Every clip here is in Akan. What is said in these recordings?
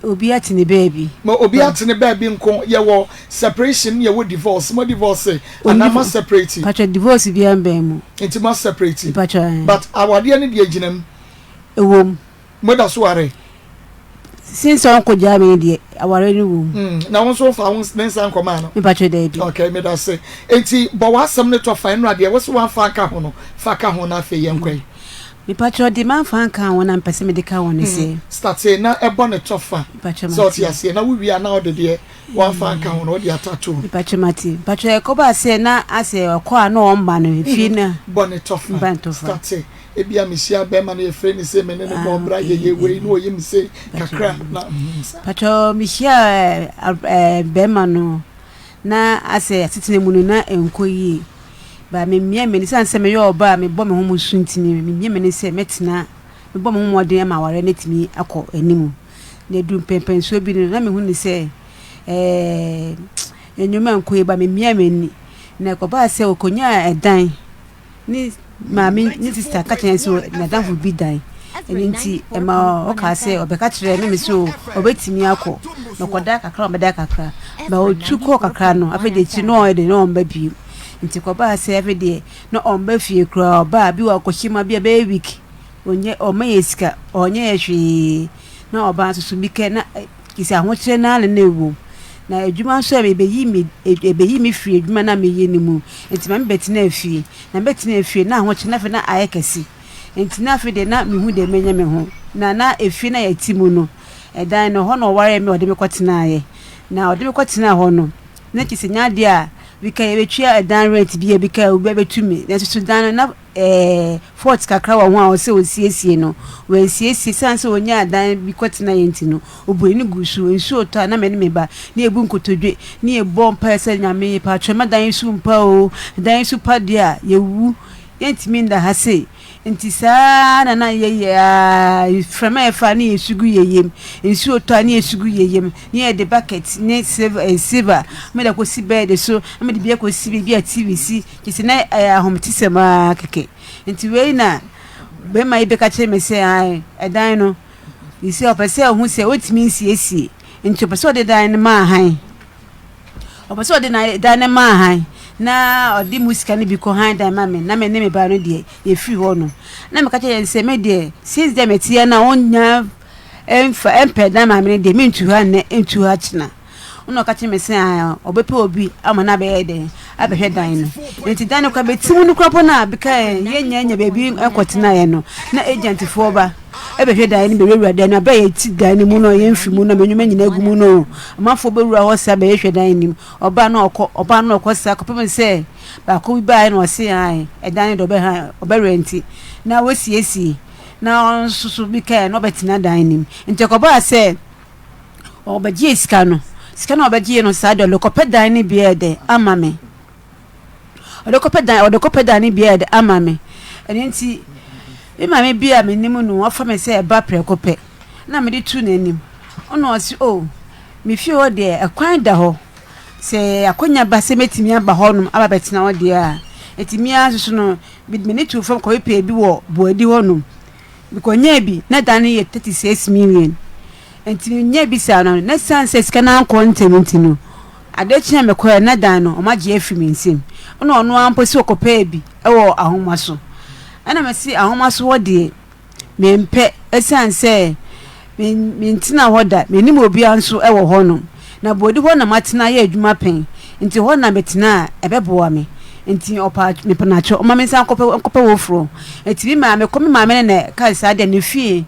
Obi ate ne baabi. Ma obi ate ne baabi nko, yɛwɔ separation ne yɛwɔ divorce, mo divorce anaa mo separate? Mpakyɛ divorce biara mbaa mu. Nti mo separate? Mpakyɛ ɛɛ. But awadeɛ no deɛ gyina mu? Ɛwɔ mu. Mo da so ware? Since ɔnkɔ gyaa me no deɛ aware no wɔ mu. Mm, na wo nso wofa wo ne nsa nkɔmaa no? Mpakyɛ daabi. Okay, meda se. Enti bɔ w'asɛm no tɔ fa nnora deɛ wo se wamfa anka ho no, fa ka ho na afei yɛnkɔ yi. Mepakyɛw de manfa anka ho na mepɛ sɛ mede ka ho ne sɛ. Startee na ɛbɔ ne tɔ fa. Mepakyɛw Sɛ mate. ɔte aseɛ na wo wie a na ɔde deɛ wamfa anka ho no ɔde atato ho. Mepakyɛw mate. Mepakyɛw ɛkɔbaa sɛ na asɛ ɔkɔ a na ɔmma no efie no a. Bɔ ne tɔ fa. Mba ne tɔ fa. Startee ebia mehyia bɛrima no yɛfrɛ no sei me ne no bɔɔ bra yɛyɛ wei na ɔyɛ me sei kakra na mm saa. Mepakyɛw mehyia ɛɛ bɛrima no na asɛ asetena mu no na ɛnkɔ yie. But memia m'ani, esiane sɛ meyɛ ɔbaa a mebɔ me ho mmusu nti no, memia m'ani sɛ mɛtena, mebɔ me ho mmɔden ama awareɛ no atumi akɔ anim. Na ɛduru mpɛnpɛnsoɔ bi no, na mehu no sɛ ɛɛ nneɛma nkɔ yie, but memia m'ani. Na ɛkɔbaa sɛ ɔkɔnyaa ɛdan. Ne maame ne sista ka kyerɛɛ no sɛ n'adamfo bi dan. Ɛno nti, ɛma ɔkaa sɛ ɔbɛka kyerɛɛ me sɛ ɔbɛtumi akɔ. Na ɔkɔda kakra, ɔbɛda kakra. Ma ɔtu kɔɔ kakra no, afei deɛ akyiri no ɔyɛ de na ɔmba bio. Nti kɔbaa sɛ afei deɛ na ɔmba fie koraa. Ɔbaa bi wɔ akɔhyɛ mu a bi a bɛyɛ week. Ɔnyɛ ɔmma yɛ sika, ɔnyɛ yɛ hwee. Na ɔbaa nso so bi kɛ na kyerɛ sɛ ahokyerɛ no ara na na ɛwɔ mu. Na adwuma nso a ɛbɛyi me ɛbɛyi me firi adwuma no a meyɛ no mu. Nti ma mebɛtenaa fie. Na mebɛtenaa fie na ahokyerɛ no afei na ayɛ kɛse. Nti na afei deɛ na mehu deɛ menyɛ me ho. Na na efie no a yɛte mu no, ɛdan no, ɛhɔ na ɔwaree me a ɔde me kɔtenaeɛ. Na ɔde me kɔtenaa hɔ no, na kyerɛ sɛ nyɛ adeɛ a bi ka yɛbɛtua ɛdan rent bi a bi ka obi abɛtu me. Nanso so dan no na ɛɛ fault kakra wɔ ho a ɔsɛ ɔsiesie no, wansiesie. Esiane sɛ ɔnyaa dan bi kɔtenaeɛ nti no, ɔbuu n'ani guu so. Nsuo retɔ a, na me ne me ba na yɛbu nkotodwe na yɛbɔ mpaeɛ sɛ, Nyame, yɛpaatwɔ mma dan yi so mpa o. Dan yi so pa deɛ a, yɛwu. Yɛntumi nna ha sei. Nti saa ara na na yɛyɛ ara, mframa a ɛfa a na yɛsu gu yɛn yam, nsuo tɔ a na yɛsu gu yɛn yam, na yɛde bucket ne silver, eh, silver na mede akɔsi bed so, na mede bi akɔsi baabi a TV si. Kyerɛ sɛ na ɛyɛ ahometesɛm ara kɛkɛ. Nti wei na bɛrima yi bɛka kyerɛ me sɛ ae, ɛdan no, sɛ ɔpɛ sɛ ɔhu sɛ ɔntumi nsiesie, nti ɔpɛ sɛ ɔde dan no ma ahan. Ɔpɛ sɛ ɔde na dan no ma han na ɔde mu sika no bi kɔ han dan ma me na me ne me ba no deɛ yɛfiri hɔ no. Na meka kyerɛ yɛn sɛ me deɛ since dɛ meteɛ no a ɔnnya ɛmfa ɛmpɛ dan ma me no deɛ mentu ha nnɛ ntu ha kyena. Ɛna ɔka kyerɛ me sɛ ah ɔbɛpɛ obi ama no abɛyɛ dɛn abɛhwɛ dan no. Nti dan no koraa bɛti mu no koraa mpo no a bika yɛnnya nya baabi nkɔtenaeɛ no na agentfoɔ ba bɛhwɛ dan no bɛwurawura dan no abɛ a yɛte dan no mu no yɛmfiri mu no nneɛma nyinaa gu mu no amanfoɔ bɛwura hɔ saa bɛhwehwɛ dan no mu ɔbaa na ɔkɔ ɔbaa na ɔkɔ saa kɔpem sɛ baako bi baeɛ na ɔse ae ɛdan no deɛ ɔbɛha ɔbɛrɛnti na wɔsiesie na ɔno nso so bi kae na ɔbɛtena dan no mu nti ɛkɔbaa sɛ Ɔbɛgyee sika no, sika no a ɔbɛgyee no saa deɛ ɔde kɔpɛ dan no bi dɛ ama me. Ɔde kɔpɛ dan ɔde kɔpɛ dan no bi dɛ ama me. Ɛno nti me maame bi a menim no wafa me sɛ ɛba prɛko pɛ na mede too n'anim. Ɛna ɔse oh me fie hɔ deɛ ɛkwan da hɔ sɛ akwannya ba sɛ mɛtumi aba hɔnom aba abɛtena hɔ deɛ a. Nti me ara nso so no mede m'ani too fam kɔhwehwɛɛ bi wɔ Boadi hɔnom. Mekɔnyaa bi, na da no yɛ 36 million. Nti menyaa bi saa no, na esiane sɛ sika no ankɔ ntɛm nti no, ade kye a mekɔeɛ no, na dan no, wɔagye afiri me nsam. Ɛna ɔno ara mpo sɛ ɔkɔpɛɛ bi wɔ ahoma so. Ɛna mese ahoma so hɔ deɛ, mempɛ, esiane sɛ mentena hɔ da, mennim obiara nso wɔ hɔnom. Na Bodi hɔ na matena ayɛ adwuma pɛn, nti hɔ na metena a, ɛbɛboa me. Nti ɔpaa mepenakyɛ ɔma mensan nkɔpɛ nkɔpɛ foforɔ. Nti me maame kɔ me maame no na ɛka saa deɛ ne fie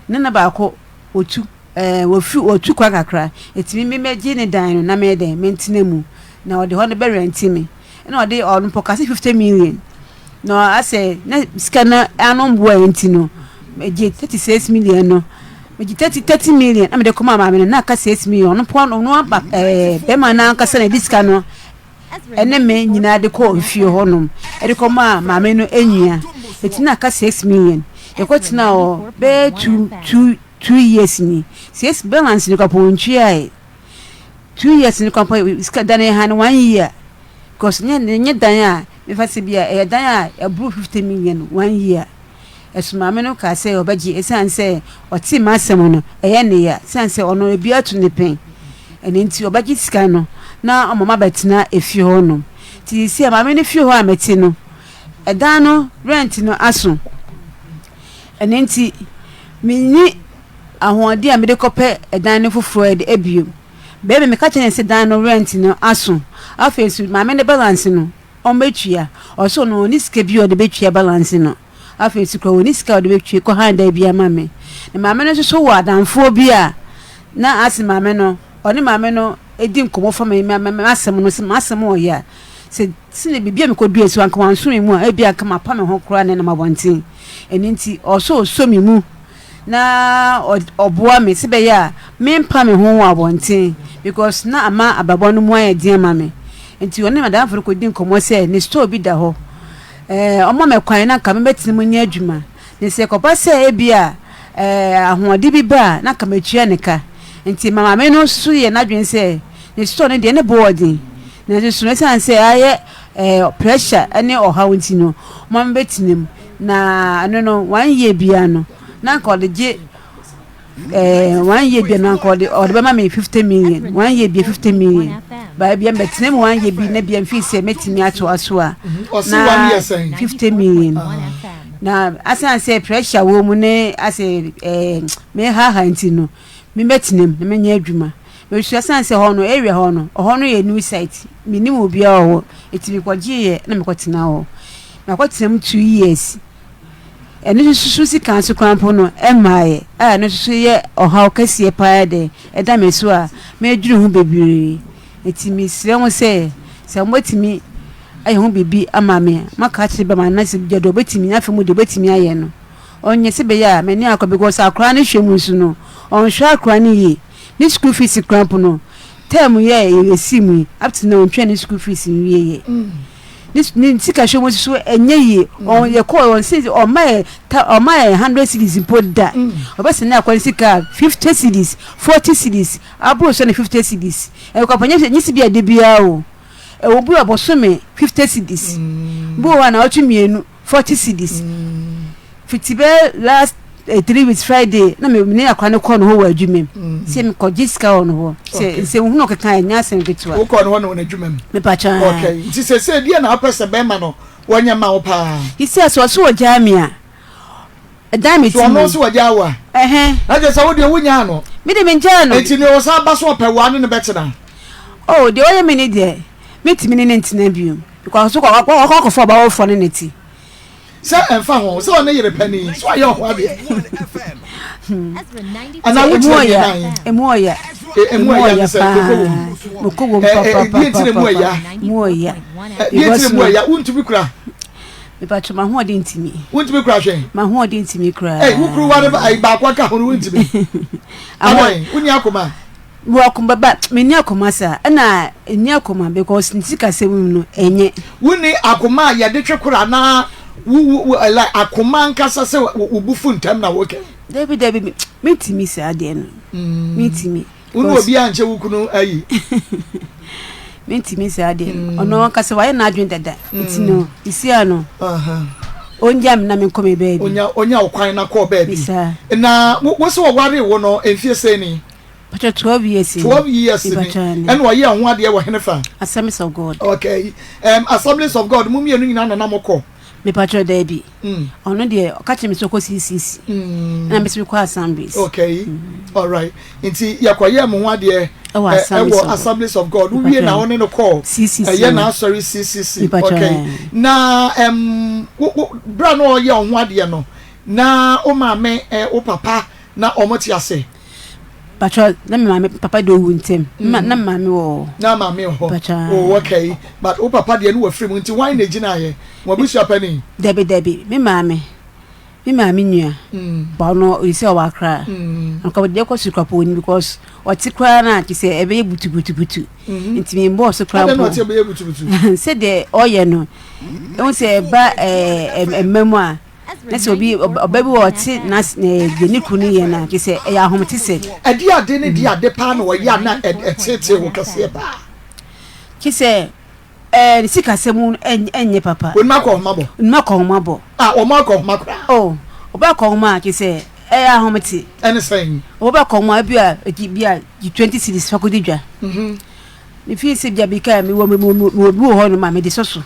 ne na baako wɔtu ɛɛ wɔfiri wɔtu kwan kakra. Nti me mɛgye ne dan no na mɛyɛ dɛn mentena mu na ɔde hɔ no bɛrɛnti me. Ɛna ɔde ɔno mpo ɔka sɛ 50 million na asɛ na sika no ano mboa nti no megye 36 million no megye 30 30 million na mede kɔmaa maame no na aka 6 million ɔno mpo ɔno aba ɛɛ bɛrima no ankasa na ɛde sika no ɛne me nyinaa de kɔɔ fie hɔnom de kɔmaa maame no nua. Eti na aka 6 million. Yɛkɔtenaa hɔ bɛyɛ 2 years ni. Six balance no koraa wɔntuaeɛ. 2 years no koraa mpo sika dan no yɛhan no one year because nyɛ nyɛ dan a mefa sɛ bi a ɛyɛ dan a ɛboro 50 million one year. Ɛso maame no kaa sɛ ɔbɛgye ɛsiane sɛ ɔtee m'asɛm no, ɛyɛ ne ya ɛsiane sɛ ɔno ebi ato ne pɛn. Ɛno nti ɔbɛgye sika no na ɔma mabɛtena efie hɔ nom. Nti seesei a maame no fie hɔ a mete no, ɛdan no rent no aso. Ɛno nti menni ahoɔden a mede kɔpɛ ɛdan no foforɔ de bio. Bɛrima meka kyerɛ no sɛ dan no rent no aso. Afei nso maame no balance no ɔmmɛtua. Ɔse ɔno ɔnni sika bi a ɔde bɛtua balance no. Afei nso koraa ɔnni sika a ɔde bɛtua kɔ han dan bi ama me. Na maame no nso so wɔ adamfoɔ bi a na ase maame no ɔne maame no di nkɔmmɔ fa me m'asɛm no sɛ m'asɛm ɔyɛ a sɛ sɛnea biribi a mekɔdua so anka wanso me mu a ebi anka mapa me ho koraa na ɛnam abɔnten. Ɛno nti ɔsɛ ɔsɔ me mu na ɔboa me sɛ bɛyɛ a mempa me ho wɔ abɔnten because na ama abrabɔ no mu ayɛ den ama me. Nti ɔne madamfo no kɔdi nkɔmmɔ sɛ ne store bi da hɔ. Ɛɛ ɔma me kwan na anka mebɛtena mu nyɛ adwuma. Na sɛ ɛkɔba sɛ ebia ɛɛ ahoɔden bi ba a na anka matua ne ka. Nti ma maame no nso yɛ n'adwene sɛ ne store no deɛ ne bo wɔ den. Nanso so esiane sɛ ayɛ ɛɛ pressure ne ɔhaw nti no, ɔma mebɛtena mu. Na ɛno no, one year biara no, na anka ɔde gye ɛɛ one year biara no anka ɔde ɔde bɛma me 50 million, one year bia 50 million. Baa bia mbɛtena mu one year bi na bia mfii sɛ mɛtumi atoa so a na 50 million. Na asan sɛ pressure wɔ mu ne asɛ ɛɛ mehaha nti no, mebɛtena mu na menyɛ adwuma. Mesua san sɛ hɔ no, area hɔ no, ɔhɔ no yɛ new site. Menim obiara wɔ hɔ. Nti mekɔgyeeɛ na mekɔtena hɔ. Makɔtena mu 2 years. Ɛno nso so sika nso koraa mpo no ɛmmaeɛ a ɛno nso so yɛ ɔhaw kɛseɛ paa dɛ ɛda me so a medwene ho bebree. Nti mesrɛ mo sɛ sɛ mobɛtumi ayɛ ho biribi ama me, maka akyerɛ bɛma no na sɛ deɛ ɔbɛtumi n'afa mu deɛ ɔbɛtumi ayɛ no ɔnyɛ sɛ bɛyɛ a m'ani akɔ because akwaraa no hwɛ mu nso no ɔnhwɛ akwaraa no yie. Ne school fees koraa mpo no term yi a yɛsii mu yi up to now ɔntua ne school fees nwieɛ. Ne ne sika hwɛ mu nso so ɛnyɛ yie. Ɔn yɛkɔɔ ɔn sɛ ɔmma yɛ ta ɔmma yɛ 100 cedis mpo da. Ɔbɛsɛne akɔ ne sika a 50 cedis, 40 cedis, aboro so ne 50 cedis. Ɛkɔ nyɛ nyɛ sɛ bi a da biara o. Ɛwɔ bi wɔ bosome 50 cedis. Bi wɔ hɔ a naawɔtwe mmienu 40 cedis. Fiti bɛyɛ last 3 weeks Friday na me ne akora no kɔɔ no hɔ wɔ adwuma mu. Sɛ mekɔgye sika wɔ no hɔ. Sɛ nsɛmhunu ɔkeka ɛnyɛ asɛm ketewa. Wokɔɔ no hɔ na wɔ n'adwuma mu? Mepakyɛ. Okay. Nti sɛsɛ deɛ na wopɛ sɛ bɛrima no wɔnyɛ ma wo paa? Sisi a sɛ ɔso ɔgyaa me a, ɛdan me ti mu. So ɔno nso wɔgyaa wo a? Ɛhɛn. Na kyerɛ sɛ wo deɛ wonyaa no? Me de mengyaa no. Nti nea ɔsan ba so ɔpɛ wo a ne no bɛtena? Oh, deɛ ɔyɛ me ne deɛ, mentumi ne no ntena bio. Because ɔkɔ akɔfa ɔba foforɔ ne ne te. Sɛ ɛmfa ho sɛ ɔne yere panin sɛ ɔyɛ ɔho adeɛ. Anaa wokyerɛ deɛ nan? Emu ɔya. Emu ɔya ne sɛ mekɔ wɔ mu. Mekɔ wɔ mu papapapa. Deɛ nti na emu ɔya? Emu ɔya. Deɛ nti na emu ɔya? Wontumi kura. Mepatro m'ahoɔden ntumi. Wontumi kura hwɛ. M'ahoɔden ntumi kura. Ɛy wo kuruwa no baako aka ho no wontumi. Adan wonni akoma. Mewɔ akoma ba menni akoma saa ɛna nni akoma because ne sikasɛm mu no ɛnyɛ. Wonni akoma a yɛde twe kora anaa wo wo like akoma ankasa sɛ wo bo fu ntɛm na wokɛ. Dabi dabi mentumi saa deɛ no mentumi. Wo ne obi ankyɛ wo kunu ayi. Mentumi saa deɛ no ɔno ankasa wayɛ n'adwene dada nti no isia no ɔngya me na menkɔ me baabi. Onya onya ɔkwan na kɔ baabi. Na wo wo sɛ wɔwaree wo no mfie sɛn ni? Pacho 12 years ni. 12 years ni. Ɛna ɔyɛ ho adeɛ wɔ hene fa? Assemblies of God. Okay. Assemblies of God mo mmienu nyinaa na na mo kɔ? Me pacho daabi. Ɔno deɛ ɔka kyerɛ me sɛ ɔkɔ CCC. Ɛna me sɛ mekɔ Assemblies. Okay. All right. Nti yɛkɔyɛ mo ho adeɛ ɛwɔ Assemblies of God. Wowie na ɔne no kɔɔ CCC. Ɛyɛ n'asɔre CCC. Okay. Na wo wo bra na ɔyɛ ɔho adeɛ no na wo maame wo papa na wɔn te ase. Pacho na me maame papa de owu ntem. Na me maame wɔ hɔ. Na maame wɔ hɔ. Pacho. Oh okay. But wo papa deɛ no wafiri mu nti hwan na egyina yɛ? Mo abusua panin? Dabi dabi me maame me maame nua. Ba ɔno ɔyɛ sɛ ɔwɔ Accra. Nka deɛ kɔ so kura po ni because ɔte koraa na kyerɛ sɛ ɛbɛyɛ butu butu butu. Nti me mbɔɔ so koraa mpo. Adɛn na ɔte ɛbɛyɛ butu butu? Sɛdeɛ ɔyɛ no ɛhu sɛ ɛba ɛɛ mma mu a. Na sɛ obi ɔba bi wɔ ɔte na deɛ ne kunu no yɛ no a, kyerɛ sɛ ɛyɛ ahomete sɛ. Ɛde ade ne de ade paa na ɔyɛ a na ɛteetee wo kɛseɛ paa? Kyerɛ sɛ ɛɛ ne sikasɛm mu no ɛnyɛ papa. Onim akɔhoma bɔ. Onim akɔhoma bɔ. Ah, wɔn akɔhoma koraa. Oh, Ɔba kɔn a kyerɛ sɛ ɛyɛ ahomete. Ɛne sɛn? Ɔba kɔn a ebi a gye bi a gye 20 cedis fa kɔdi dwa. Mefii sɛ bia bi ka mewɔ mewɔ bi wɔ hɔ nom a mede sɔ so.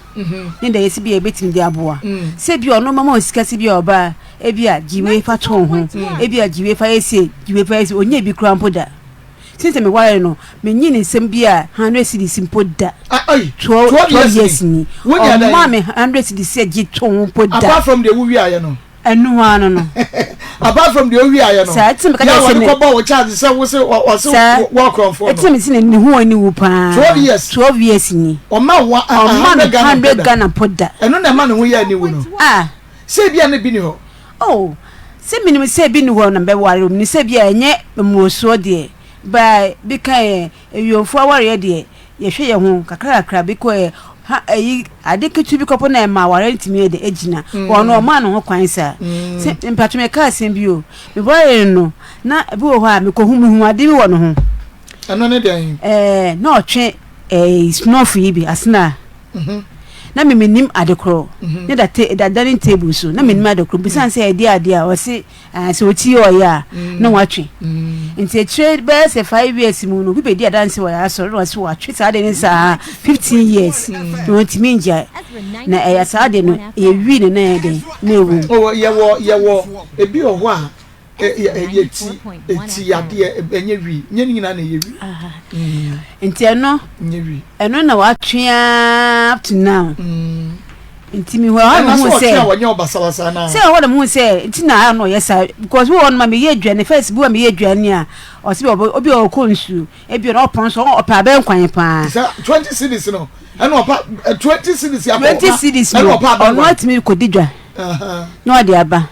Ne da yɛsi bi a ebetumi de aboa. Sɛ bi ɔno mama sika sɛ bi a ɔba ebi a gye wei fa to ho. Ebi a gye wei fa yɛ sei, gye wei fa yɛ sei. Ɔnyɛ bi koraa mpo da. Since meware no, menyi ne nsam bi a 100 cedis mpo da. 12 years ni. Ɔmmaa me 100 cedis sɛ gye to ho mpo da. Apart from deɛ wowiaeɛ no. Ɛno ara no no. Apart from deɛ owiaeɛ no. Saa ɛti mi ka kyerɛ sɛ ne. Yà wɔde kɔbɔ wɔ charge sɛ wose ɔse wɔ akorɔmfoɔ no. Ɛti mi si ne ho ani wu paa. 12 years. 12 years ni. Ɔma wa Ɔma mi 100 Ghana po da. Ɛno na ɛma ne ho yɛ ani wu no. Ah. Sɛ ebi a ne bi ni hɔ. Oh sɛ minim sɛ ebi ni hɔ na bɛware o minim sɛ bi a ɛnyɛ mmurosoɔ deɛ ba bi ka yɛ ewionfoɔ awareɛ deɛ yɛhwɛ yɛn ho kakra kakra bi kɔ ɛ ha ɛyi ade ketewa bi kɔpɔ na ɛma awareɛ no tumi yɛ de egyina wɔn no ɔmaa ne ho kwan saa sɛ mpatwom ɛka asɛm bi o mebɔre no na ebi wɔ hɔ a mekɔhu mehu ade bi wɔ ne ho. Ɛno ne dɛn? Ɛɛ na ɔtwe ɛɛ snuff yi bi asena. Na me menim ade korɔ ne da te da dining table so na menim ade korɔ bisan sɛ ɛde adeɛ a ɔse ɛɛ sɛ ɔti ɔyɛ a na watwe nti akyire bɛyɛ sɛ 5 years mu no obi bɛdi adanse wɔ yɛ asɔre na ɔse watwe saa de ne saa 15 years na ɔntumi ngyae na ɛyɛ saa de no ɛyɛ wii ne nan yɛ den na ɛwɔ mu. Oh, yɛwɔ ebi wɔ hɔ a yɛ ti eti yadeɛ ɛnyɛ wi nyɛ ne nyinaa na ɛyɛ wi. Nti ɛno ɛno na watwe ara up to now. Nti mi hɔ hɔ na mo sɛ ɛna sɛ ɔtwe a wɔnyɛ ɔbasabasa na sɛ ɛhɔ na mo sɛ nti na ayɛ no ɔyɛ saa because wo hɔ no ma mi yɛ aduane first bi wa mi yɛ aduane a ɔsi bi obi a ɔkɔ nsuo ebi ɔno ɔpɔn so ɔpɛ abɛn kwan paa. Sɛ 20 cedis no ɛna ɔpa 20 cedis akɔ 20 cedis no ɔno atumi kɔ di dwa na ɔde aba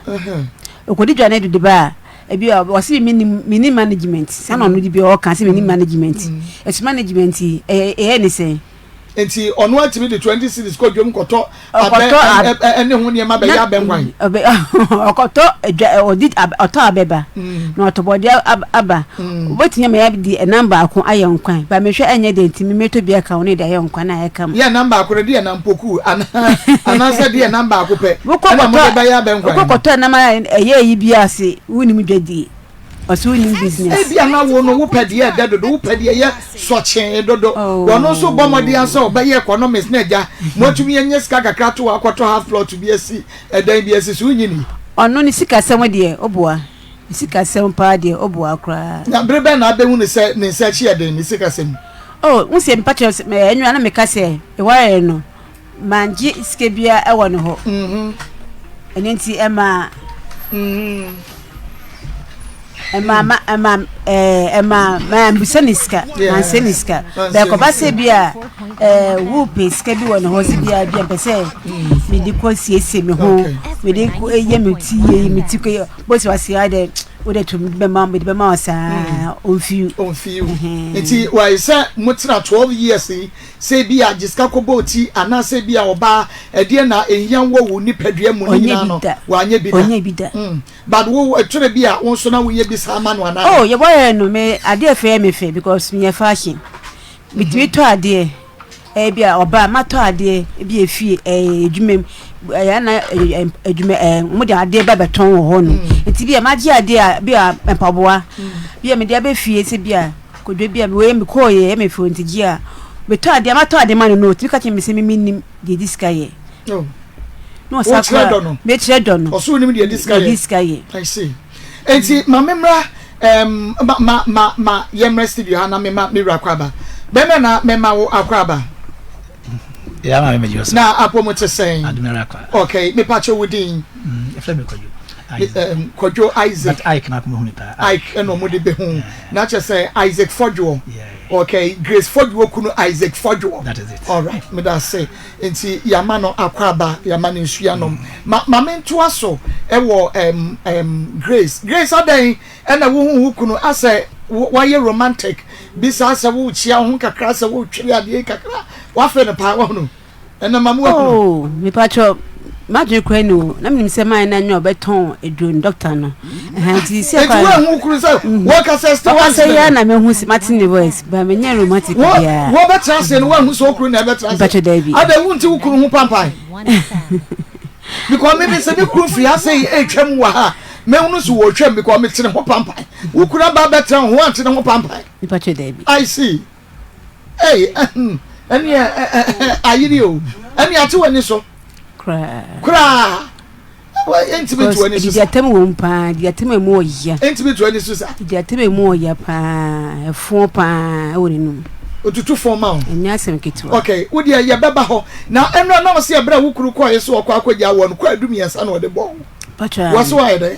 okodi dwa ne dede ba a ebi a ɔsi mi ni mi ni management sanni ɔno de bi ɔka sɛ mi ni management ɛso management yi ɛyɛ ɛyɛ ne sɛn. Nti ɔno atumi de 20 cedis kɔ dwom kɔtɔ abɛ ɛne ho nneɛma bɛyɛ abɛnkwan. Ɔkɔtɔ dwa ɔdi ɔtɔ abɛ ba na ɔtɔ bɔdeɛ aba obetumi ama yɛ de ɛnam baako ayɛ nkwan ba mehwɛ ɛnyɛ deɛ nti mi metɔ bi aka ho ne de ayɛ nkwan na ayɛ kama. Yɛ ɛnam baako no de ɛnam poku anaasɛ de ɛnam baako pɛ ɛna mo de bɛyɛ abɛnkwan. Wokɔ kɔtɔ ɛnam a ɛyɛ yi bi ase wunim dwadie. Ɔsɛ wonim business. Ebi ana wo no wopɛ deɛ ɛdɛ dodo, wopɛ deɛ ɛyɛ sɔkyee dodo. Wɔn nso bɔ mmɔden sɛ ɔbɛyɛ economist na agya moatumi anya sika kakra to hɔ akɔtɔ half plot bi asi ɛdan bi asi so wonyi ni. Ɔno ne sikasɛm deɛ ɔboa. Ne sikasɛm paa deɛ ɔboa koraa. Na bere bɛn na abɛhu no sɛ ne nsa akyi yɛ den ne sikasɛm mu? Oh, wo sɛ mepa kyerɛ sɛ ɛnwena na meka sɛ ɛwarɛ no mangye sika biara ɛwɔ ne hɔ. Ɛno nti ɛma ɛma ma ɛma ɛɛ ɛma mambisa ne sika mansɛ ne sika bɛkɔba sɛ bi a ɛɛ wopɛ sika bi wɔ ne hɔ sɛ bi a bi a mpɛ sɛ mede kɔ siesie me ho mede kɔ yɛ me ti yɛ me ti kɔ yɛ bɔsi wase ayɛ dɛ wode to mede bɛma mede bɛma wo saa ɔmfiw ɔmfiw nti wɔayɛ sɛ motena 12 years yi sɛ bi a gye sika kɔbɔ ti anaasɛ bi a ɔbaa ɛdeɛ na ɛhia wɔ wo nipadua mu ne nyinaa no wanyɛ bi da ɔnyɛ bi da. But wo ɛtwerɛ bi a wo nso na woyɛ bi saa ma no anaa? Oh, yɛbɔ yɛ no me adeɛ fɛ yɛ me fɛ because meyɛ fashion. Metumi tɔ adeɛ ɛyɛ bi a ɔbaa matɔ adeɛ ebi efie ɛyɛ adwuma mu ɛyɛ ana adwuma ɛɛ wɔn de adeɛ ba bɛtɔn wɔ hɔ no nti bi a magye adeɛ a bi a mpaboa bi a mede abɛ fie sɛ bi a kodwo bi a wei me kɔɔ yɛ ɛyɛ me fɛ nti gye a metɔ adeɛ matɔ adeɛ ma no no otumi ka kyerɛ me sɛ me menim deɛ di sika yɛ. Oh. Na ɔsa Wokyerɛ dɔ no. Mekyerɛ dɔ no. Ɔso wonim deɛ di sika yɛ. Di sika yɛ. I see. Enti ma me mmra um, ma ma ma ma yɛmmra studio ha na me ma me wura akɔ aba. Bɛmɛ na mɛma wo akɔ aba. Ya ma me gye so. Na apɔmu te sɛn? Adumere akɔ. Okay, me pa kyɛ wo din. Efrɛ me Kwadwo. Um, Kwadwo Isaac. But Ike na akoma hu me paa. Ike ɛna ɔmo de bɛ hu. Na kyɛ sɛ Isaac Fɔdwoɔ. Okay, Grace Fɔdwoɔ kunu Isaac Fɔdwoɔ. That is it. All right, me da se. Nti yɛama no akwaaba, yɛama no nsu anom. Ma ma mentoa so wɔ ɛm ɛm Grace. Grace adɛn ɛna wohu wo kunu asɛ wayɛ romantic bi saa sɛ wokyia wo ho kakra sɛ wotwere adeɛ yi kakra wafe no paa wahunu ɛna ma mo wahunu. Oh, mepakyɛ m'adwene kora ni o na menim sɛ man na nyɛ ɔbɛtɔn aduro no dɔkta no nti sɛ kwa nti woahu kunu sɛ wɔkasa still wɔkasa yi na mehu sɛ mate ne voice ba menyɛ romantic biara wɔbɛtena ase no woahu sɛ wo kunu na ɛbɛtena ase mpakyɛ daabi ada wo nti wo kunu ho pampan. Because me me sɛ me kunu firi ase yi retwam wɔ ha a, mɛhunu so wɔretwam because mete ne ho pampan. Wo kunu aba abɛtena wo ho ante ne ho pampan. Nipa kyɛ daabi. I see. Hey, ɛneɛ ayere o. Ɛneɛ ate w'ani so. Koraa. Koraa. Ɛntumi nto w'ani so sa. Didi atam wɔ mu paa, didi atam emu ɔya. Ɛntumi nto w'ani so sa. Didi atam emu ɔya paa, ɛfoɔ paa ɛwɔ n'anum. Otutu fɔn ma wo. Ɛnyɛ asɛm ketewa. Okay, wo deɛ yɛbɛba hɔ. Na ɛnora na ɔse ɛberɛ a wo kunu kɔɔye sɛ ɔkɔ akɔgya woɔ no, kwaadu mmiɛnsa na ɔde bɔɔ wo. Patro Wɔ so ayɛ dɛn?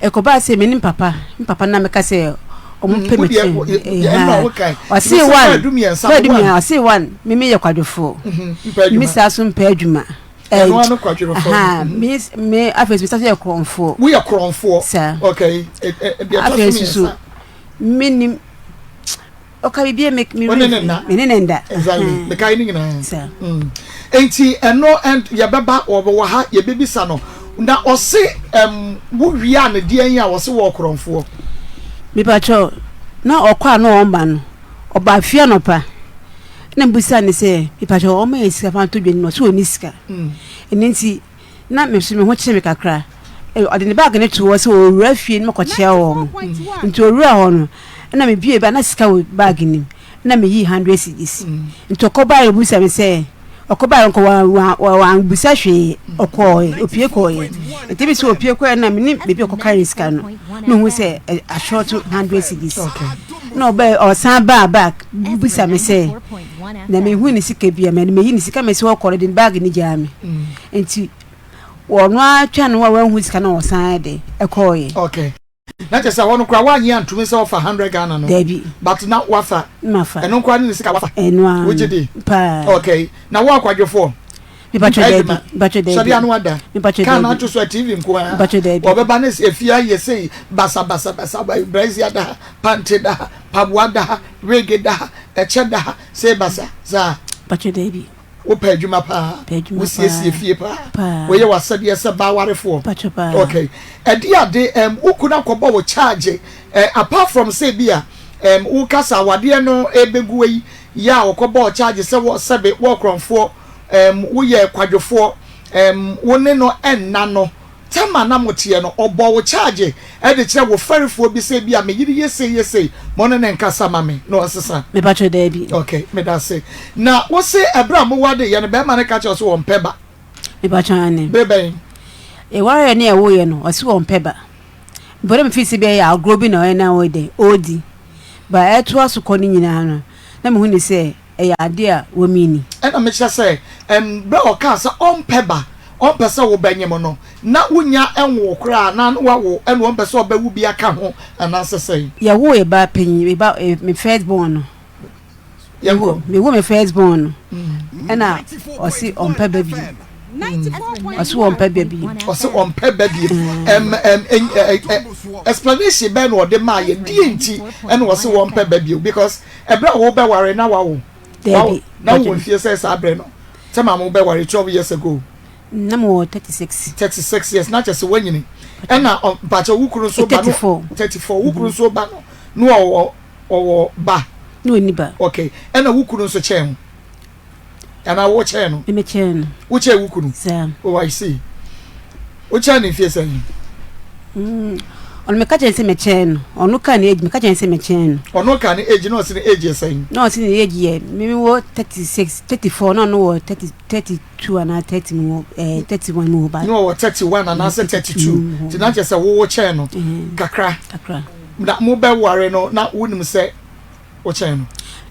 Ɛkɔbaa sɛ me ne papa, me papa na meka sɛ ɔmo pɛ me kyɛn. Ɔse one, kwaadu mmiɛnsa, ɔse one, me meyɛ kwadwofoɔ. Me saa so mpɛ adwuma. Ɛno ano kwadwofoɔ. Me me afei so me sa so yɛ korɔnfoɔ. Woyɛ korɔnfoɔ. Saa. Okay. Deɛ ɛtɔ so mmiɛnsa. Me nim. Ɔka biribi a me me ne ne nna. Me ne ne nda. Exactly. Mekae ne nyinaa. Saa. Enti ɛno and yɛbɛba wɔ ha yɛbɛbisa no na ɔse ɛm wo wia ne deɛn a ɔse wɔ korɔnfoɔ. Mepakyɛw na ɔkɔ a na ɔmba no ɔba fie anɔpa na mebisa no sɛ mepakyɛw ɔmma yɛn sika fa ntɔ dwa no mu ɔse ɔnni sika ɛno nti na me nso me ho kyere me kakra. Ɔde ne baage no too hɔ sɛ ɔrewura fie no makɔkyea wɔn. Nti ɔwura hɔ no, ɛna mebue bag na sika wɔ baage no mu. Ɛna meyii hundred cedis. Nti ɔkɔbaeɛ ɔbisa me sɛ, ɔkɔbaeɛ nka wanbisa hwee, ɔkɔɔɛ, ɔpue kɔɔɛ. Nti ebi sɛ ɔpue kɔɔɛ na menim baabi a ɔkɔkae sika no, na ɔhu sɛ ahyɔɔto hundred cedis. Na ɔbae, ɔsan baa back bisa me sɛ, na mehu ne sika bi a, meyi ne sika, mesi ɔkɔ no de ne baage no gyaa me. Nti ɔno ara twa no a wanhu sika na ɔsan de ɛkɔɔyɛ. Okay. Na kyerɛ sɛ hɔ no koraa wanyɛ antumi sɛ ɔfa hundred Ghana no. Dabi. But na wafa. Mafa. Ɛno koraa ne ne sika wafa. Ɛno ara. Wogye di? Paa. Okay. Na wo akwadwofoɔ? Mepatwɛ dabi. Mepatwɛ dabi. Sɔde ano ada. Mepatwɛ dabi. Kaa na ato so a TV nko ara. Mepatwɛ dabi. Wɔbɛba ne efie ayɛ sei basa basa basa brazier da ha, pante da ha, paboa da ha, wig da ha, ɛkyɛ da ha, sei basa saa. Mepatwɛ dabi. Wopɛ adwuma paa. Wosiesie fie paa. Woyɛ w'asɛdeɛ sɛ baa warefoɔ. Okay. Ɛde ade um, wo kunu akɔbɔ wo charge eh, apart from sɛ bi a um, woka sɛ awadeɛ no ɛbɛgu yi yɛ a wɔkɔbɔ wo charge sɛ wɔ sɛbe wɔ korɔmfoɔ um, woyɛ kwadwofoɔ um, wo ne no ɛnna no Tam a na moteɛ no, ɔbɔɔ wo kyaagye de kyerɛɛ wo fɛrefoɔ bi sɛ ebia me yere yɛ sei yɛ sei, mo ne no nkasa ma me na ɔnsesa? Mepakyɛw, daabi. Ok, medase. Na wo se ɛberɛ a mowadeeɛ no, barima no ka kyerɛɛ wo sɛ ɔmpɛ ba? Mepakyɛw, aane. Bere bɛn? Yɛwareeɛ ne yɛwoeɛ no, ɔse ɔmpɛ ba. Mpo na mefii sɛ ebia ɛyɛ agorɔ bi na ɔyɛ na ɔyɛ dɛn, ɔredi. But ɛtoa so kɔ no nyinaa no, na mehu no sɛ ɛyɛ ade a wɔmini. Ɛna mekyerɛ sɛ, ɛm, berɛ a ɔkaa sɛ ɔmpɛ ba, ɔmpɛ sɛ wobɛnyem no, na wonnya nwoo koraa anaa na woawo ɛna ɔmpɛ sɛ ɔbɛwo bi aka ho anaasɛ sɛn? Yɛwoo yɛ ba panyin, me ba, me first born no. Yɛnkɔ. Mewo me first born no, ɛna ɔse ɔmpɛ ba bio. Ɔse ɔmpɛ ba bio. Ɔse ɔmpɛ ba bio. Ɛm, ɛm, ɛ, ɛ, explanation bɛn na ɔde maa yɛ? Deɛ nti ɛna ɔse ɔmpɛ ba bio? Because Ɛberɛ a wobɛware na wawo? Dabi. Na wowɔ mfie sɛ saa berɛ no? Sɛ maame wobɛware 12 years ago. Na mewɔ 36. 36 years na kyerɛ sɛ woanyini. Ɛna mpakyɛ wo kunu nso ba no 34. 34 wo kunu nso ba no na ɔwɔ ɔwɔ ba. Na ɔnni ba. Okay. Ɛna wo kunu nso kyɛn wo? Anaa wo kyɛn no? Me kyɛn no. Wo kyɛn wo kunu? Saa. Oh, I see. Wo kyɛn no mfie sɛn? Ɔno meka kyɛn sɛ mekyɛn no. Ɔno ka ne age, meka kyɛn sɛ mekyɛn no. Ɔno ka ne age na ɔse ne age yɛ sɛn? Na ɔse ne age yɛ, me wɔ 36, 34 na ɔno wɔ 30, 32 anaa 30 mu hɔ, eh, 31 mu hɔ ba. Na ɔwɔ 31 anaasɛ 32. Nti na kyerɛ sɛ wo kyɛn no kakra. Kakra. Na mobɛware no na wonim sɛ wokyɛn no?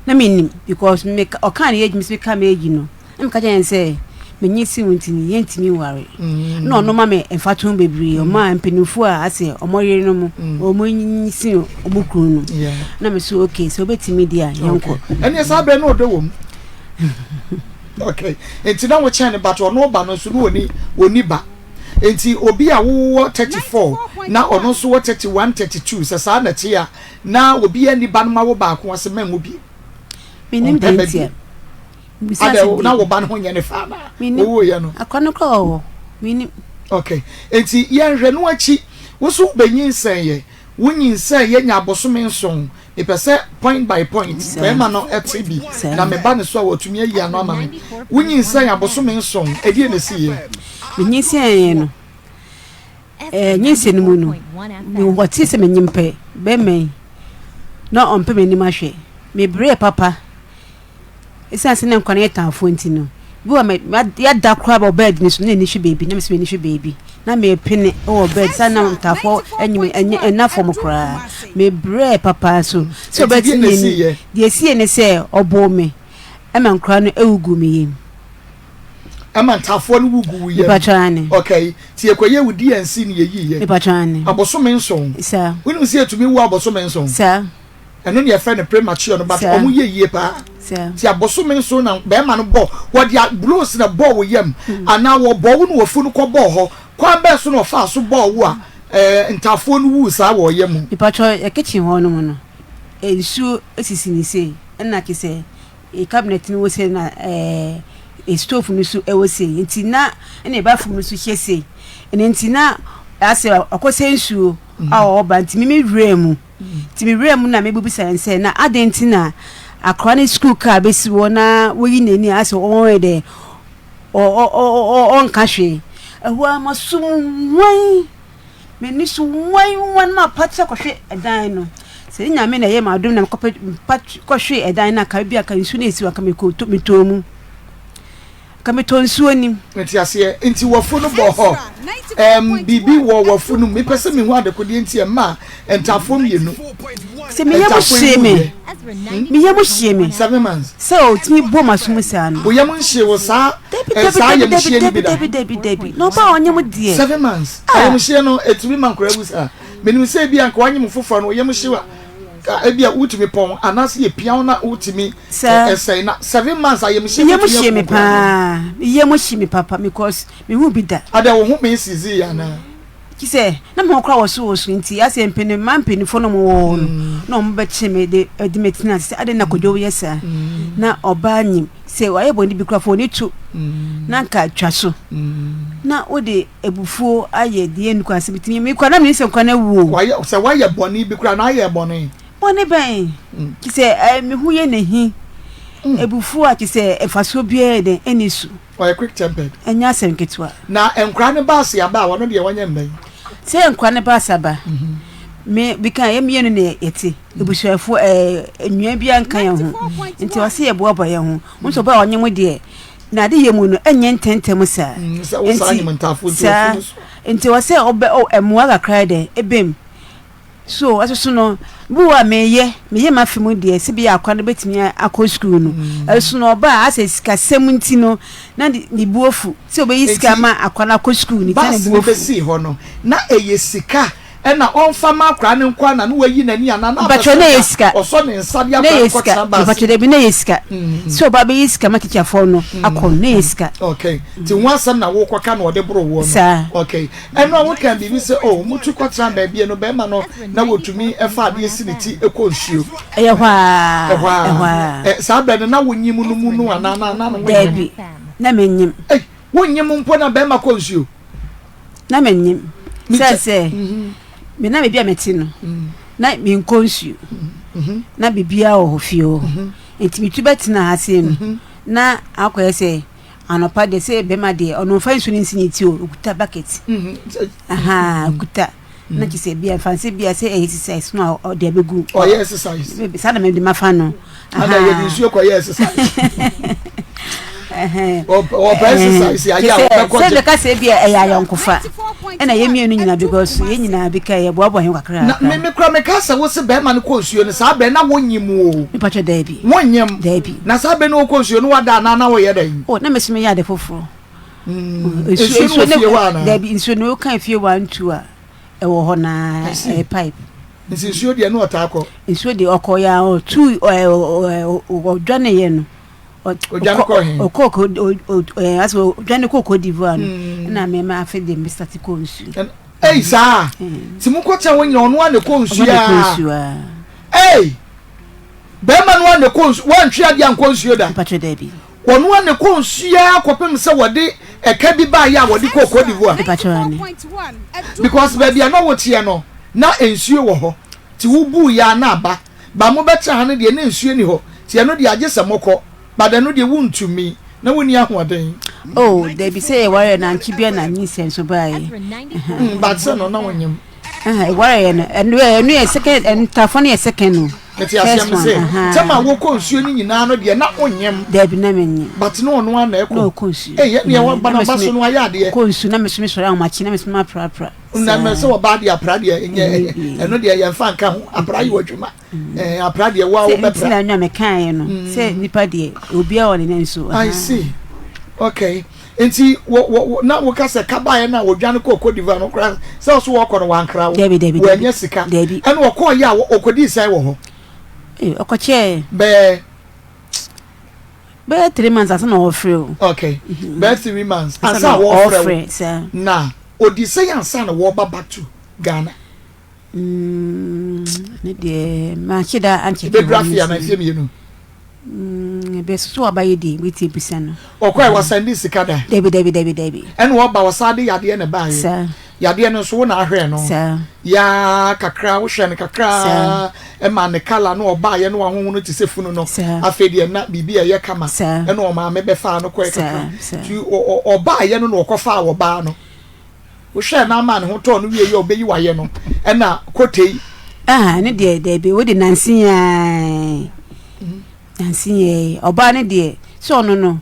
Na mennim because me ɔkaa ne age me nso mekaa me age no na meka kyerɛ no sɛ menye si wo nti no yɛntumi nware mm. na ɔno ma me mfatoho bebree mm. ɔma mpanimfoɔ a asɛ ɔmo yerenom mm. ɔmo nyi si ɔmo kunu no na me so okay sɛ wobɛtumi di a yɛnkɔ ɛneɛ saa berɛ na ɔdɔ wɔ mu okay nti na wokyɛn no but ɔno ba no nso no wɔni wɔni ba nti obi a wowɔ 34 na ɔno nso wɔ 31 32 sɛ saa na ɛte a Na obiara nni ba no ma wo baako ɔse mɛnwo bio. Menim Ɔmpɛ deɛ ba nti bio. a. Mebisa Adɛ sɛ na deɛ. wo ba no ho nyɛ ne fɛ anaa? Menim. Wowooyɛ no. Akora no koraa wɔ hɔ. Menim. Okay. Enti yɛnhwɛ no akyi. Wo nso wobɛnyinsɛn yɛ. Wonyinsɛn yɛ nya abosome nson. Mepɛ sɛ point by point bɛrima no te bi na meba ne so a watumi ayi ano ama me. Wonyinsɛn abosome nson, ɛdeɛn na ɛsiiɛ? Menyinsɛneeɛ no, ɛɛ nyinsɛn no mu no, wɔtee sɛ menyem pɛ, bɛrima yi, na ɔmpɛ m'anim ahwɛ. Mebrɛɛ papa. Esiane sɛ na nkwa no yɛ tanfoɔ nti no, bi wɔ ma yɛada koraa wɔ bed no so na ani hwɛ baabi na mesɛ m'ani hwɛ baabi na mepene wɔ bed sɛ na ntaafoɔ anyim ɛnyɛ ɛna fam koraa mebrɛɛ papa so sɛ ɔbɛte n'ani deɛ ɛsiiɛ ne sɛ ɔbɔɔ me ɛma nkora no ɛwu gu me yam ɛma ntaafoɔ no wu gu wo yam mepatwa ane okay ti yɛkɔyɛ wo DNC ne yɛyiiɛ mepatwa ane abosome nson saa wonim sɛ yɛtumi wu abosome nson saa Ɛno na yɛfrɛ no premature no but ɔmo yɛ yie paa. Ti abosome nso na bɛrima no bɔ wɔde blows na bɔɔ wo yam hmm. anaa wɔbɔ wo na wɔfu no kɔ bɔɔ hɔ kwan bɛɛ so na ɔfaa so bɔɔ wo a ɛɛ ntaafoɔ no wuu saa wɔ ɔyɛ mu. Mipatwɔ yɛ kitchen hɔ nom no nsuo esisi ne sei ɛna kyɛ sɛ cabinet no wɔ sei na ɛɛ stove no so ɛwɔ sei nti na ɛna bathroom no so hyɛ sei ɛna nti na asɛ ɔkɔsɛ nsuo a ɔba nti mimi wura mu. Nti me werɛ mu na mebubisa no sɛ, na adɛn nti na akora no sukuu kaa bɛsi hɔ na woyi n'ani a asɛ ɔyɛ dɛ ɔnka hwee. Ɛhɔ ara m'aso mu wan, m'ani so wan wan ma apakye akɔhwe ɛdan no. Sɛ ne nyame na ɛyɛ m'adom na mekɔpɛ kɔhwe ɛdan no anka bi anka nsuo no esi hɔ anka metɔɔ mu. Nka metɔ nsuo nim. Mete aseɛ. Nti wafunu bɔ hɔ. Ɛɛm biribi wɔ wafunu mu. Mepɛ sɛ mehu adekodeɛ nti ɛmaa ntafoɔ mmienu. Sɛ me yam hyee me. Me yam hyee me. Seven months. Sɛ ɔtumi bɔ m'aso mu saa no. Wo yam nhyee wo saa Dabi saa dabi dabi ayamhyie no bi dabi da? dabi dabi dabi. Na ɔbaa a ɔnyem deɛ. 7 months. Ah. Ayamhyie no ɛtumi ma nkwadaa wu saa? Menim sɛ ebia nka wanyem foforɔ no wo yam hye wo a ebia wotumi pɔn anaasɛ yɛpia wo na wotumi Sɛ. Ɛsɛe na 7 months ayamhyie Me yam bɛtumi hye me aku wo koraa. paa. Me yam hye me papa because me hu bi da. Adɛn wo ho mee siizii yɛ anaa? Kyisɛ na me ho koraa wɔ so wɔ so nti asɛ mpene mmaa mpanyinfoɔ na ɔmo wɔ hɔ no na ɔmo bɛkye me de ɛde me tena ase sɛ adɛn na Kwadwo yɛ saa na ɔbaa nyim sɛ wayɛ bɔne bi koraa fa w'ani to na nka twa so na wode abufuo ayɛ deɛ ɛnni kwan sɛ metumi me koraa na menim sɛ nkwa no awu o. Wayɛ sɛ wayɛ bɔne bi koraa na ayɛ bɔne. Bɔne bɛn? Kyesɛ eh, me ho yɛ n'ahi. Abufuo a kyesɛ mfasoɔ biara yɛ dɛn ɛnni so. Ɔyɛ quick tempered. Ɛnyɛ asɛm ketewa. Na nkwadaa no ba ase aba a, ɔno deɛ wanyɛ no dɛn? Sɛ nkwadaa no ba ase aba, me bi kan yɛn mmienu na yɛte, abusuafoɔ ɛɛ nua biara nka yɛn ho, nti ɔsɛ yɛboaboa yɛn ho. Wo nso ɔbaa a ɔnye mo deɛ, n'ade yɛ mu no ɛnyɛ ntɛntɛm saa. Sɛ wo saa nyem ntafoɔ nti saa, ɔfunu so. Nti ɔsɛ ɔbɛ ɔ mmoa kakra yɛ dɛn ɛbɛm. So ɛsoso no, bi wɔ hɔ a meyɛ, meyɛ m'afe mu deɛ sɛ bi a akwadaa no bɛtumi akɔ sukuu no. Ɛsoso no ɔba a asɛ sikasɛm nti no, na ne bo afu sɛ ɔbɛyi sika Enti ama akwadaa no akɔ sukuu no nti na ne bus bo no afu. bɛsii hɔ no, na ɛyɛ sika na ɔmfa ma akwadaa no nko ara na na wayi n'ani anaa na apɛ Mpakyɛw sɛ na ɛyɛ nka sika. ɔsɔ ne nsa de Na akwadaa ɛyɛ no sika. kɔtena bus Mpakyɛw mu? dabi na ɛyɛ sika. Sɛ ɔba bɛyi sika ma tikyafoɔ no akɔ no, na ɛyɛ sika. Okay, nti ho asɛm na wokɔka na ɔde boro woɔ no? Saa. Okay. Ɛno a wokaa biribi sɛ oh motu kɔtena baabi no bɛrima no na wɔtumi fa adeɛ si ne ti kɔ nsuo. Ɛyɛ hɔ ara. Ɛhɔ ara. Ɛhɔ ara. Ɛ saa berɛ no na wonyim no mu no anaa na na wonyim? Daabi, na menyim. Ei, wonyim mpo na bɛrima kɔ nsuo? Na menyim. Sɛ sɛ me na baabi a mete no na menkɔ nsuo. Na biribiara wɔ hɔ fie hɔ. Nti metu bɛtena ha sei no na akɔyɛ sɛ Anɔpa deɛ sɛ bɛrima deɛ ɔno nfa nsuo no nsi ne ti o okuta bucket ahaa okuta na kyerɛ sɛ bia nfa sɛ bia sɛ ɛyɛ exercise no a ɔde abɛgu ɔyɛ exercise saa na mede mafa no ada yɛde nsuo kɔyɛ exercise ɔpɛ exercise ayɛ a ɔbɛkɔ sɛ bɛka sɛ bia ɛyɛ ayɔnkofa ɛna yɛ mmienu nyinaa because yɛn nyinaa bi ka yɛ boaboa yɛn kakra na me me kura meka sɛ wo se bɛrima no kɔ nsuo no saa bɛn na wonyim o mepatwɛ daabi wonyim daabi na saa bɛn na wokɔ nsuo no wada anaa na woyɛ dɛn o na mesi meyɛ ade foforɔ nsuo no wɔ fie hɔ anaa daabi nsuo no woka fie hɔ a ntu a ɛwɔ hɔ na ɛyɛ pipe nti nsuo deɛ no ɔtaa kɔ nsuo deɛ ɔkɔ yɛ a ɔtu ɔdwaneeɛ no Odwane kɔɔ he? Ɔkɔɔ kɔ ɛɛ asɛ odwane kɔɔ Cote d'Ivoire no ɛna mɛma afei deɛ me start kɔɔ nsuo. Ei saa ti mu kɔ kyɛn wɔn nyina ɔno a na ɛkɔ nsuo aa. Ei bɛrima no a na ɛkɔ nsuo wɔntwe adeɛ ankɔ nsuo da. Mpatwɛ daabi. Ɔno a na ɛkɔ nsuo aa kɔpem sɛ wɔde ɛka bi baayɛ a wɔde kɔɔ Cote d'Ivoire. Mpatwɛ ane. Because baabi a na wɔteɛ no na nsuo wɔ hɔ ti wo buu yɛ a na aba. Ba mobɛtra ha no deɛ na nsuo nni hɔ, nti ɛno deɛ agye sɛ mokɔ, but ɛno deɛ wontumi, na wonni ahoɔden. Oh, dabi, sɛ yɛwareɛ no ankye biara na nyinsɛn nso baeɛ. Mm, but sɛ no na wonyem. Ɛwareɛ no, ɛno ɛno yɛ second, ntafo no yɛ second o. Mete aseɛ me se, tɛm a wokɔ nsuo no nyinaa no deɛ na wonyem. Dabi, na menyem. But na ɔno ara na ɛkɔ. Na ɔkɔ nsuo. Ei, ɛneɛ waba na ba so no ayɛ adeɛ. Kɔ nsuo, na me so mesɔre ahomakye, na me so maprapra. Na mɛ sɛ ɔbaa deɛ apra deɛ nyɛ ɛno deɛ yɛmfa nka ho apra yɛ adwuma ɛɛ apra deɛ wo a wobɛpra. Sɛ nti na nwa mekaeɛ no sɛ nipa deɛ obiara wɔ ne nan so. I see okay nti wɔ wɔ na woka sɛ kabaeɛ no a wɔdwane kɔɔ Cote d'Ivoire no koraa sɛ ɔso wɔkɔ no wankra wo dabi dabi wɔanya sika dabi ɛna ɔkɔɔ yɛ a ɔkɔdii sɛn wɔ hɔ ɔkɔkyɛɛ bɛɛ Bɛyɛ 3 months ansa na wɔfrɛ o. Okay, bɛyɛ 3 months ansa na wɔfrɛ wo. Na odi sɛn ansa na wɔba back to Ghana? Ne deɛ manhyɛ da ankyɛke hɔ. Bɛduru afe anaa mfeɛ 2? Bɛsoso aba yɛ di wetie bisa no. Ɔkɔɛ wɔsɛnde sika da? Dabi dabi dabi dabi. Ɛna ɔba ɔsan de yadeɛ na ɛbaeɛ. Saa. Yadeɛ no nso wo na ahwɛɛ no. Saa. Yaa kakra wohwɛ no kakra ɛma ne kala no ɔbaeɛ no wahonhono te sɛ funu no. Saa. Afei deɛ na biribi a ɛyɛ kama. Saa. Ɛna ɔmaame bɛfaa no kɔɛ kakra. Saa. Nti ɔbaeɛ no na ɔkɔfaa ɔbaa no. Wohwɛɛ no ama ne ho tɔɔ no wie yɛ ɔbɛyi wayɛ no ɛna kotei. Ah ne deɛ daabi wo de nansi yɛɛ. Nansi yɛɛ ɔbaa no deɛ sɛ ɔno no.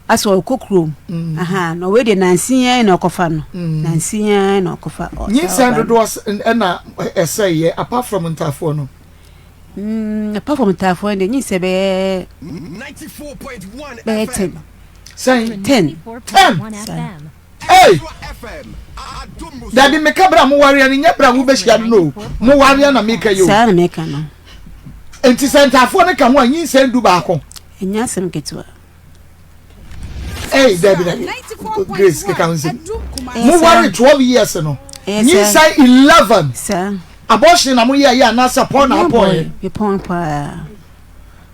Asɛ ɔkɔ kurom ahaa na wei deɛ nansi yɛn na ɔkɔfa no nansi yɛn na ɔkɔfa. Nyinsɛn dodoɔ ɛna ɛsɛ yɛ apart from ntaafoɔ no. Apart from ntaafoɔ no deɛ nyinsɛn bɛyɛ bɛyɛ 10. Sɛn? 10. 10. Hey! Dabi meka bere a mo wareɛ no nyɛ bere a wobɛhyia no no o mo wareɛ na meka yi o. Saa na meka no. Nti sɛ ntaafoɔ no ka ho a nyinsɛn 11. Ɛnyɛ asɛm ketewa. Hey, dabi dabi Grace keka ho nsɛm. Mo ware 12 years no. Nyinsɛn 11. Saa. Abortion na mo yɛ yɛ anaasɛ pɔn na apɔn yɛ. Mepɔn paa.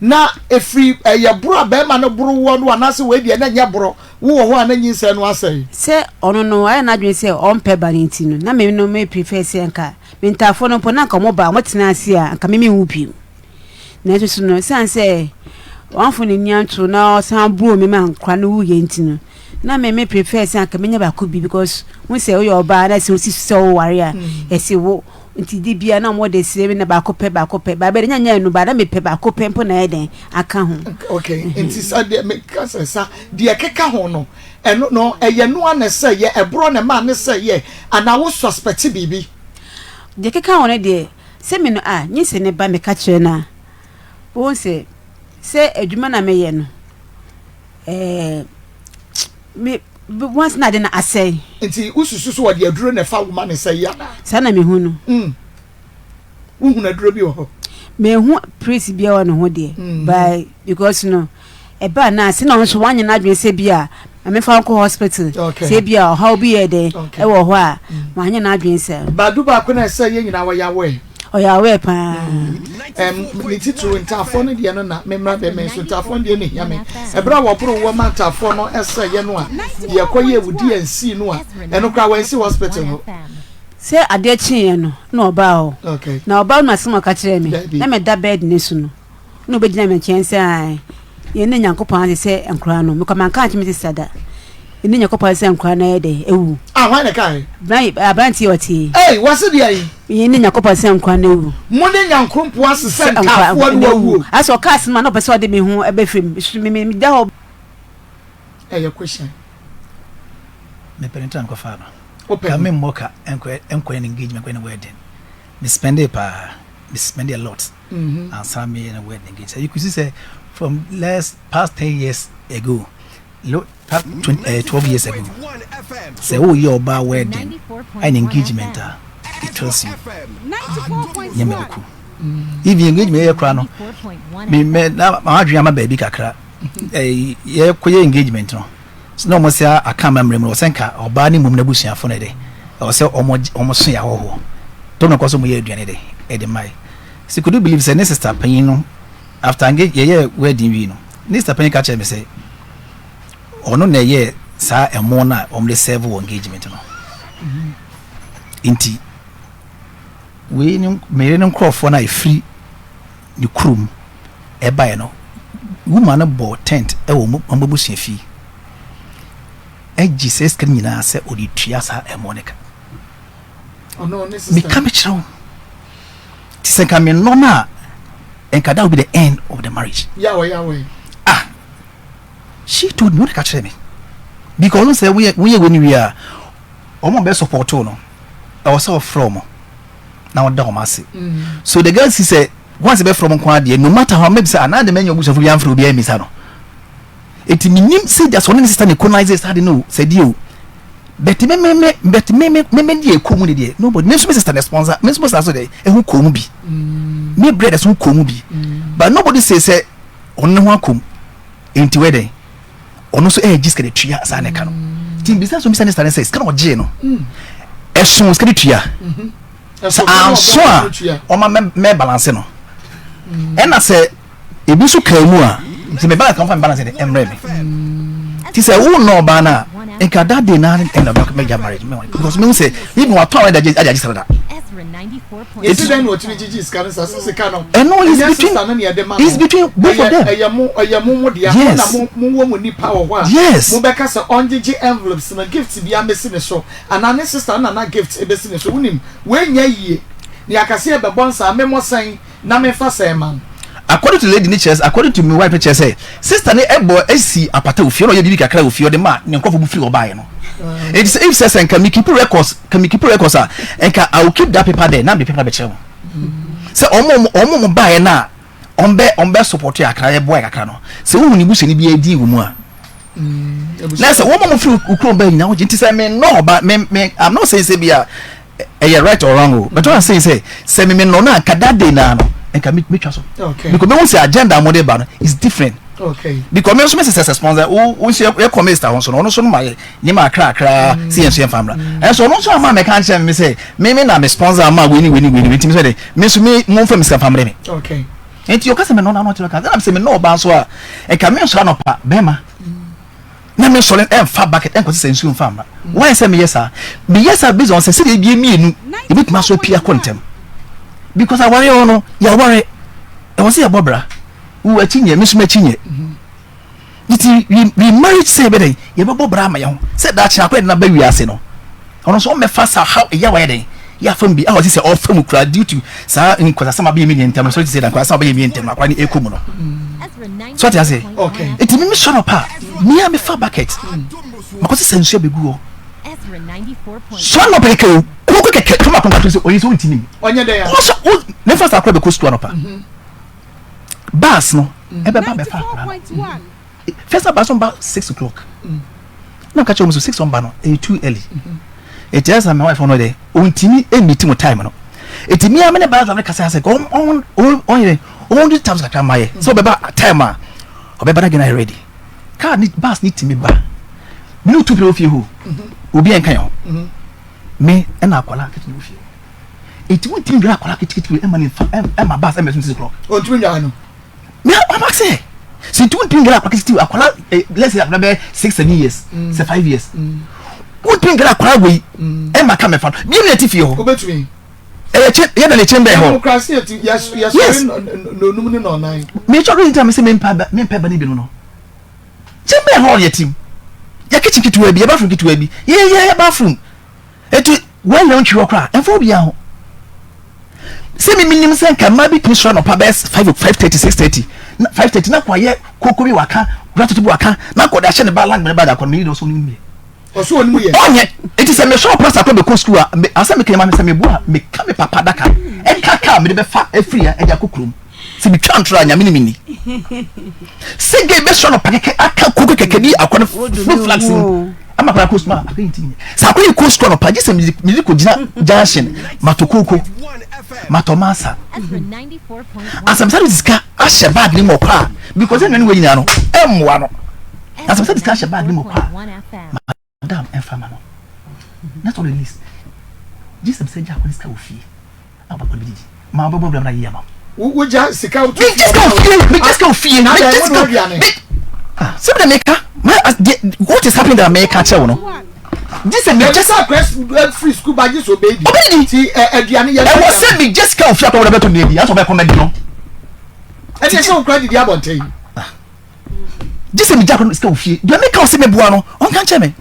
Na ɛfiri ɛyɛ boro a bɛrima no boro woɔ no anaasɛ wei deɛ na ɛnyɛ boro wowɔ hɔ a na nyinsɛn no asɛe. Sɛ ɔno no wayɛ n'adwene sɛ ɔmpɛ ba no nti no na me no me prefer sɛ nka me ntaafoɔ no mpo na nka wɔn ba a wɔtena ase a nka me menwu bio. Nanso so no ɛsiane sɛ wamfa n'ani anto na ɔsan boroo me ma nkora no wuiɛ nti no na me me prefer sɛ anka menya baako bi because wohu sɛ woyɛ ɔbaa na sɛ wosi so sɛ woware a yɛse wo nti de bia na wɔde sere me na baako pɛ baako pɛ baa bɛde nya nya nu ba na mepɛ baako pɛ mpo na ɛyɛ dɛn aka ho. Okay, nti sa deɛ meka sɛ sa deɛ ɛkeka ho no ɛno no ɛyɛ noa na ɛsɛ yɛ ɛborɔ na ɛma ne sɛ yɛ anaa wo suspect biribi. Deɛ ɛkeka ho no deɛ sɛ me no a nye sɛ ne ba meka kyerɛ no a wohu sɛ sɛ adwuma na meyɛ no ɛɛ me once na ade no asɛe. Nti wosusu sɛ wɔde aduro na ɛfa wo ma no sɛe anaa? Saa na mehu no. Mm. Wohunu aduro bi wɔ hɔ? Mehu praise biara wɔ ne ho deɛ. Mm. By because no ɛbaa na ase na ɔno nso wanyɛ n'adwene sɛ bi a ma memfa nkɔ hospital. Okay. Sɛ bi a ɔhaw bi yɛ dɛn Okay. ɛwɔ hɔ a wanyɛ n'adwene saa. Badu baako na ɛsɛ yɛn nyinaa wɔyɛ aware. Ɔyɛ aware paa. Ɛm, ne titiriw ntaafoɔ no deɛ no na memmra bɛ me nso ntaafoɔ no deɛ na ehia me. Ɛberɛ a wɔboro woɔ ma ntaafoɔ no sɛeɛ no a, deɛ ɛkɔyɛɛ wo DNC no a, ɛno koraa wɔansi hospital hɔ. Sɛ adeɛ kyeeɛ no na ɔbaa hɔ. Okay. Na ɔbaa no asɛm a ɔka kyerɛɛ me, Dabi. na meda bed no so no, na ɔbɛgyina me nkyɛn sɛ ae, yɛn ne Nyankopɔn ase sɛ nkwadaa no, mekɔ manka ankyerɛ me sista da. Yɛn ne Nyankopɔn ase sɛ nkwadaa no ayɛ dɛn, awu. Ah, hwan na ɛkae? Bran, aberanteɛ a ɔte yi. Ei, wɔse deɛn? Yɛn ne Nyankopɔn ase sɛ nkwadaa no awu. Mo ne Nyankoropɔn ase sɛ ntaafoɔ no awuo. Asɛ ɔka asɛm a na ɔpɛ sɛ ɔde me ho bɛfiri mu, so me, me, meda hɔ. Ɛyɛ question. Mepɛ no nti na mekɔfaa no. Wopɛ Ka no? memmɔ ka nkɔ nkɔyɛ no engagement nkɔyɛ no wedding. Me spendee paa. Me spendee a lot. Ansa meyɛ no wedding engagement. So you could see sɛ from last past 10 years ago, lo past 20, 12 years ago, sɛ woyɛ ɔbaa wedding ayɛ no engagement a, it tells you nneɛma bi kɔ. Even engagement yɛ koraa no, me me na m'adwene ama baabi kakra. Yɛkɔyɛ engagement no, na wɔn sɛ aka amammerɛ mu no, wɔsɛ nka ɔbaa ne mmom n'abusuafo no de, ɛwɔ sɛ wɔn so yɛ ahɔhoɔ. Tɔm na kɔ so wɔn yɛ aduane de ɛde mae. So could you believe sɛ ne sister panyin no after engage yɛyɛ wedding wie no, ne sister panyin ka kyerɛ me sɛ ɔno na ɛyɛ saa ɛmo no a wɔn de serve wɔ engagement no. Nti wei ne mmere ne nkurɔfoɔ no a ɛfiri. ne kurom ɛbaeɛ no, woman no bɔɔ tent ɛwɔ wɔn abusua fie ɛgye saa sika no nyinaa sɛ ɔde tua saa ɛmɔ no ka. Meka mekyerɛ wo te sɛ nka mennɔ no a nka that will be the end of the marriage. Ah, she told me, wọ́n ka kyerɛ me because ɔno sɛ woyɛ woyɛ wei ni wie a wɔn bɛ support no ɛwɔ sɛ ɔfrɛ wɔn na ɔda wɔn ase. So the girl see sɛ once bɛ frɛ wɔn nko adeɛ, no matter how maybe sɛ anaa de mɛ nyɛ ɔbusuafo bi anfrɛ obi ayɛ misa no, eti mi nim sɛ just ɔne ne sister ne colonize saa de no sɛ di o, but me me me but me me me me deɛ kɔn mu de deɛ nobody. Me nso me sister ne sponsor me nso me sister so de ɛho kɔn mu bi, me brother so kɔn mu bi, but nobody say sɛ ɔno ne ho akɔm nti wɛ dɛ ɔno nso ɛyɛ gye sika de tua saa ne ka no. Ti bisa so bisa ne sister ne sɛ sika na ɔgye no ɛso sika de tua sɛ anso a ɔma mɛ mɛ balance no, ɛna sɛ ebi nso kaa mu a nti mɛ balance kan fa mɛ balance de ɛmrɛ mi. Ti sɛ wo nɔ ɔbaa no a nka that day na ɛna mɛgya marriage mɛ because mehu sɛ even watɔ a ɔyɛ de agye sika dada. Esi dɛn na ɔtumi gyigyi sika no sa sɛ sika no? Ɛno is ɛnyɛ between sister no na yɛde ma no. Is between both of ɛyɛ them. Ɛyɛ mo mo dea. Mo na mo mo wɔ mo nipa wɔ hɔ a mo bɛka sɛ ɔngyegye envelopes no, gift bi amesi ne so anaa ne sister no na na gift ebesi ne so. Wonim wei nyɛ yie na yɛaka sɛ yɛbɛbɔ nsa memmɔ sɛn na memfa sɛn ma no. According to lady ne kyerɛ, according to me wife ne kyerɛ sɛ sister ne ɛbɔ esi apata ofie na ɔyɛ biribi kakra ofie ɔde ma ne nkurɔfo bu firi ɔbaeɛ no. Eti sɛ if sɛ sɛ nka mi keep records, ka mi keep records a, nka I will keep that paper there na mi paper bɛkyerɛ wɔn sɛ ɔmo ɔmo baeɛ na ɔmo bɛ support yɛ akra yɛ boa yɛ kakra no sɛ wohu ne busuani bi edi wɔ mu a na sɛ wɔn a wɔfiri kurom bɛyɛ nyinaa wɔgye. Nti sɛ me nɔ ɔba me I'm not saying sɛ bi a ɛyɛ right or wrong o, but what I'm saying sɛ me nɔ no a nka that day naa no nka me twa so because me hu sɛ agenda a mo de ba no is different because me nso me sɛ sponsor wo nso yɛ kɔ minister ho nso no, ɔno nso no ma yɛ nneɛma akra akra si yɛn nso yɛn fa mra. Ɛnso ɔno nso ama mɛka nkyɛn mi sɛ me na me sponsor ama wei ni wei ni wei ni nti mi sɛ de me nso me mo nfa mi sika fa mrɛ mi. Nti ɔka sɛ me nɔ na ɔno kyerɛ ka ɛna sɛ me nɔ ɔbaa nso a nka me nso anɔpa bɛrima na me sɔre ɛnfa bucket ɛnkɔ sɛ nsuo nfa mra. Wɔn sɛ meyɛ saa, meyɛ saa based on sɛ sɛdeɛ ebie mmienu ebitumi aso apia kɔ ntɛm because aware hɔ no yɛaware ɛwɔ sɛ yɛbɔ bra wo akyi nyɛ me nso m'akyi nyɛ. Nti we marriage sɛ yɛbɛ dɛn yɛbɛbɔ bra ama yɛn ho sɛ daakye akɔ yɛde naba wiase no ɔno nso ɔmmɛfa saa how ɛyɛ a wayɛ dɛn yɛ afam bi a ɔte sɛ ɔfa mu kura due to saa nkwasasɛm abɛyɛ mi ntam no so te sɛ nkwasasɛm abɛyɛ mi ntam no akora ne ɛkɔ mu no so ɔte ase. Nti mi sɔ no pa mi a mefa bucket makɔ sɛ nsuo abɛgu hɔ sɔ no pɛ kɛkɛ o koko kɛkɛ fama akɔnkɔ sɛ ɔyɛ sɛ ɔntumi ɔsɔ ne fa sa akora bɛkɔ sukuu anɔpa bus no ɛbɛba bɛfa akora no first bus no ba 6 o'clock na ɔka kyerɛ wɔn so 6 ɔmba no ɛyɛ too early. Eti ɛsɛ my wife no de ɔntumi ɛmiti mo time no, eti mi a mi ne bus driver kasa sɛ ɔn ɔn ɔn ɔnyɛ ɔn di times kakra ma yɛ sɛ ɔbɛba time a ɔbɛba na gyina ready car ni bus ni timi ba mi ni tu pere ofie hɔ obi ɛnka yɛn ho me ɛna akwadaa ketewa ofie hɔ, eti wɔn ntumi nwura akwadaa ketekete ɛma ne nfa ɛma bus ɛmɛ so 6 o'clock. Ɔntumi nwura no. Me ama sɛ nti wontumi nwura akwadaa ketekete akwadaa let's say akwadaa bɛyɛ 6, 7 years sɛ 5 years, wontumi nwura akwadaa wei ɛma ka mɛfa no biem na ɛte fie hɔ. Wobɛtumi. Ɛyɛ kyɛn yɛ na ne kyɛn bɛn hɔ. Demokrasi yɛ ti yɛ yɛsɔre nonum ne nɔnan. Mekyɛ ɔdɔ nti a mesɛ mempɛ ba ne bi no kyɛn bɛn hɔ yɛ tim yɛ kitchen ketewa bi, yɛ bathroom ketewa bi, yɛ bathroom eti wɔn na ntwi hɔ koraa ɛnfa obiara ho sɛ mi minim sɛ nka mmaa bi tumi sɔrɔ anɔpa bɛyɛ 5, 5:30, 6:30 na 5:30 na kɔ ayɛ koko bi waka ratoto bi waka na kɔ de ahyɛ ne ba lang ne ba de akɔ no mi yi de ɔsɔ ne mu yɛ. Ɔsɔ onim yɛ. Ɔnyɛ eti sɛ mesɔrɔ prasa kɔ bɛkɔ sukuu a me asɛ meka ma sɛ meboa meka me papa daka ɛka kaa mede bɛfa afiri ha ɛde akɔ kurom sɛ metwa ntorɔ a Nyame ne me ni sɛ gay bɛsɔrɔ anɔpa kɛkɛ aka koko kɛkɛ bi akɔ no fruit flags mu ama akɔ akɔ sukuu a akɔ yɛ ntumi sɛ akɔ yɛ kɔ sukuu anɔpa gye sɛ mede kɔ gyina junction matɔ koko matɔ masa asɛmsa de sika ahyɛ bag ne mu ɔkɔ a because ɛnua ne wɔ nyinaa no ɛmmoa no asɛmsa de sika ahyɛ bag ne mu ɔkɔ a madam ɛmfa ma no. That's all the least gye sɛ sɛ gya akɔ ne sika wɔ fie a ɔbɛkɔ ne bi didi ma ɔbɛbɔ bra na yie ama. Wogya sika wotu fie. Megye sika wɔ fie, megye sika wɔ fie, megye sika me ah sɛbi na meka ma what is happening that meka kyerɛ wo no gye sɛ megye sɛ akora free school ba gye sɛ ɔbɛdi ɔbɛdidi ti aduane yɛ ɛwɔ sɛ megye sika wɔ fie akɔ wɔde bɛtɔ nea bi asɛ ɔbɛkɔ mɛdi no. Ɛne sɛ wokura didi abɔnten. Ah. Gye sɛ megya akora no sika wɔ fie. Deɛ meka ɔsɛ meboa no, ɔnka nkyerɛ me.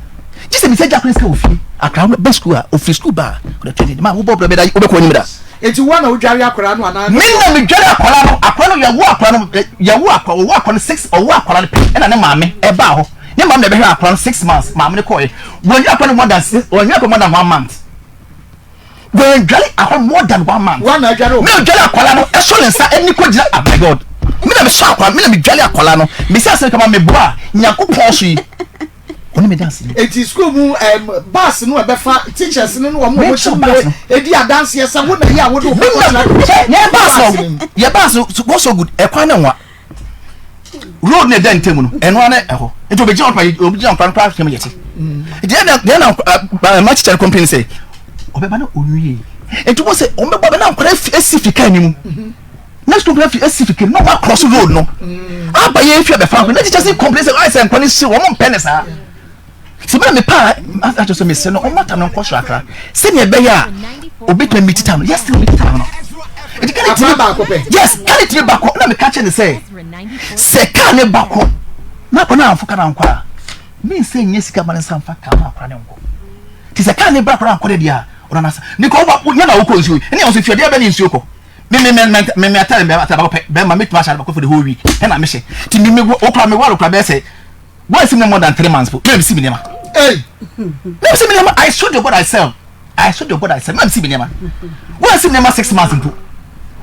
Gye sɛ mesɛ gya akora no sika wɔ fie. Akora no ba sukuu a, ɔfiri sukuu ba a, ɔde twe ne ma wobɔ brɛ bɛda wobɛkɔ anim da. Enti wo na wodware akora no anaa? Me na medware akora no. Akora no yɛwo akora no yɛwo akora ɔwɔ akora no six ɔwɔ akora no pɛ ɛna ne maame ɛbaa hɔ. Ne maame na ɛbɛhwɛ akora no 6 months. Maame no kɔɛ. Wɔnyɛ akora no more than six wɔnyɛ akora more than one month. Wɔndware akora more than one month. Wɔn na adware o. Mi dware akwadaa no ɛsɔ ne nsa ɛni kɔ gyina ah my God. Mi na mi sɔ akwadaa mi na mi dware akwadaa no. Mi si asɛm kama mi bɔ a Nyankopɔn so yi. Ɔne mi dansi ni. Eti school mu ɛm bus no ɛbɛfa teachers no ne wɔn a wɔn ti mu edi adanseɛ sɛ wo na yi a wo de wo kɔ kyerɛ. Yɛ bus no yɛ bus no go so good ɛkwan ne nwa road na ɛda ntam no ɛno ara ɛhɔ nti obi gyina ɔkwa obi gyina ɔkwa no koraa hwɛ yɛte deɛ na deɛ na ɛma kyekyɛ no complain sɛ ɔbɛba na onwie nti wɔn sɛ wɔn bɛbɔ bɛ na nkwadaa esi fi kaa ne mu na sukuu nkwadaa fi esi fi kaa mu na wɔn across road no aba yɛ efi abɛfa nkwadaa na kyekyɛ si complain sɛ ayɛ sɛ nkwadaa no si wɔn mpɛ ne saa. Sɛ bɛrɛ me paa akyɛ sɛ mesrɛ no ɔmmata no nkɔ soro akra sɛnea ɛbɛyɛ a obɛtumi meet time no. Yes, still meet time no. Nti ka ne tumi baako pɛ. Yes, ka ne tumi baako na meka kyerɛ ne sɛ sɛ kaa ne baako na akɔ na amfo ka na nkɔ a me nsɛ nyɛ sika ma ne nsa mfa kaa ma akora ne nkɔ. Nti sɛ kaa ne ba akora nkɔ de deɛ a ɔno nasa ne kɔ ɔba nyɛ na wokɔ nsuo ɛne ɔso fie ɔdeɛ bɛ ne nsuo kɔ. Me me atare me atare baako pɛ bɛrima metumi ahyɛ baako for the whole week ɛna mehyɛ. Nti me wokora me ware kora bɛyɛ sɛ wɔn si mi more than 3 months po mɛ mi si mi nneɛma. Hey. Mɛ mi si mi nneɛma. I swear to God I sell, I swear to God I sell. Mɛ mi si mi nneɛma. Wɔn si mi nneɛma 6 months mpo.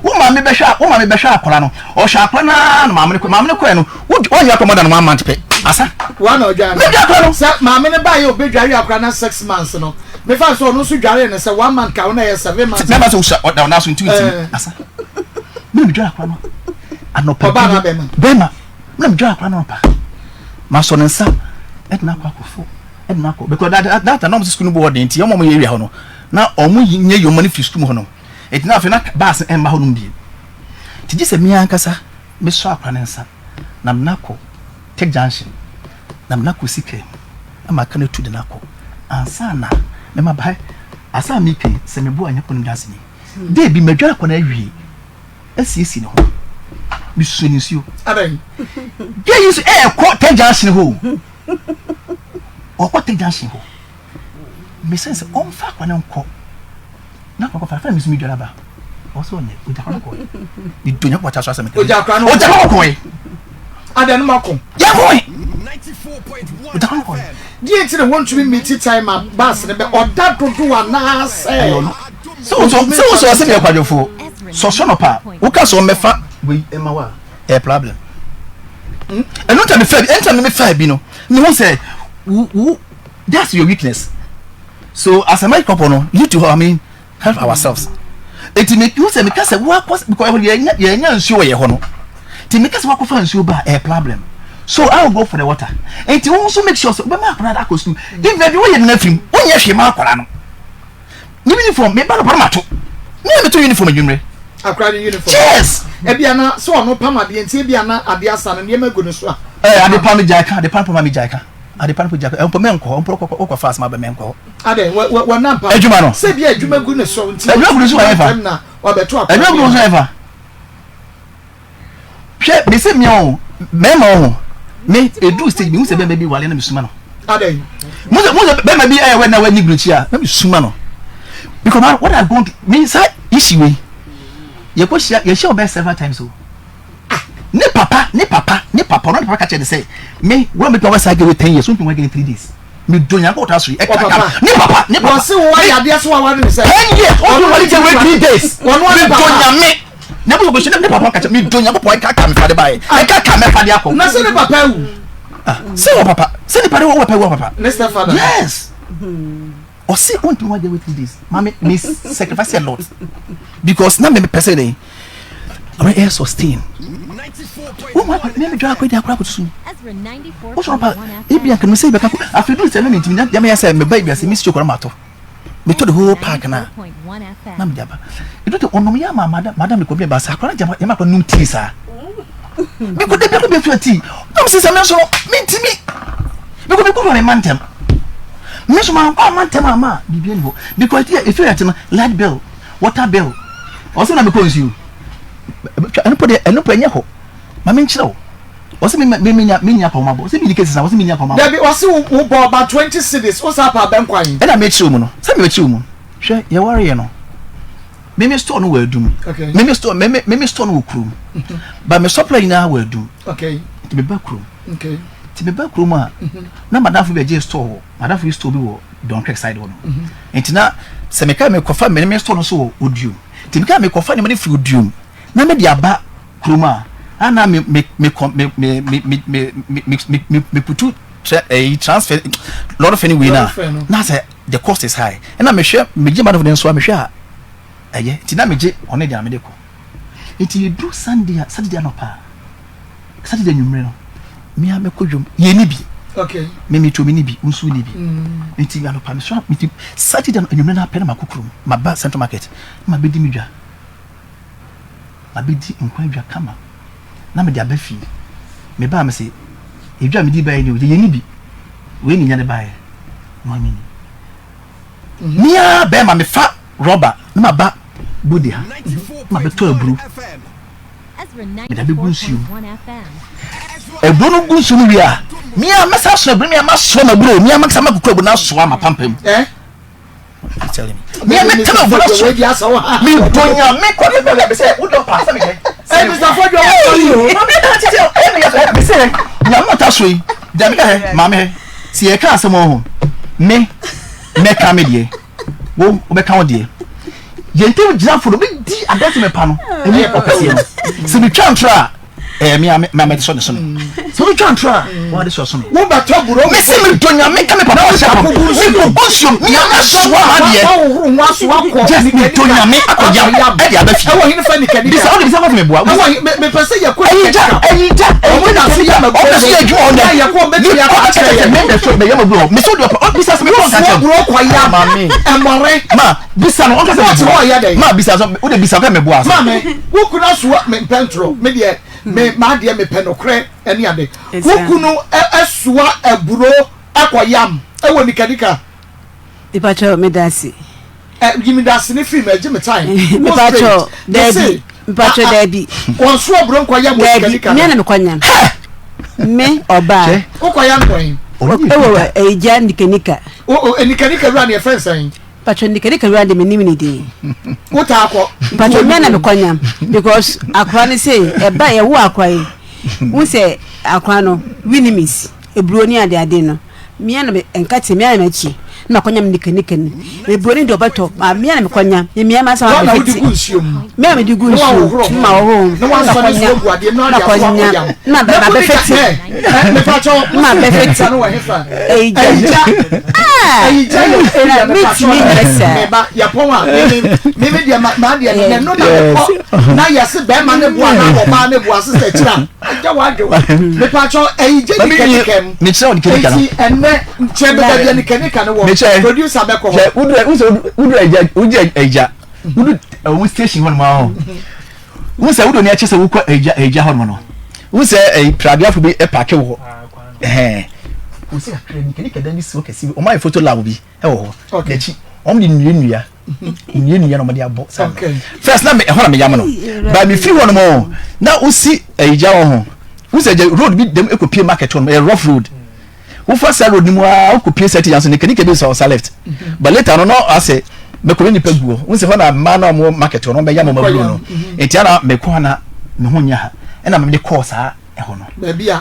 Wo maame bɛhwɛ, wo maame bɛhwɛ akɔla no, ɔhwɛ akɔla naa na maame no kɔ, maame no kɔɛ no wo wɔn nyɛ akɔ more than one month pɛ asa. Wa na ɔdwa no. Mɛ dwa akɔla no. Sɛ maame no ba yɛ obe dware akɔla na 6 months no, mefa so ɔno nso dware no sɛ one month ka wo na yɛ 7 months. Mɛ ma sɛ wosa ɔda ɔna so ntumi ntumi asa. Mɛ mi dwa akɔla no anɔpa. Ɔbaa na bɛma. Bɛma mɛ mi dwa akɔla no anɔpa. Ma sɔ ne nsa ɛde n'akɔ akɔfo ɛde n'akɔ because that time na ɔmo sɛ sukuu no bɔ ɔden nti ɔmo ɔmo yɛ area hɔ no na ɔmo nyɛ yɛ ɔmo ne fi sukuu mu hɔ no eti na afei na baasi ɛmba hɔ nom bie ti gye sɛ mmea ankasa mesɔ akora ne nsa na me n'akɔ Tech Junction na me n'akɔ sika mu na ma aka no tu de n'akɔ ansa na mɛma ba asa mi pɛ sɛ me bo anya kɔ ne dansi ni de bi mɛdwa akɔ na awie asiesie ne ho mesuo ne nsuo gye yi nso ɛɛkɔ Tech Junction hɔ o ɔkɔ Tech Junction hɔ mesɛn sɛ ɔmfa akwa ne nkɔ na akɔ kɔfa afɛn mi nso mi dwara ba ɔsɛ ɔnyɛ ogya kɔ no kɔɛ medo nya kɔkya so asɛ mekɛ ogya kɔ no kɔɛ adɛ no mako yɛ kɔɛ ogya kɔ no kɔɛ deɛ nti na wɔntumi meet time a bus no bɛ ɔda dodo anaasɛ sɛ wo sɛ ɔsɛ meyɛ kwadwofoɔ sɔsɔ no pa woka sɛ ɔmmɛfa wei ɛma wo a ɛyɛ problem. Ɛno nta mefa bi ɛnta mefa bi no mehu sɛ wo that's your weakness. So as a married couple no, you need to, I mean, help ourselves. Eti me hu sɛ meka sɛ woakɔ because yɛnya yɛnya nsuo wɔ yɛ hɔ no ti meka sɛ woakɔfa nsuo ba ɛyɛ problem, so I will go for the water. Eti wo nso make sure sɛ wobɛma akwadaa akɔ sukuu if baabi woyɛ no afirim wonyɛ hwee ma akwadaa no ne uniform meba no pa no mato me a meto uniform anwummerɛ. Akora ne uniform. Yes. Ebi ana sɛ ɔno pam adeɛ nti ebi ana adeɛ asa no nneɛma gu ne so a. Ɛɛ adepa mi gyae ka adepa no mi gyae ka adepa no gyae ka ɛmpo mɛ nkɔ hɔ mpo kɔ kɔ fast ma bɛ mɛ nkɔ hɔ. Adɛ wɔ wɔ wɔ nampa. Adwuma no. Sɛ bi adwuma gu ne so nti. Adwuma gu ne so wɔ ɛfa. Na wabɛto akora. Adwuma gu ne so ɛfa. Hwɛ mesi mmea o mɛɛma o me edu stage mi n sɛ bɛɛma bi wale na mi suma no. Adɛ. Mo sɛ mo sɛ bɛɛma bi ɛyɛ wɛ na wɛ ni gurukyi a na mi suma no because man what I go to me sa issue wei yɛ kɔ hyia yɛ hyia ɔbɛyɛ several times o. Ah, ne papa ne papa ne papa ɔno ne papa ka kyerɛ ne sɛ me wɔn mi tuma wɛ saa gɛ wɛ 10 years wɔn tuma wɛ gɛ 3 days mi do nyanko ɔta so yi ɛka ka ne papa ne papa. Wɔn se wɔn ayɛ adeɛ so wɔn ne sɛ. 10 years wɔn tuma wɛ gɛ wɛ 3 days. Wɔn mi do nyame ne bɔ bɔ ne papa ka kyerɛ mi do nyanko pɔ ɛka ka mi fa de ba yɛ ɛka ka mɛ fa de akɔ. Na sɛ ne papa ewu. Ah, sɛ wɔ papa sɛ nipa de wɔ papa wɔ papa. Ne step father. Yes. Ɔsi wɔn tuma wɛ gɛ wɛ 3 days maame mi sacrifice a lot because na mi pɛ sɛ de ɔbɛ air sustain wɔn mu akɔ mi mi dwa akɔ edi akɔ akɔ tutu o sɔrɔ pa ebi anka mi sɛ ebi akɔ afei duru sɛ mi mi ntumi yɛ mi yɛ sɛ mi ba ebi ase mi si okora ma atɔ mi tɔ the whole park na na mi de aba edu te ɔnum yɛ ama madam madam mi kɔ bi ba sa akɔla gyama yɛ ma akɔ num tii saa mi kɔ de bi akɔ bi etu tii na mi sɛ mi nso mi ntumi mi kɔ mi kɔ mi ma ntɛm mi nso ma nkɔ ama ntɛm ama biribi ɛni hɔ because efi yɛ ti no light bill, water bill, ɔsɛ na mi kɔ nsuo ɛno po deɛ ɛno po ɛnyɛ hɔ. Ma me nkyerɛ wo. Ɔse me me menya menya akɔnhoma bɔ. Ɔse me ni cases na ɔse me nya akɔnhoma bɔ. Dabi ɔse wo wo bɔ about 20 cedis wo saa pa abɛnkwan. Ɛna me kyerɛ wo mu no. Sɛ me bɛkyerɛ wo mu. Hwɛ yɛ ware yɛ no. Me me store no wɔ Adum. Okay. Me me store me me me store no wɔ kurom. But me supply nyinaa wɔ Adum. Okay. Nti me ba kurom. Okay. Nti me ba kurom a na madamfo bi bɛgye store wɔ madamfo bi store bi wɔ Dunkirk side hɔ no. Nti na sɛ meka mekɔfa me me store no so wɔ Oduom. Nti meka mekɔfa nneɛma no firi Oduom na mede aba kurom a, a na me me me kɔ me me me me me me me me me putu tra ɛyi transfer lɔri fɛ ni wei na na sɛ the cost is high. Ɛna mehwɛ megye madamfo de nso a mehwɛ a ɛyɛ nti na megye ɔno deɛ na mede kɔ. Nti yɛduru Sunday a Saturday anɔpa a Saturday anwummere no, me ara mɛkɔ dwom. Yɛnni bi. Okay. Me metuo menni bi, wo nso wonni bi. Nti anɔpa mesɔre a, nti Saturday anwummere no ara pɛ na makɔ kurom. Maba Central Market na mabɛdi me dwa. Mabɛdi nkwan dwa kama na mede aba fie. Mebaa mese, edwa a medi baeɛ ni o, yɛnni bi. Wei na nya de baeɛ. Na wamini. Me ara bɛrima mefa rɔba na maba Bode ha na mabɛtɔ aburo. Mede abɛgu nsuo mu. Aburo no gu nsuo mu wie a, me a mɛsa asoa aburo, me a masoa m'aburo, me a mɛsa makokɔ aburo no asoa m'apampam. Eh? Me a mɛtena aburo aso. Me dɔ nyame kɔ ne bɛlɛ sɛ wodɔ paa sɛ mehwɛ. Mesɛ nyame ɔta so yi, deɛ meka hɛ, maame hɛ, sɛ yɛka asɛm wɔ ho, me mɛka me deɛ. Wo wobɛka wo deɛ. Yɛn ntam gyinafo no bɛdi adanse me pa no ɛne ɔkɛseɛ no. Sɛ metwa ntorɔ a, ɛyɛ me a me a mɛde sɔ ne so me. Sɛ wobɛtwa ntorɔ a, wɔn ade sɔ so me. Wobɛtɔ buro Mese medɔ Nyame ka me papa ɔhyɛ pam. Mekɔbɔ nsuom me a mɛsoa m'adeɛ. Woahohoro ho asoa kɔ Just medɔ Nyame akɔyam ɛde aba fie. Ɛwɔ he fa nika nika? Bisa wode bisa kɔte meboa. Ɛwɔ he mepɛ sɛ yɛkɔ nika nika. Ɛyi gya ɛyi gya ɛyi gya ɔmo so yɛ adwuma ɔnɛ. Yɛkɔ ɔbɛtumi akɔ akyerɛ yɛn. Me bɛ so bɛyɛ mo buro me so deɛ ɔpɛ bisa sɛ me kɔ nka kyɛm. Wosua buro kɔ yam ɛmɔre. Ma bisa no ɔnka sɛ me boa. Ma bisa so wode bisa ɔka me boa. Maame wo kunu asoa me mpɛ ntorɔ me deɛ me maa deɛ mepɛ nokorɛ ɛne ade wo kunu ɛsoa aburo ɛkɔ yam ɛwɔ nikanika. Mepakyɛw meda ase. Ɛ yi meda ase ne firi mu ɛgye me time. Mepakyɛw daabi mepakyɛw daabi. Wɔn so aburo nkɔ yam wɔ nikanika. Daabi mmea na mekɔ nyam. Me ɔbaa. Wokɔ yam wɛn. Ɛwɔ ɛgya nikanika. O o nikanika wura ne yɛfrɛ nsɛn. Mpatsɔ nika nika wura de menim ne din. Wo taa kɔ. Mpatsɔ mmea na mekɔ nyam because akora no sei ɛba yɛwo akora yi wo sɛ akora no winimis eburo ne ade ade no mmea na nkate mmea na makyi na makɔ nyam nika nika no eburo ne deɛ ɔbɛtɔ ma mmea na mekɔ nyam mmea ma sɛ ma mefete mmea na mede gu nsuo mu ma ɔhoro na makɔ nyam na makɔ nyam na mabɛfete na mabɛfete Ɛyigya ɛyigya metumi nyɛ saa. Meba yɛpɔn a meme deɛ m'adeɛ no n'ano na mekɔ na yɛse bɛrima ne boa na ɔbaa ne boa sesɛ kyerɛ a agya wadwo mepakyɛ ɛyigya nikanika mu eti ɛnɛ nkyɛn bɛda deɛ nikanika no wɔ producer bɛkɔ hɔ. Wodura ɛgya wodura ɛgya wodu ɛwɔ station hɔ nom ahɔ. Wohu sɛ wode w'ani akyerɛ sɛ wokɔ agya agya hɔ nom no, wohu sɛ ɛyi pradeafo bi paake wɔ hɔ. Ɛhɛn. Wosi kakra bi, kɛne kɛdan bi si hɔ kɛse bi. Wɔn ayɛ photo lab bi ɛwɔ hɔ. N'akyi, wɔn de nnua nnua, nnua nnua na wɔn de abɔ saa no. First na me ɛhɔ na me yam no. Ba me firi hɔ nom o, na wosi agya wɔ ho. Wohu sɛ agya road bi dɛm ekɔ pie market hɔ nom, ɛyɛ rough road. Wofa saa road no mu ara wokɔpie sɛ tigya nso ne kanika bi nsa ɔsa left but later no na asɛ mɛkɔ ne nipa gu hɔ wohu sɛ hɔ na mmaa no a wɔwɔ market hɔ no wɔbɛyɛ mɔma buro no nti ana mɛkɔ hɔ na me ho nyɛ ha ɛna mede kɔɔ saa ɛhɔ no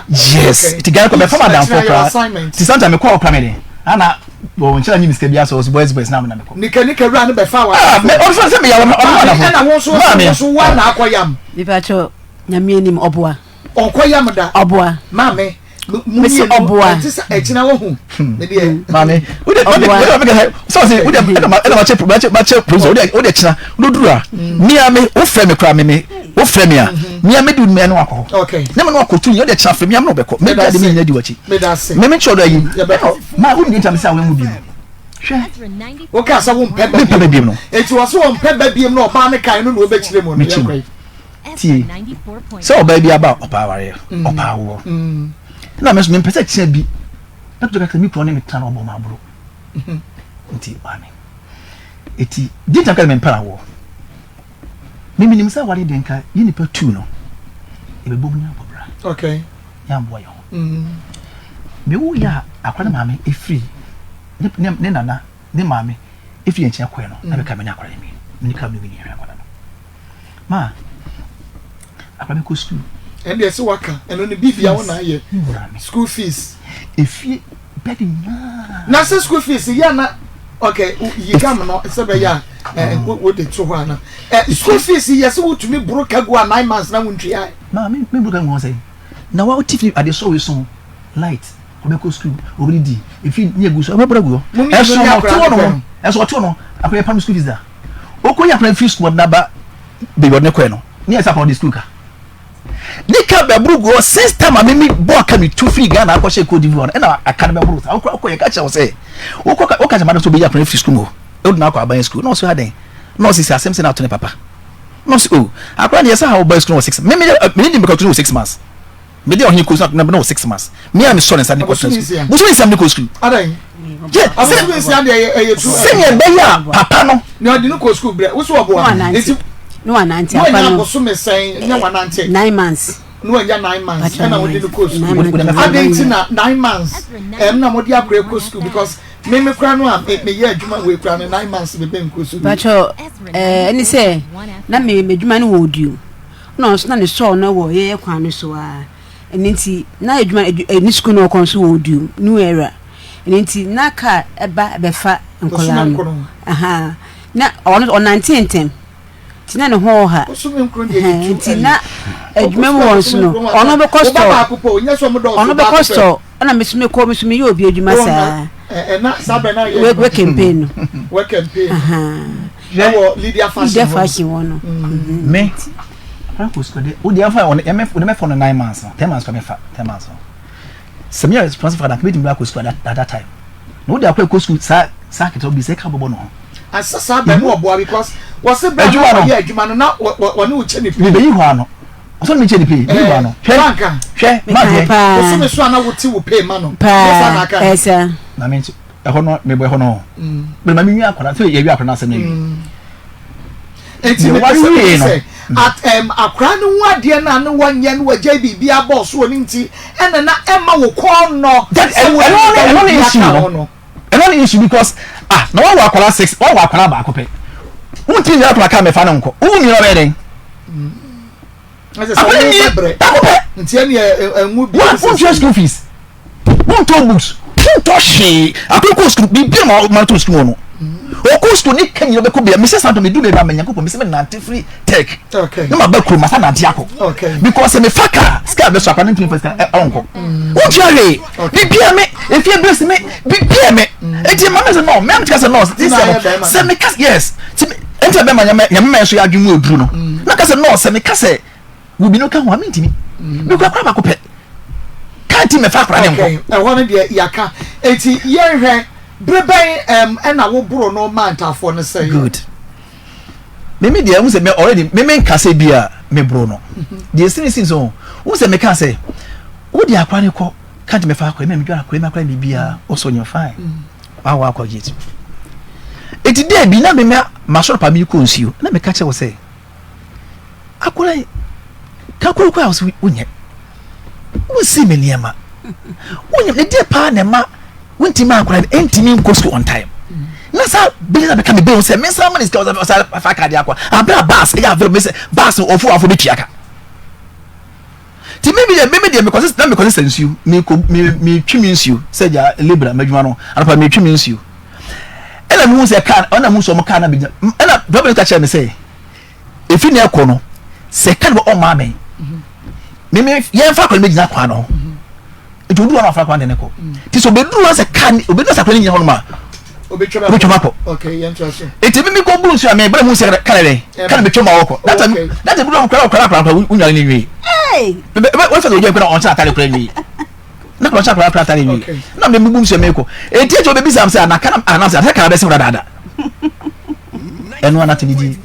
yes nti Ghana kɔ mɛfa madamfo koraa nti sometimes mekɔ hɔ koraa mede ana wɔn nkyɛn anyi misika bi asɔ ɔsi boys boys na amena mekɔ. Nika nika wura ne bɛfa wa. Ah mɛ ɔno sɛ meyɛ ɔno madamfo. Ɛna wɔn nso wɔn nso wɔn na akɔ yam. Nipa kyɛw nyame anim ɔboa. Ɔnkɔ yam da. Ɔboa. Maame. Mesi ɔboa. Ɛnti sɛ ɛkyina wɔ hu. Maame. Wode wode wode meka sɛ sɛ ɔsi wode ɛna ma ɛna ma kyɛ ma kyɛ ma kyɛ producer wode wode kyina wode duru a mia me wofrɛ me kora me me wofrɛ me a mia me du mia no akɔ hɔ. Ne me no akɔ tu wode kyina frɛ mia me no bɛkɔ. Me gya de me nyina di wakyi. Me me kyerɛ ɔdɔ ayi. Ma wo ni ntam sɛ awɛn mu bi no. Hwɛ. Woka sɛ wo mpɛ ba bi no. Eti wɔ so wɔ mpɛ ba bi no ɔbaa ne kan no na wɔbɛkyerɛ mu no. Yɛ kɔ. Tie, sɛ ɔbaa bi aba a, ɔpɛ awareɛ, ɔpɛ awoɔ. Ɛna me nso mempɛ sɛ kyena bi bɛto ka sɛ me kunu ne me tena na ɔbɔ m'aboro. Nti maame, eti di ntam ka sɛ mempɛ awoɔ. Me menim sɛ awareɛ deɛ nka yɛ nipa tu no, ɛbɛbom ne abɔ bra. Okay. Yɛamboa yɛn ho. Mewu yɛ a akora ne maame efiri ne ne ne nana ne maame efiri yɛn nkyɛn kɔɛ no na bɛka me ne akora ne mmienu me ne ka me ne hwɛ akora no. Ma akora me kɔ sukuu. Ɛnde ɛsɛ waka ɛno ne bibia wo na ayɛ school fees. Efie bɛde nyinaa. Na sɛ school fees yɛ na okay yi gam no sɛ bɛyɛ a wo de to hɔ ana school fees yɛ sɛ wotumi boro kagu a 9 months na wontua. Ma me me boro kagu wɔn sɛ na wa wote fi adeɛ sɔɔ so light ɔbɛkɔ school ɔbɛdidi efi ne egu so ɔbɛboro agu hɔ ɛso no ɔte hɔ no ɛso ɔte hɔ no akɔyɛ pam school fees da okɔ yɛ akɔyɛ free school ɔde n'aba beebi ɔde ne kɔɛ no ne yɛ sɛ akɔyɛ ɔde school ka. Ne ka bɛboro gu hɔ since time a mimi bɔ aka mi tu firi Ghana akɔhyɛ Cote d'Ivoire no ɛna aka no bɛboro saa. Wokɔ wokɔ yɛ ka kyerɛ wo sɛ wokɔ ka woka kyerɛ madam sɛ obeyi akɔla firi sukuu mu hɔ wode no akɔ aban sukuu na ɔso adɛn na ɔsi sɛ asɛm sɛ na ato ne papa na ɔsi o akɔla no yɛ sɛ ha ɔba sukuu no wɔ 6 me me me ne di mbɛkɔ no wɔ 6 months mede ɔhene kɔ sukuu na wɔ 6 months me a mesɔ ne nsa ne kɔ sukuu bosome nsia ne kɔ sukuu yɛ sɛnea ɛbɛyɛ a papa no na ɔde no kɔ sukuu brɛ woso ɔboa nti ne wanante apa no bosome sɛn ne wanante 9 months. Ne wanya 9 months ɛna wɔde no kɔ sukuu. Adi nti na 9 months ɛm na wɔde akora kɔ sukuu? Because me me kora no a me meyɛ adwuma wɔ ekura no 9 months me bɛ nkɔ sukuu. Mpatsɔ ɛne sɛ na me m'adwuma no wɔ odio na ɔno nso na ne sɔɔ no wɔ yɛyɛ kwan no so a ɛne nti na adwuma ne sukuu no ɔkɔ nso wɔ odio New Era ɛne nti na kaa ɛba ɛbɛfa nkɔlaa no na ɔno ɔnante ntɛm nti na ne ho ɔha nti na adwuma mu wɔ nso no ɔno bɛkɔ store, ɔno bɛkɔ store ɛna me so mekɔ me so meyɛ obi adwuma saa wɛ campaign no. Wɛ campaign ɛwɔ Lydia Fashion. Lydia Fashion wɔ no. Me akora sukuu de o de afa ɔne ɛmɛ ɔde mɛfɔ no 9 months no 10 months kɔ mɛfa 10 months no sɛ mi yɛ responsible for that mi ti mi akɔ sukuu at that time na o de akɔ ekɔ sukuu saa saa ketewa bi sɛ ɛka bɔbɔ no ho. Asa saa bɛn mu ɔboa because wɔsi bɛn na ɔyɛ adwuma no na wɔne wo kyɛ ne pay. Mebɛyi hɔ ano ɔsɔ mi kyɛ ne pay meyi hɔ ano. Hwɛ hwɛ maa deɛ. Bosome so a na wote wo pay ma no. Paa ɛsa. Na mi nso ɛhɔ no mebɔ ɛhɔ no bɛrɛ ma mi nwi akwadaa sɛ yɛ wi akwadaa n'asɛm na wi. Eti mi pɛ sɛ sɛ at akwadaa no ho adeɛ na ne wɔnyɛ no wɔgya biribi abɔ so wɔ ne nti ɛna na ɛma wo kɔn nɔ. Sɛ wɔ ne issue no, ɛno ne issue because ah na wɔwɔ akwadaa six, wɔwɔ akwadaa baako pɛ, wɔn ti nyɛ akwadaa kaa mɛfa no nkɔ wɔn nyina bɛyɛ dɛ. Akwadaa ni baako pɛ. Nti ɛni ɛngu bi. Wɔn wɔn school fees, wɔn tɔ books, wɔn tɔ hwee. Akɔkɔ school biribi a ma ma to school no ɔkɔ school ne ka nyina bɛkɔ bia mesɛ santo medu baabi a ma Nyankopɔn mesɛ menante firi tech ne ma ba kurom masa nante akɔ because sɛ mefa kaa sika bɛso akwa ne ntumi fa sika ɔnkɔ wontua hwee bibia me efie bɛsi me bibia me enti ma me sɛ no mɛm tika sɛ no sɛ meka yes enti bɛma nyame nyame ma nso yɛ adwene mu aduru no na ka sɛ no sɛ meka sɛ wobi no ka ho a mentimi mekura kora baako pɛ kanti mɛfa akora ne nkɔ. Ɛhɔ no deɛ yɛaka eti yɛnhwɛ bere bɛn ɛna woboro no maa ntaafoɔ no sɛ. Good. Mimi deɛ n sɛ me already mimi nka sɛ bi a meboro no deɛ sini sini so n sɛ meka sɛ wode akora ne kɔ kanti mɛfa akora mi medwa akora mi akora mi bia ɔsɔ nyɛ fine wawa akɔ gye ti eti dɛ bi na mimi masɔrɔ pa mi kɔ nsuo na meka kyerɛ wɔ sɛ akora yi kakoro kɔ a ɔsɛ wonyɛ wonsi me nneɛma wonyɛ ne deɛ paa na ɛma wontumi akora no ɛntumi nkɔ sukuu on time na saa bere na bɛka me bɛn sɛ mensa ma ne sika ɔsɛ afa kaade akɔ abere a bus ɛyɛ available mesɛ bus ɔfo afo bɛtua ka nti mimi deɛ mimi deɛ mekɔsɛ na mekɔsɛ sɛ nsuo mekɔ me metwi me nsuo sɛ gya lebra m'adwuma no anɔpa metwi me nsuo ɛna mehu sɛ kaa ɛna mehu sɛ ɔmo kaa na bɛgyina ɛna dɔbɛn ka kyerɛ me sɛ efi na ɛkɔ no sɛ kaa no bɛ ɔmaa me mimi yɛn fa akɔla mi gyina kwan no ho nti odu hɔ na ɔfa kwan de ne kɔ nti sɛ obeduru hɔ sɛ kaa ni obeduru sɛ akɔla ne gyina hɔ nom a obetwa mu akɔ eti mimi kɔ buru nsu a mɛ ebere mu sɛ kaa dɛ kaa betwa mu awɔkɔ data data ebi dɔm kora ɔkora akora akora wunwale ne nwie bɛ bɛ wɔn fɛ sɛ ogya nkora ɔnkyɛn atare kora nwie na kora ɔnkyɛn akora akora atare nwie na mɛ mubu nsu mɛ kɔ eti eti obebi sam sɛ anaka na anase ase kaa bɛsi wura dada ɛnu anate ne di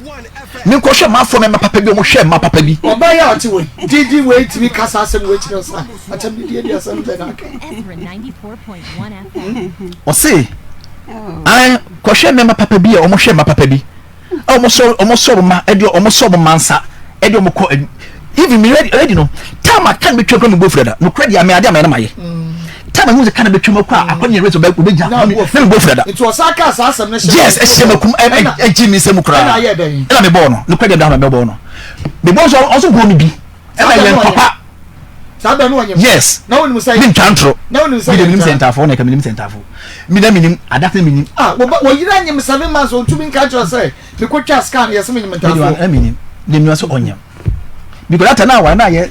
mi nkɔ hwɛ maa fɔ mɛ ma papa bi ɔmo hwɛ ma papa bi. Ɔbaa yi a ɔte wɔ didi wei tumi kasa asɛm wei kyerɛ ɔsa akyɛm didi edi asɛm bɛ n'aka. Ɔse an kɔhwɛ mɛma papa bi a ɔmo hwɛ ma papa bi a ɔmo sɔ ɔmo sɔ ɔmo ma ɛde ɔmo sɔ ɔmo ma nsa ɛde ɔmo kɔ. Even me ready ready no time a kan betwa kura me bo fura da no kura deɛ me ade a mɛyɛ na mayɛ time a hu sɛ kan betwa mu kɔ a akɔ ne rate ɔbɛ ɔbɛ gyina na me bo fura da. Nti ɔsan kaa saa asɛm no hyɛ. Yes, ɛhyɛ ma kum ɛgye me nsam koraa. Ɛna ayɛ dɛn? Ɛna me bɔɔ no no kura deɛ me bɔɔ no me bɔɔ nso ɔnso bɔɔ me bi ɛna yɛn papa. Saa bɛn no ɔnyem. Yes. Na wonim sɛ. Me ntwa ntoro. Na wonim sɛ. Me de menim sɛ ntaafo na ɛka menim sɛ ntaafo. Me na menim adaka menim. Ah, wɔyere anyem 7 months, ɔntumi nka kyerɛ sɛ mekɔtwa scan yɛsɛ menyem ntaafoɔ. Me de menim. De menim sɛ ɔnyem. Because that time na aware na ayɛ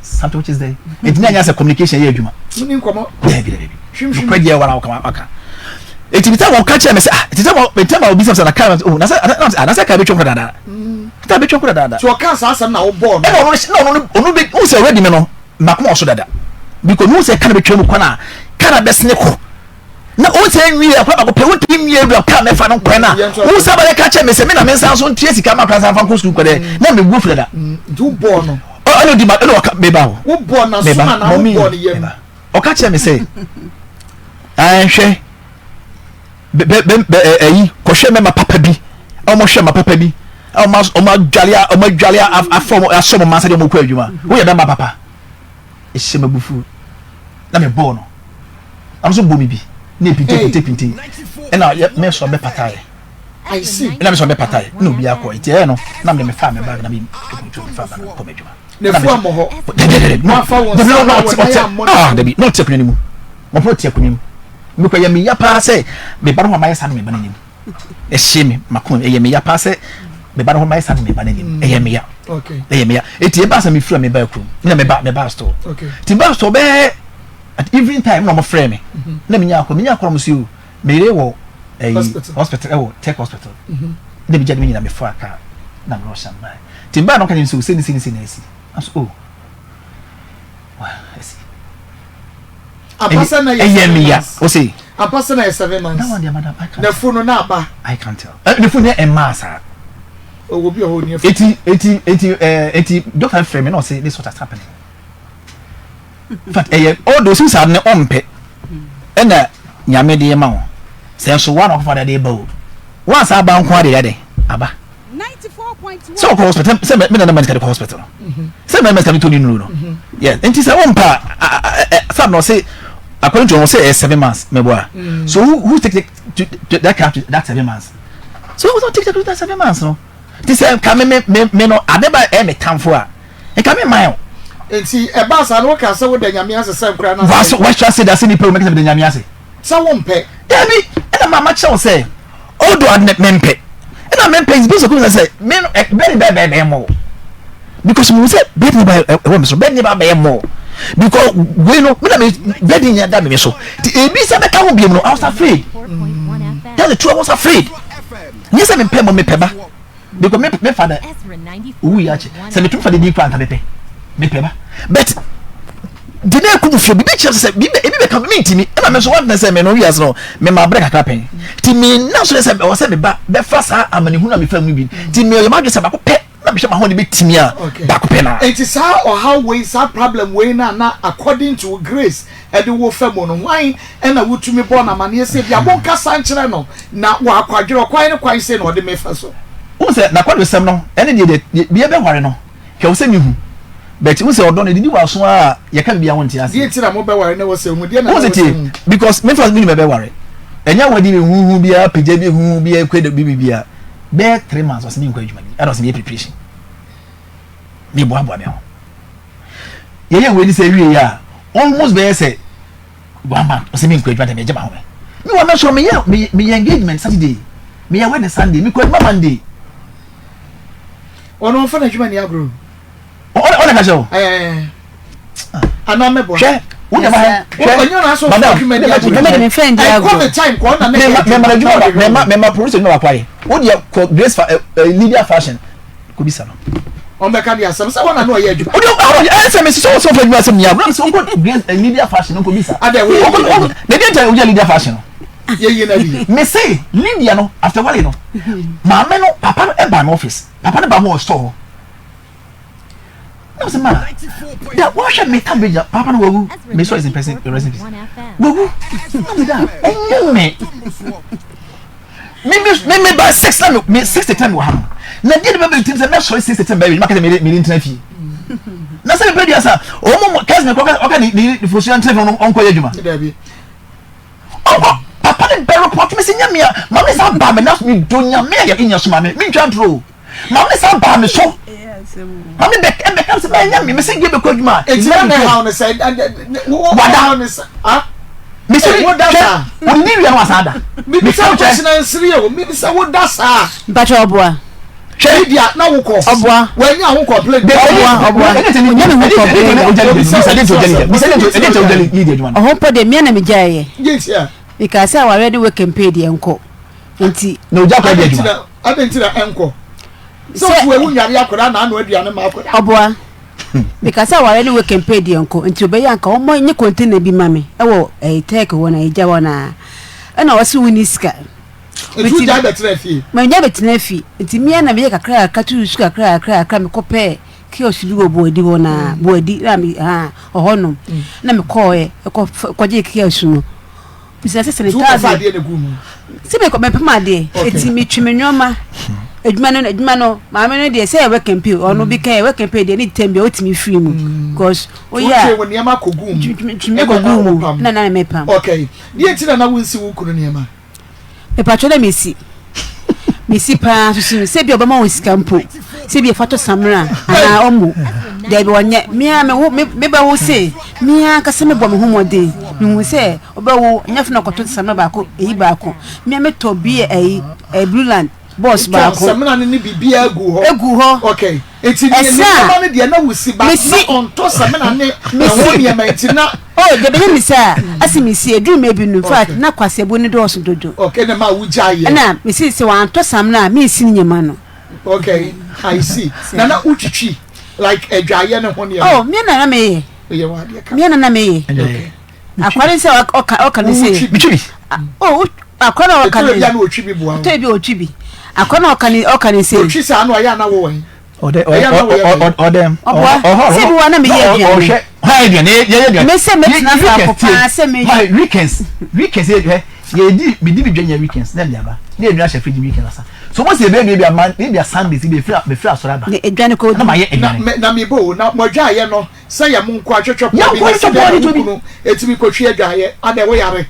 something which is there. Enti na anya sɛ communication yɛ adwuma. Muni nkɔmɔ. Dabi dabi. Nokora deɛ wara waka waka. Enti bi sɛ wɔka kyerɛ me sɛ, ah, eti sɛ wɔ ntɛm a obi sɛ na kaa, oh, na sɛ na sɛ kaa betwam kora daadaa. Kaa betwam kora daadaa. So ɔka saa asɛm na wobɔɔ no. Ɛna ɔno na ɔno ɔno bɛ n sɛ already me no makoma ɔso dada. Because n sɛ kaa na betwam kwan a kaa na bɛsene kɔ. Na o sɛ nwie akora baako pɛ wontumi nwie awura kaa mɛfa no kwan a wo sɛ bɛyɛ ka kyerɛ me sɛ me na me nsa nso ntua sika ma akora nsa mfa nkɔ sukuu kɔ dɛ na mewu firi dada. Nti wobɔɔ no. Ɔne odi ma ɛna ɔka meba hɔ. Wobɔɔ n'asom anaa wobɔɔ ne yam? Ɔka kyerɛ me sɛ ɛnhwɛ bɛ bɛ bɛ ɛyi kɔhwɛ mɛma papa bi a wɔhwɛ ma papa bi a wɔn wɔn adwale a wɔn adwale afa wɔn asɔ wɔn mma sɛdeɛ wɔn kɔ adwuma woyɛ bɛma papa ɛhyɛ me abufuo na me bɔɔ no na nso bɔ me bi na epinte pinte pinte ɛna yɛ mɛ sɔ mɛ pata yɛ ɛna mɛ sɔ mɛ pata yɛ ɛna obi akɔ eti ɛyɛ no na mɛ mɛ fa mɛ bag na mɛ mɛ fa bag na kɔ mɛ adwuma. Ne fu ammɔ hɔ. Dabi dabi no Wafa wo dabi nsa no na ɔte wo nan ɔte ammɔ ah ne dabi na ɔte akonnwa no mu wɔn ɔte akonnwa mu mekɔ yɛ meya paa sɛ me ba no ho amayɛ saa no me ba no anim ɛhyɛ me makoma ɛyɛ meya paa sɛ me ba no ho amayɛ saa no me ba no anim ɛyɛ meya ɛyɛ meya eti eba sɛ mefiri a meba kurom na meba meba store ti ba store bɛɛ at evening time na wɔn frɛ me na menya akɔ menya akɔ na wɔn si o meyere wɔ ɛyi hospital ɛwɔ tech hospital na mi gya de mi nyina me fa kaa na mi rɔhyɛ mbaa ti mbaa na ɔka kyerɛ mi sɛ o sɛ ne sɛ ne sɛ na esi na so o wa esi. Apasa na yɛ ɛyɛ seven mi ya months. O se. Apasa na yɛ 7 months. That one deɛ, madam, I can't. Na funu na aba. I can't tell. Ɛ ne funu yɛ mmaa saa. Owó bi ɔhɔ ni efu. Eti doctor frɛ mi na ɔse this what has happening. In fact ɛyɛ all those who saa ne ɔmpɛ ɛna Nyame de ma wo sɛ nso wa na ɔkɔfa de ba o wa sa aba nko ade yɛ aba sɛ ɔkɔ hospital sɛ me nana mɛnka de kɔ hospital no sɛ mɛ mɛnka de to ne nuru no yes nti sɛ wɔmpa sɛ na ɔse according to ɔmo sɛ ɛyɛ 7 months mɛbɔ a, so who take to that car to that 7 months, so who take to that 7 months no? Nti sɛ nka me no ade ba ɛyɛ me tamfo a nka me man o. Nti ɛbaa saa no woka sɛ woda Nyame ase sɛ nkora no asɛ. Waso ase da sɛ nipa o mɛka sɛ meda Nyame ase. Sɛ wompɛ. Dabi, ɛna maa makyerɛ wo sɛ ɔdɔ ade mempɛ ɛna mempɛ is based on sɛ me no bɛni bɛɛ bɛɛ bɛyɛ mɔ because mo sɛ bɛni ba ɛwɔ mi so bɛni ba bɛyɛ mɔ because wei no mi na mi bɛni nyɛ da mi so ti ebi sɛ bɛka ho biem no, I was afraid. That's the truth, I was afraid. Nyɛ sɛ mempɛ mo, mepɛ ba because me father owu yɛ akyɛ sɛ metumi fa de di kura nka mepɛ ba, but de na ekum fie bibi kyerɛ sɛ bibi ebi bɛka mi ntumi ɛna mi nso wɔn sɛ mi no wiase no mi ma abere kakra pɛn ti mi na so sɛ ɛwɔ sɛ mi ba bɛfa saa amanehunu a mi fa mu bi ti mi ɔyɛ ma adwe sɛ baako pɛ na mi hwɛ ma ho ne bɛ timi a baako pɛ na. Nti saa ɔhaw wei, saa problem wei na according to Grace ɛde wo fɛ mu no, hwan ɛna wotumi bɔ n'amaneɛ sɛ bi abo nkasa nkyerɛ no na wakwadwerɛ ɔkwan ne kwan sɛ na ɔde mefa so? Wohu sɛ n'akwadwosɛm no ɛne deɛ deɛ bia bɛware no hwɛ wo sɛ mehu, but wohu sɛ ɔdɔ no ɛdidi wɔ aso a yɛka biribi a wonte aseɛ. Deɛ nti na mobɛware na wɔ sɛ hu deɛ na wohu na sɛ wɔ sɛ tie hu. Because mefa me nua bɛware ɛnyɛ wadi bi huhu biara pagya bi huhu biara kɔ bi biara bɛyɛ 3 months ɔsɛ menkɔ adwuma bi ɛna ɔsɛ meyɛ preparation meboaboa me ho yɛyɛ wei ni sɛ wie yɛ a almost bɛyɛ sɛ one month ɔsɛ menkɔ adwuma dɛ megye ma ho me wɔ me so meyɛ engagement Saturday, meyɛ wedding Sunday, mekɔ adwuma Monday. Ɔno ɔmfa n'adwuma ni agorɔ. Ɔne ka kyerɛ wo. Ɛɛ anaa mɛboa. Hwɛ wo dɛm ahɛ hwɛ. Ɔnyɛ ɔno aso ɔfa adwuma ni agorɔ. Mɛmɛ de me fɛn di agorɔ. Ɛkɔ ne time kɔ ɔna ne yɛ adwuma. Mɛma adwuma ba mɛma producer adwuma baako ayɛ wo deɛ kɔ Grace fa ɛ ɛ Lydia Fashion kɔ bisa no. Ɔmbɛka de asɛm sɛ wɔn na no ɔyɛ adwuma. O de ɔwɔ ɛ sɛ mesi sɛ ɔsɛ ɔfɛ adwuma asɛm ni agorɔ sɛ ɔnkɔ Grace ɛ Lydia Fashion ɔnkɔ bisa. Adɛ wo yɛ. Na ebi nta o Lydia Fashion no. Yɛ yie na bi. Me se Lydia no after wale no maame no papa no ɛba no office, papa no ba ho wɔ store hɔ. Na ɔsɛ ma da wɔhwɛ me tam bɛgyina papa no wawu, me so is in person, rest in peace, wawu na me da ɛnyɛ me ba 6 na me 6 to 10 wɔ ha no na deɛ de bɛbɛ tim sɛ mɛsɔre 6 to 10 bɛyɛ maka sɛ mede ntena fie. Na sɛ mepɛ duasa, ɔmo mo kɛse mekɔ ɔka ne ne fosua ntena fam no ɔnkɔ yɛ adwuma. Ɔnkɔ papa ne bɛ report me sɛ nyame a maame saa baa me na me do nyame a yɛ nyɛ so maame me ntwa ntoro o. Maame saa baa me so. Maame bɛ ɛbɛ kam sɛ bɛyɛ nyame me sɛ gye bɛkɔ adwuma a. Eti na ne haw ne sɛ wada ne sɛ ah. Me sɛ woda saa. Wodidi wia no wasan da. Mebisa question ansiri o mebisa woda saa. Mpakyɛ ɔboa. Hwɛ yi dia na wokɔ. Ɔboa. Wanya ho complain. Ɔboa ɔboa. Onya me ho complain. Ɔho mpo deɛ mea na megyaeɛ. Mekaa sɛ awareɛ ne work and pay deɛ nkɔ. Nti. Na ogya kɔ adi adwuma. Adɛn nti na ɛnkɔ? Sɛ otu ewu nyare akwadaa na ano aduane ma akwadaa. Ɔboa. Mekaa sɛ awareɛ ne work and pay deɛ nkɔ. Nti ɔbɛyɛ anka wɔmmɔ nye container bi ma me ɛwɔ ɛyi tɛɛk hɔ na ɛgya hɔ na ɛna ɔse wonni sika. Nti wogyae bɛtenaa fie? Mengyae bɛtenaa fie. Nti me ara na meyɛ kakra kakra too su kakra kakra kakra mekɔpɛɛ kiosk bi wɔ Boadi hɔ na Boadi na me ha ɔhɔ nom na mekɔɔɛ ɛkɔ kɔgye kiosk no. Bisa sɛ sɛ ne thousand. Sɛ mekɔ mepem adeɛ eti metwe me nneɛma adwuma no adwuma no maame no deɛ sɛ yɛ work and pay ɔno bi ka yɛ work and pay deɛ ne tɛm bi a otumi firi mu because oyɛ a wotwe wo nneɛma kɔgu mu twe me kɔgu mu na na mepam. Okay deɛ nti na na wonsi wo kunu nneɛma? Mepatwɔ dɛ mesi. Mesi paa susu no sɛ bi ɔbɛma wo sika mpo sɛ bi ɛfa to samina anaa ɔmo daabi ɔnyɛ mea me wo me bɛ wo se mea kasa me bɔ me ho mmɔden mehu sɛ ɔbɛwo nyɛ fena kɔto samina baako eyi baako mea metɔ bi ɛyi ɛyi blue land bɔs baako samina no ne biribiara gu hɔ egu hɔ okay Eti ne nneɛma no deɛ na wosi ba na ɔntɔ samina ne ɛho nneɛma nti na. Oh deɛ bɛyɛ mi saa asi mi si eduru mɛ bi no fact na kwaseɛbo no dɔɔso dodo. Okay na ma wogya yɛ. Ɛna mi si sɛ wantɔ samina a mi nsi ne nneɛma no. Okay I see na na wotwitwi like adwaeɛ ne ho nneɛma. Oh mi na na mi yɛ. Yɛ wɔ adeɛ ka. Mi na na mi yɛ. Okay. Akwari sɛ ɔka ɔka ne se. Mitwi bi. Oh akwa na ɔka ne. Ɛtɔ bi a na otwi bi boa. Ɛtɔ bi otwi bi. Akwa na ɔka ne ɔka ne se. Otwi saa na ɔyɛ ana wɔ wɔn. Ɔdɛ ɔdɛ ɔdɛ. Ɔboa sɛ bi wa na mi yɛ aduane. Ɔhwɛ hwan aduane yɛ yɛ aduane. Me sɛ mɛ tena faako paa sɛ mɛ. Hwan weekends weekends yɛ hwɛ yɛ di mi di mi dwa nya weekends na mi aba ne yɛ nua hyɛ fridge weekends asa so mo si ebe nua bi ama ebi a Sundays bi efiri mefiri asɔre aba. Ne aduane kɔ na ma yɛ aduane. Na mi bo na mo adwa yɛ no. Sɛ yɛ mo nkoa twɛtwɛ pɔɔ bi na sɛ dɛn na wo kunu etumi kɔtwi adwaeɛ adɛn wo yare?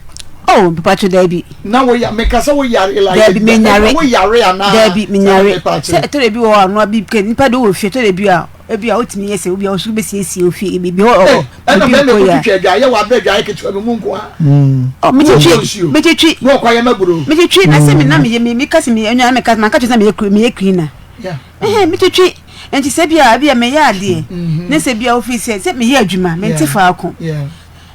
Oh mpakyɛ daabi. Na wo ya meka sɛ wo yare like daabi me nyare wo yare anaa daabi me nyare sɛ ɛtɔ da bi wɔ hɔ anoa bi kɛ nipa de wɔ fie ɛtɔ da bi a ebi a wotumi yɛ sɛ obi a ɔso bɛsiesie ofie ebi bi hɔ ɔ ɛna bɛn na ɛkɔtwitwi adwaeɛ wɔ abɛ adwaeɛ ketewa bi mu nko a oh metwitwi metwitwi na ɔkɔ ayɛ maburo metwitwi na sɛ me na meyɛ me meka sɛ me ɛnwa meka manka kyerɛ sɛ meyɛ meyɛ cleaner ɛhɛn metwitwi Nti sɛ bia ebia meyɛ adeɛ mm-hmm. ne sɛ bia wofi sɛ sɛ meyɛ adwuma mente faako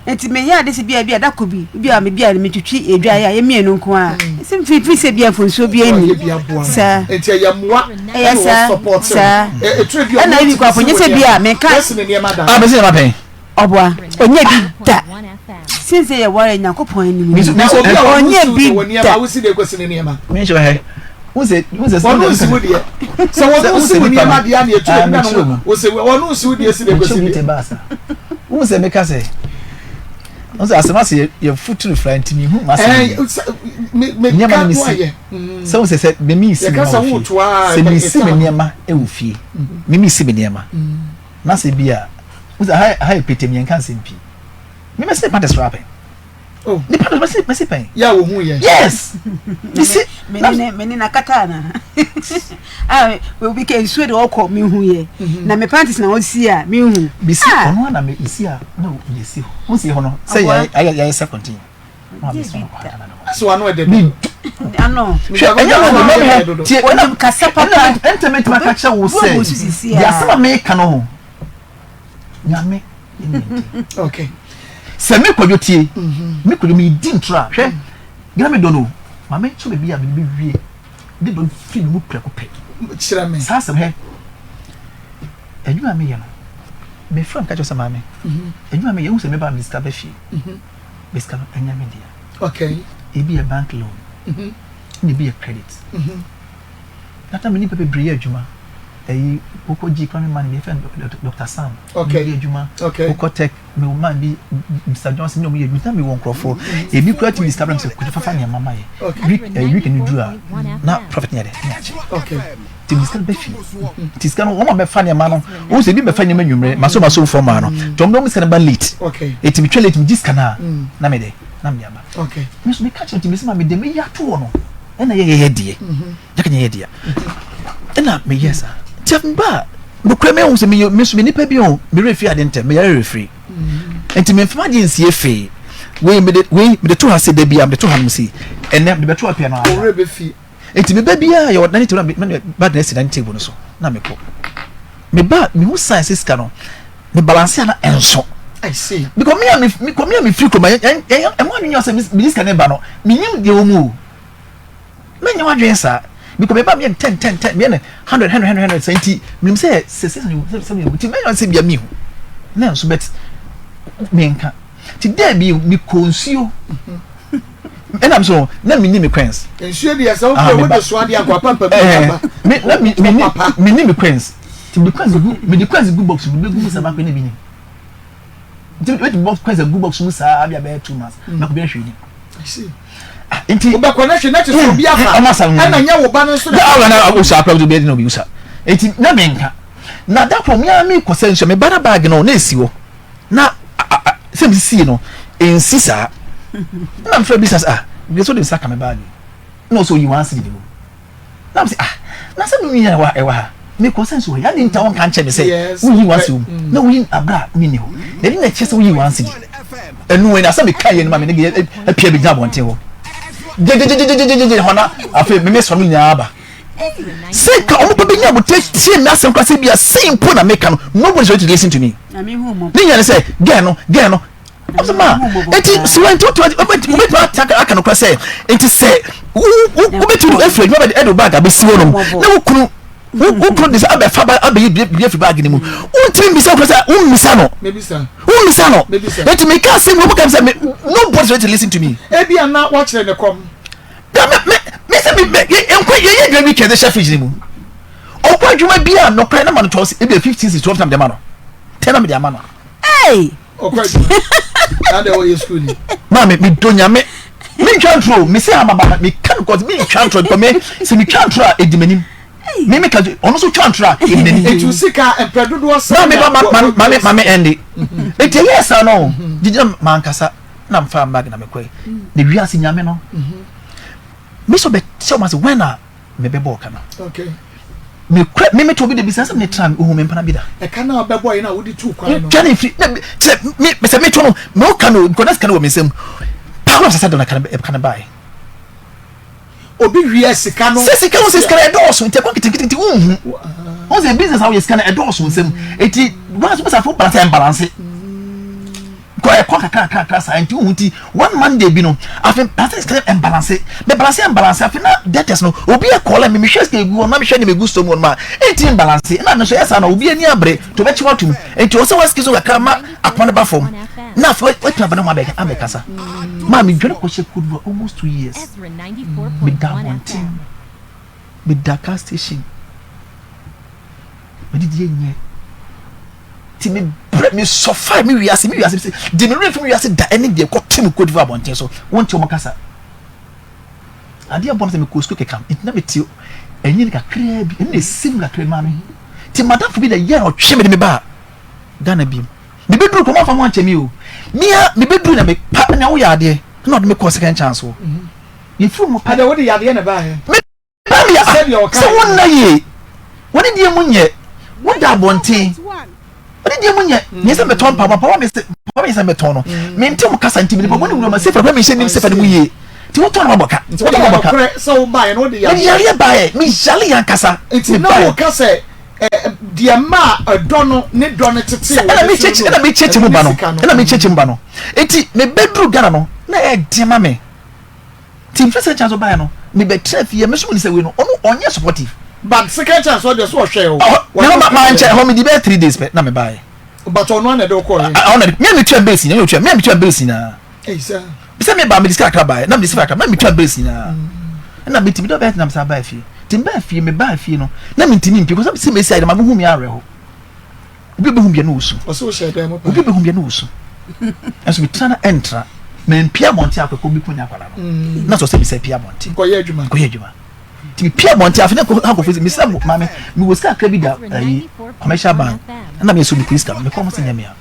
nti meyɛ ade sɛ bia bia dako bi bia me bia metwitwi edwa yɛ a yɛ mmienu nko a mm. sɛ mfimfini sɛ bia mfonsuo bi ani saa nti ɛyɛ mmoa ɛyɛ saa saa ɛna ebi kɔ afɔ nyɛ sɛ bia meka ah bɛsi nneɛma pɛn ɔboa ɔnyɛ bi da since yɛ ware nyankopɔn anim ɔnyɛ bi da wɔn nsi wo deɛ sɛ wɔn nsi wo nneɛma deɛ ani etu ebi na no wɔsɛ wɔn nsi wo deɛ si de kosi deɛ. Wọ́n sɛ meka sɛ wọ́n sɛ asɛm ase yɛ futuro fura nti mi hu ma sɛ nneɛma no mi si sɛ wọ́n sɛ sɛ mi si mi nneɛma wɔ fie sɛ mi si mi nneɛma wɔ fie mi si mi nneɛma na sɛ bi a wọ́n sɛ ha yɛ pete mi yɛn ka nsɛm pii mi mɛ sɛ panties wrapɛ. Oh. Nipa do mesi mesi pɛn. Ya wo hu yɛ. Yes. Mesi. Me ne me na kata na. Ah, obi ke nsuo de ɔkɔ me hu yɛ. Mhm. Na me panties na ɔsi a me hu. Mesi ah. ɔno na me si a na yɛ si hɔ. Wo si hɔ no sɛ yɛ ayɛ yɛ sɛ continue. So ano ɛdɛ do. Ano. Hwɛ ɛnyɛ no do mɛmi hɛ tie ɛna kasa papa. Ɛntɛmɛ ntɛmɛ aka kyerɛ wo sɛ. Deɛ asɛm a meka no ho. Nyame okay sɛ me kwadwo tie mhm. me kwadwo me di ntura hwɛ gina me dɔ no maame nkyɛn baabi a me de wie de dɔ fi me mu prɛko pɛ kyerɛ me saa asɛm hɛ adwuma a meyɛ no mefrɛ mka kyerɛ sɛ maame mhm. adwuma a meyɛ ehu sɛ meba me sika bɛ fie mhm. me sika no ɛnyɛ me dea okay ebi yɛ bank loan ɛna ebi yɛ credit nata me nipa bebree yɛ adwuma. ɛyi wokɔ gyi economy man bi yɛfrɛ no Dr Sam. Okay. Yɛ adwuma. Okay. Wokɔ tech me wo man bi Mr Johnson ne ɔmo yɛ adwuma na me wɔ nkorɔfoɔ. Ebi kura tumi sika brɛ me sɛ kojú fafa nneɛma ma yɛ. Week ɛɛ week no duru a na profit ne yɛ dɛ ne akye. Okay. Nti me sika no bɛ fie. Nti sika no wɔn a bɛfa nneɛma no wɔn sɛ ebi bɛfa nneɛma nwumire maso maso fɔ maa no. Nti wɔn de wɔn sika no ba late. Okay. Eti me twɛ late me gye sika no a na me de na me de aba. Okay. Me nso me ka kyerɛ nti me sɛ ma me de me yɛ ato hɔ no ɛna yɛ yɛ yɛ deɛ. Yɛka nyɛ yɛ dea. Ɛna meyɛ saa. Nti mba a, nokorɛ mehu sɛ meyɛ me nso me nipa bi o, me werɛ fi ade ntɛm, meyare werɛ firi. Nti memfa m'adeɛ nsie fee. Wei mede wei mede to ha se da biara mede to hanom sei. Ɛnɛ mede bɛto apia no ara. Wo werɛ bɛfi. Nti meba biara yɛwɔ dining table na me ba de asi dining table no so na mekɔ. Meba mehu sign sɛ sika no me balance a na ɛnso. I see. Because me a me me a mefiri kurom ɛmo adwene yɛ sɛ mede sika no ba no menim deɛ wɔ mu o. Mɛnyɛ w'adwene saa. Because me ba meyɛ no ten ten ten meyɛ no hundred hundred hundred hundred sɛ nti menim sɛ sɛ sɛ sɛ sɛ nti mɛnyɛ sɛ bia mehu na nso but menka nti dɛ bi mekɔ nsuo ɛnam so na menni me coins. Nsuo deɛ sɛ wokɔ wode so adeɛ akɔ apampa bi aba. Me na me menni menni me coins nti mede coins gu mede coins gu box mu bɛgu mu sɛ baako na bi ni nti mede box coins gu box mu saa bi abɛyɛ 2 months mɛkɔ bi ahwɛ ni. Ah, nti wobɛkɔ na hwɛ na kyerɛ sɛ obi afa ɛna nyɛ wo ba no nso na ɔwɔ na ɔsa akora obi na obi usa nti na menka na da koro mea me kɔ sɛ nso me ba na baage no na esi hɔ na sɛ me sisi no nsi saa na mfrɛ bisa sɛ ah bi so de nsa ka me baage na ɔsɛ oyi wɔn asiri de mu. Na mese, ah, na sɛ me nua ɛwɔ ɛwɔ ha, mekɔ sɛ nso hɔ yi, adi nti a wɔnka nkyerɛ me sɛ woyi w'ase wɔ mu, na woyi abere a menni hɔ. Na ɛde na ɛkyerɛ sɛ woyi w'ase di. Ɛnu wei na sɛ meka yɛ no ma me ne deɛ apia bɛgyina abɔnten hɔ. Gyegyegyegyegyegye hɔ na afei me mesɔ no nyinaa aba. Sɛ ka wɔn pɛ bɛnya abotire tie me asɛm koraa sɛ bi a sei mpo na meka no, nobody is ready to listen to me. Ne nyinaa ne sɛ, gɛɛ no, gɛɛ no, ɔsɛ ma eti sɛ wɔn nti wobɛtumi wobɛtumi ata aka no kora sɛ nti sɛ wobɛtumi efiri adwuma bɛde ɛde baag abɛsi hɔ nom na wokunu wokunu de sɛ abɛfa ba abɛyi biribi afiri baag no mu wontumi mbisa kora sɛ wommisa no wommisa no eti meka asɛm bi wɔn ka sɛ nobody is ready to listen to me. Ebi a na wakyerɛ ne kɔm. Da me me me sɛ me me nkɔ yɛyɛ adwuma bi kɛse hyɛ fridge ne mu ɔkɔ adwuma bi a nɔkora na ma no twelve ebi a 15 6 12 na mede ama no ten na mede ama no. Hey! Ɔkɔ adwuma. Na dɛ ɔyɛ sukuu ni. Maame me dɔ nyame me ntwa ntoro me se ama ba me ka no kɔs me ntwa ntoro because me sɛ me twa ntoro a edi m'anim me me ka ɔno nso twa ntoro a edi n'anim. Etu sika mpɛ dodoɔ sɛ. Maame ba ma maame maame ɛnde eti ɛyɛ saa no gyina mankasa na mfa mbag na mekɔe na wiase nyame no me sɔ bɛ kyɛ ɔma sɛ wɛn a mebɛbɔ ɔka no. Okay. Mekura me meto obi de bi sɛ sɛ metra me ohun me mpana bi da. Ɛka na ɔbɛbɔ yi na wode tu kwan no. Twa ne mfiri na kyerɛ me sɛ meto no me ɔka no because na sika no wɔ me nsam. Paa na sɛ dɔn ɛka no ɛka no bae. Obi wia sika no. Sɛ sika no sɛ sika no ɛdɔɔso nti ɛkɔ nketenkete nti wonhu. Wɔn sɛ business a woyɛ sika no ɛdɔɔso nsam eti wɔn nso bɛsɛ afɔ balance ɛmbalance. Kɔ ɛkɔ kakra kakra kakra saa nti wohu nti one Monday bi no afei balance sika ɛmbalance me balance ɛmbalance afei na debtors no obi ɛkɔɔlɛ me mehwɛ sika egu hɔ na mehwɛ ne megu store mu hɔ no ma ɛnti mbalance na me nso ɛyɛ saa na obi ani abere to bɛkye watum nti ɔsɛ wasiki so kakra ma akoma no ba fam na afei watumi aba ne ho abɛka abɛkasa maa medwane kɔhyɛ Cote d'Ivoire almost 2 years meda abɔnten meda car station medidi nyɛ Ti me brɛ me sɔfa me wiase me wiase sɛ de me werɛ fi me wiase da ɛne deɛ kɔto me Cote d'Ivoire abɔnten so wonte wɔn kasa adeɛ bɔ no sɛ mekɔ sukuu kɛkam nti na mete ɛnyini kakraa bi ɛne ɛsi mu kakraa maa me nti madamfo bi na yɛ na ɔtwe me de me baa Ghana bi mebɛduru kɔ mafa ho ankyɛ me o mea mebɛduru na mepa na woyɛ adeɛ na ɔde me kɔɔ second chance hɔ mefiri mu pɛ Ada wode yadeɛ na ɛbaeɛ? Bamia, sɛ wonna yie, w'ani deɛ mu nyɛ, woda abɔnten, w'ani deɛ mu nyɛ, nyɛ sɛ mɛtɔn mpaboa, mpaboa mi sɛ mpaboa mi sɛ mɛtɔn no, mente mo kasa nti mede mpaboa ne wura ma sefa kora menhyɛ nim sefa no mu yie, nti wotɔn no mabɔ ka, wotɔn mabɔ ka. Sɛ wobaeɛ no wode yareɛ. Mede yareɛ baeɛ, me yare yɛ ankasa. Nti na woka sɛ deɛ maa ɛdɔ no ne dɔ no tete wɔ ne so no, ɛna mekyekye mu ba no, ɛna mekyekye mu ba no, nti mebɛduru Ghana no, na ɛyɛ den ma me. Nti mfe second chance ɔbaeɛ no me bɛ tena fie me so me ni sɛ wei no ɔno ɔnyɛ supportive. But second chance ɔdeɛ so ɔhwɛ o. Ɔhɔ na ma ma nkyɛ ɛhɔ me di bɛyɛ 3 days pɛ na me baeɛ. But ɔno ana ɛde ɔkɔɔ yɛ. Ɔno na me a me tua bills nyinaa me tua me a me tua bills nyinaa. Ɛyi sɛ. Sɛ me ba me de sika kakra baeɛ na me de sika kakra na me tua bills nyinaa. Ɛna me ti me dɔ bɛyɛ na me san baeɛ fie. Nti mebaa fie, mebaa fie no, na mentumi mpie, kɔsɛ sɛ mesi ayɛ ma mehu me awerɛho. Obi obehu bia na osu. Obi obehu bia na osu. Ɛnso metra na ɛntra. Mampie abɔnten akɔkɔ bi kɔnya akwadaa no. Mm. Na sɛ ɔsɛ mesɛ pie abɔnten. Kɔyɛ adwuma. Kɔyɛ adwuma. Nti mepie abɔnten afei na akɔfo sɛ mesɛ maame mewɔ sika kakra bi da ayi commercial bank. Ɛna meyɛ so mekɔ sika no mekɔ ɔmo sɛ nyɛ mea.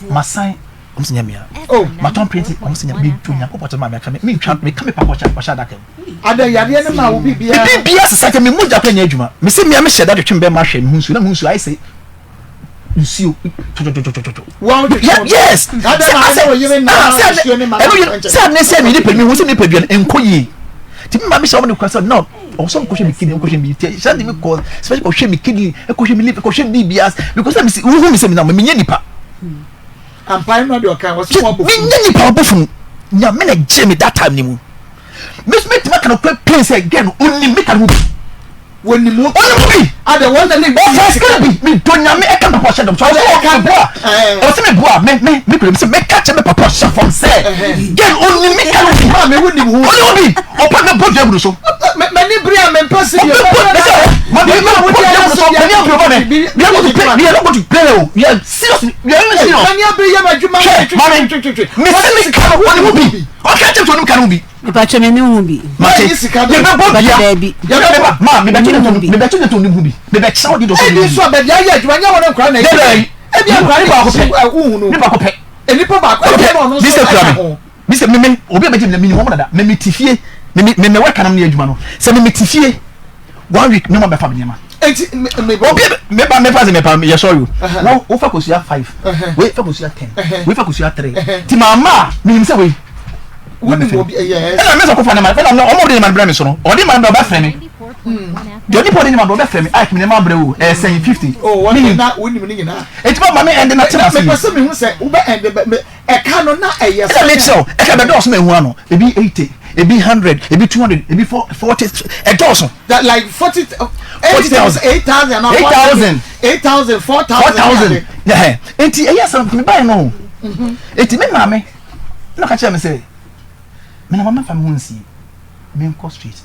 Masan ɔmo sɛ nyɛ mea. Oh. Matɔn print ɔmo sɛ nyɛ me tu Nyankopɔn kyɛ maame aka me mentwa meka me papa ɔhyɛ ɔhyɛ adaka mu. Ada yadeɛ no ma wo biribiara. Me biribiara sesa kyɛ me mogya kora nyɛ adwuma. Me se mea mehyɛ da twetwe me bɛma hwɛ me ho nsuo na me ho nsuo ayɛ sɛ nsuo twotwotwotwotwo. Yes. Sɛ asɛ sɛ sɛ ne sɛ me nipa mi ho sɛ nipa dua no nkɔ yie. Ti mi maame hyɛ wɔn ne kura sɛ no ɔsɔ nkɔhwɛ mi kidney nkɔhwɛ mi ti hyɛ de mi kɔ especially kɔhwɛ mi kidney kɔhwɛ mi liver kɔhwɛ mi biribiara because na mi si wohu mi sɛ mi na mi nyɛ nipa. Ampa ɛno deɛ ɔka wɔsi wɔn abɔ funu. Mi nyɛ nipa ɔbɔ funu nyame na gye mi that time ni mu. Me nso mɛtumi aka nokorɛ plain sɛ girl no ɔnim me ka no ho bi. Wɔnim wo. Ɔnim ho bi. Adɛ wɔn na ne Ɔfa sika bi me dɔ nyame ɛka me papa ɔhyɛ dɔm so ɔsɛ ɔka me boa ɔsɛ me boa me me me kura mi sɛ mɛka kyɛ me papa ɔhyɛ fam sɛ girl ɔnim me ka no bi. Maame wo nim ho. Ɔnim ho bi ɔpa mɛ bɔ dua gu no so. Mɛ ni bere a mɛ mpɛ si deɛ. Ɔbɛ bɔ mɛ sɛ mɛ bɛ bɔ dua gu no so mɛ ni abiri ɔba mɛ we are going to play we are not going to play o we are serious we are really serious. Mɛ ni abiri yɛ mɛ adwuma mɛ twitwi twitwi. Mɛ sɛ mi ka no ɔnim ho bi. Ɔka kyerɛ sɛ onim ka no ho bi. Mepakyɛ me ne ho bi. Mate. Yɛbɛbɔ dua. Daabi. Yɛbɛbɔ ma mebɛto ne to mebɛto ne to onim ho bi. Mebɛkyerɛ wo de dɔ so onim ho bi. Ebi nso a baabi ayɛ adwuma nyɛ wɔn nkora na ɛyɛ. Dɛbɛ. Ebi akora ne baako pɛ. Wohunu. Ne baako pɛ. Nipa baako pɛ na ɔno nso ɛka ho. Bisɛ me me obi a bɛgye me na menim wɔn dada. Me me te fie. Me me me wɛka nam ne adwuma no. Sɛ me me te fie one week me ma bɛfa me nneɛma. Eti me me obi me ba me fa se me pa yɛ sorry o. Wo wo fa kosua 5. We fa kosua 10. We fa kosua 3. Ti ma ma me nim sɛ wei. Wo nim obi yes. Ɛna me sɛ kɔfa ne ma ɛna no ɔmo de ne ma brɛ me so no. Ɔde ma no brɛ ɔbɛfrɛ me. Deɛ onipa ɔde ne ma brɛ ɔbɛfrɛ me. Ike me ne ma brɛ o. Ɛyɛ sɛn 50. Oh, wɔn na wo nim ne nyinaa. Eti ma ma me ɛnde na tena ase. Me pɛ sɛ me hu sɛ wo bɛ ɛnde me Ɛka no na ɛyɛ sɛ. Ɛna mekyerɛ wo, ɛka bɛdɔɔso ma ehu ano. Ebi 80, ebi 100, ebi 200, ebi 40, ɛdɔɔso. That like 40, 40,000, 8,000, 8,000, 8,000, 4,000. 4,000. Ɛhɛn. Enti ɛyɛ asɛm nti mebaeɛ no. Enti me maame na ɔka kyerɛ me sɛ, me na mama fa me ho nsie, menkɔ street.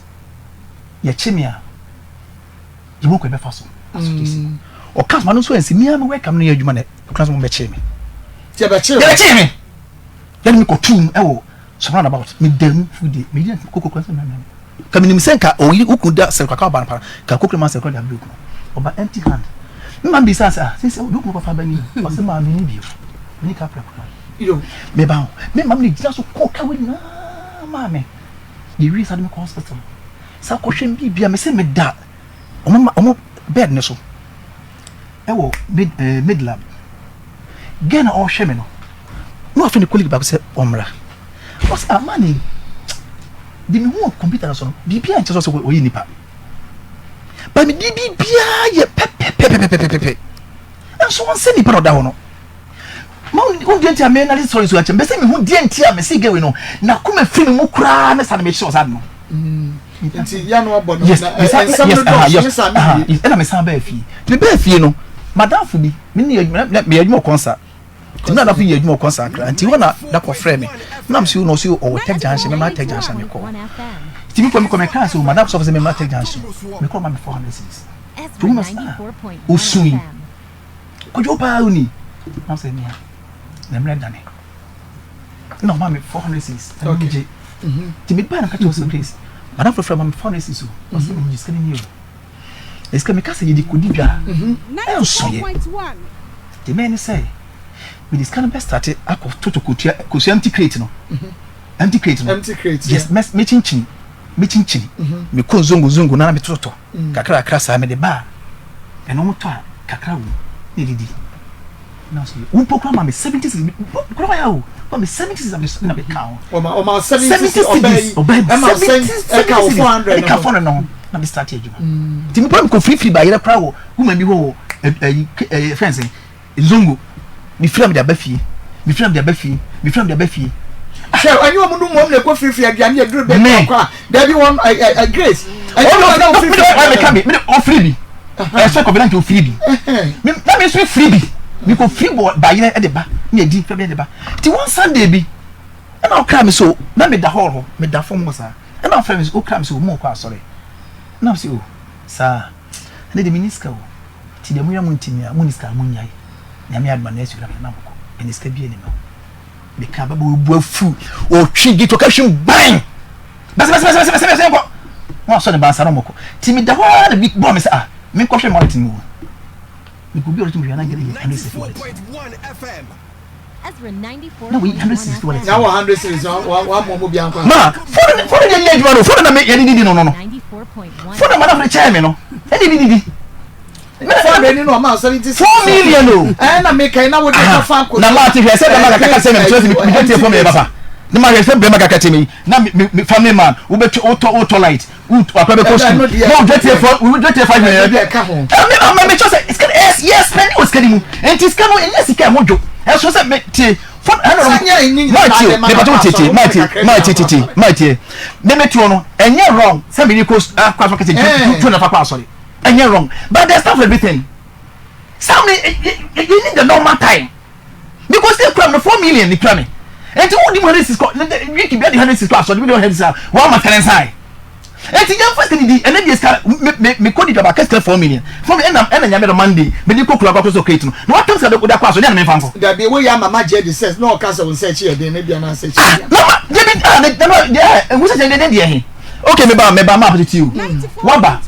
Yɛkye me a, yɛhu kwan bɛfa so asogye si ɔka soma no nso ansi mea me wɛka no yɛ adwuma na ɛkura so mobɛkyee me yɛbɛkyee me yɛde me kɔtuu mu ɛwɔ some roundabout meda mu fude meyɛ koko kura sɛ mɛmɛ ka menim sɛ nka ɔyere wokunu da sɛ kaka ɔba no para ka kokura ma sɛ kura de abere okunu ɔba empty hand mma mbisa sɛ ah sɛ sɛ wokunu kɔfa bani ɔsɛ maa meni bio meni ka prɛ kura meba ho me ma me gyina so kɔ ka wɔ nyinaa maa me yɛwie sa de me kɔ hospital Sa kɔhwɛ me biribia mese meda ɔmo ma ɔmo bed no so ɛwɔ mid ɛɛ eh, mid lab girl na ɔrehwɛ me no na wafɛ ne colleague baako sɛ ɔmmra ɔsɛ ah man yi de me hu wɔ computer no so no biribia nkyɛ sɛ ɔsɛ ɔyɛ nipa ba me di biribiara yɛ pɛpɛpɛpɛpɛpɛ nso wɔn sɛ nipa na ɔda hɔ no. Ma wo deɛ nti a me nane sɔre nsuo akyɛ mbɛsɛ mehu deɛ nti a mese gɛwe no na koma firi me mu koraa ne sa no mehyɛ ɔsa no. Nti ya no abɔ no yes na nsɛm no dɔɔso ne sa no wie. Ɛna mesan baa fie nti mebaa fie no madamfo bi me ne meyɛ adwuma wɔ kɔnsa nti me adamfo yɛ adwuma wɔ kɔnsa akra nti hɔ na da kɔfrɛ me na mese na ɔse ɔwɔ tech junction memmra tech junction mekɔ nti mekɔ mekɔ mekaa sɛ madamfo sɔfo sɛ memmra tech junction mekɔ ma me 400 cedis nti wo na ɔsui Kwadwo paa wo ni. Na sɛ mia na mmerɛ dane. Na ɔma me 400 cedis. Na me gye. Ti me ba na ka kyerɛ sɛ Grace. Madam frɛfrɛ ma me 400 cedis o. Ɔsɛ me gye sika ni o. Sika me ka sɛ yɛde kɔdi dwa. Ɛnso yɛ. Ti mɛ ne sɛ me de sika no bɛ start akɔ toto kotua kosua empty crate no. Empty crate no. Empty crate. Yes, me kyinkyini. Me kyinkyini. Me kɔ zongo zongo na me totɔ. Kakrakra saa mede ba a, ɛno wɔtɔ a kakra wom na yɛdidi. Na ɔsɛ wo mpo koraa ma me 70 cedis koraa wayɛ o ma me 70 cedis na me na meka ho. Ɔma ɔma 70 cedis ɔbaa yi ɔbaa yi ɛma sɛn ɛka wo 400 ɛka 400 no ho na me start adwuma. Nti me kora mekɔ firifiri ba yerɛ koraa wɔ woman bi hɔ wɔ ɛyi ɛyi fɛn sɛn Nzongo, mefiri a mede aba fie, mefiri a mede aba fie, mefiri a mede aba fie. Hwɛ, ɛnyɛ wɔn no mmom na ɛkɔ firifiri aduane aduru baabi a ɔkɔ a, dabi wɔn ɛ ɛ ɛ Grace. Ɛnyɛ wɔn na wɔfiri firi aduane. Meka bi, mede ɔfiri bi, ɛsɛ kɔbi na nti ɔfiri bi. Na me nso firi bi, mekɔ firi bɔ bayerɛ de ba, ne adi fɛ de ba. Ti wɔn Sunday bi, ɛna ɔkra me so, na meda hall hɔ, meda fam hɔ saa, ɛna ɔfrɛ me so, ɔkra me so, mu ɔkɔ asɔre. Na ɔse oh saa ɛnɛ deɛ menni sika o nti deɛ moyɛ a montimi a monni sika a monnyae Nyame adom a next week na mede ma mokɔ ɛnɛ sika biaa nni me hɔ meka bɛbɔ wo bu afu ɔtwe gate ɔka hwim ban bɛsɛbɛsɛbɛsɛbɛsɛ nkɔ na wasɔ ne bansa na ɔmɔkɔ nti meda hɔ ara na bi bɔɔ me sɛ ah menkɔhwɛ wallet no mu mekɔ bi ɔretumi hwɛ na gɛrɛ yɛ 160 wallet na wei 160 wallet na wɔ 100 series wa wa mɔ mo bi ankɔ ma fone fone deɛ nyɛ adwuma no fone na me yɛde didi no no no fone na madam de kyɛɛ me no ɛde didi di Fone ni na ɔma 76 4 million o ɛna na meka yi na wode kɔfa akɔ na ma te hwɛ sɛ bɛma kakaka sɛ me kyerɛ sɛ me dwa tie fam yɛ papa ne ma hwɛ sɛ bɛma kakaka kyɛ me na me family man wobɛtwa wotɔ wotɔ light akora bɛkɔ sukuu na wodwa tie fɔ wodwa tie 5 million ɛmi ama me kyerɛ sɛ sika yes yes spend wɔ sika ni mu nti sika no ɛnyɛ sika ɛho dwo ɛso sɛ me tie fɔ ɛna no maa tie me pàtó tie tie maa tie maa tie tie maa tie me me tuo no ɛnyɛ wrong sɛ me ni ko akɔ asɔ kɛse tu na fa kɔ asɔre. Ɛnyɛ wrong but there's time for everything. Some you need the normal time because they kura me 4 million ni kura me. Nti wo di mu 106 kɔ week bi adi 106 kɔ asɔre bi di 106 wɔn ama sika ne nsa yi. Nti yɛn fɛ sika ni di ɛnɛ deɛ sika me me me kɔ di dwaba kɛ sika 4 million 4 million ɛna ɛna nyame dɔ Monday me di kɔ kura kɔ so crate no na watam sika de akɔ asɔre de ana me nfa nkɔ. Dabi wo yɛ ama ma gye di sɛ na ɔka sɛ wo nsa akyi yɛ den ne bia na nsa akyi yɛ den. Ah na ma debi ah ne na deɛ ehu sɛ deɛ deɛ he. Ok me ba me ba ma apete o waba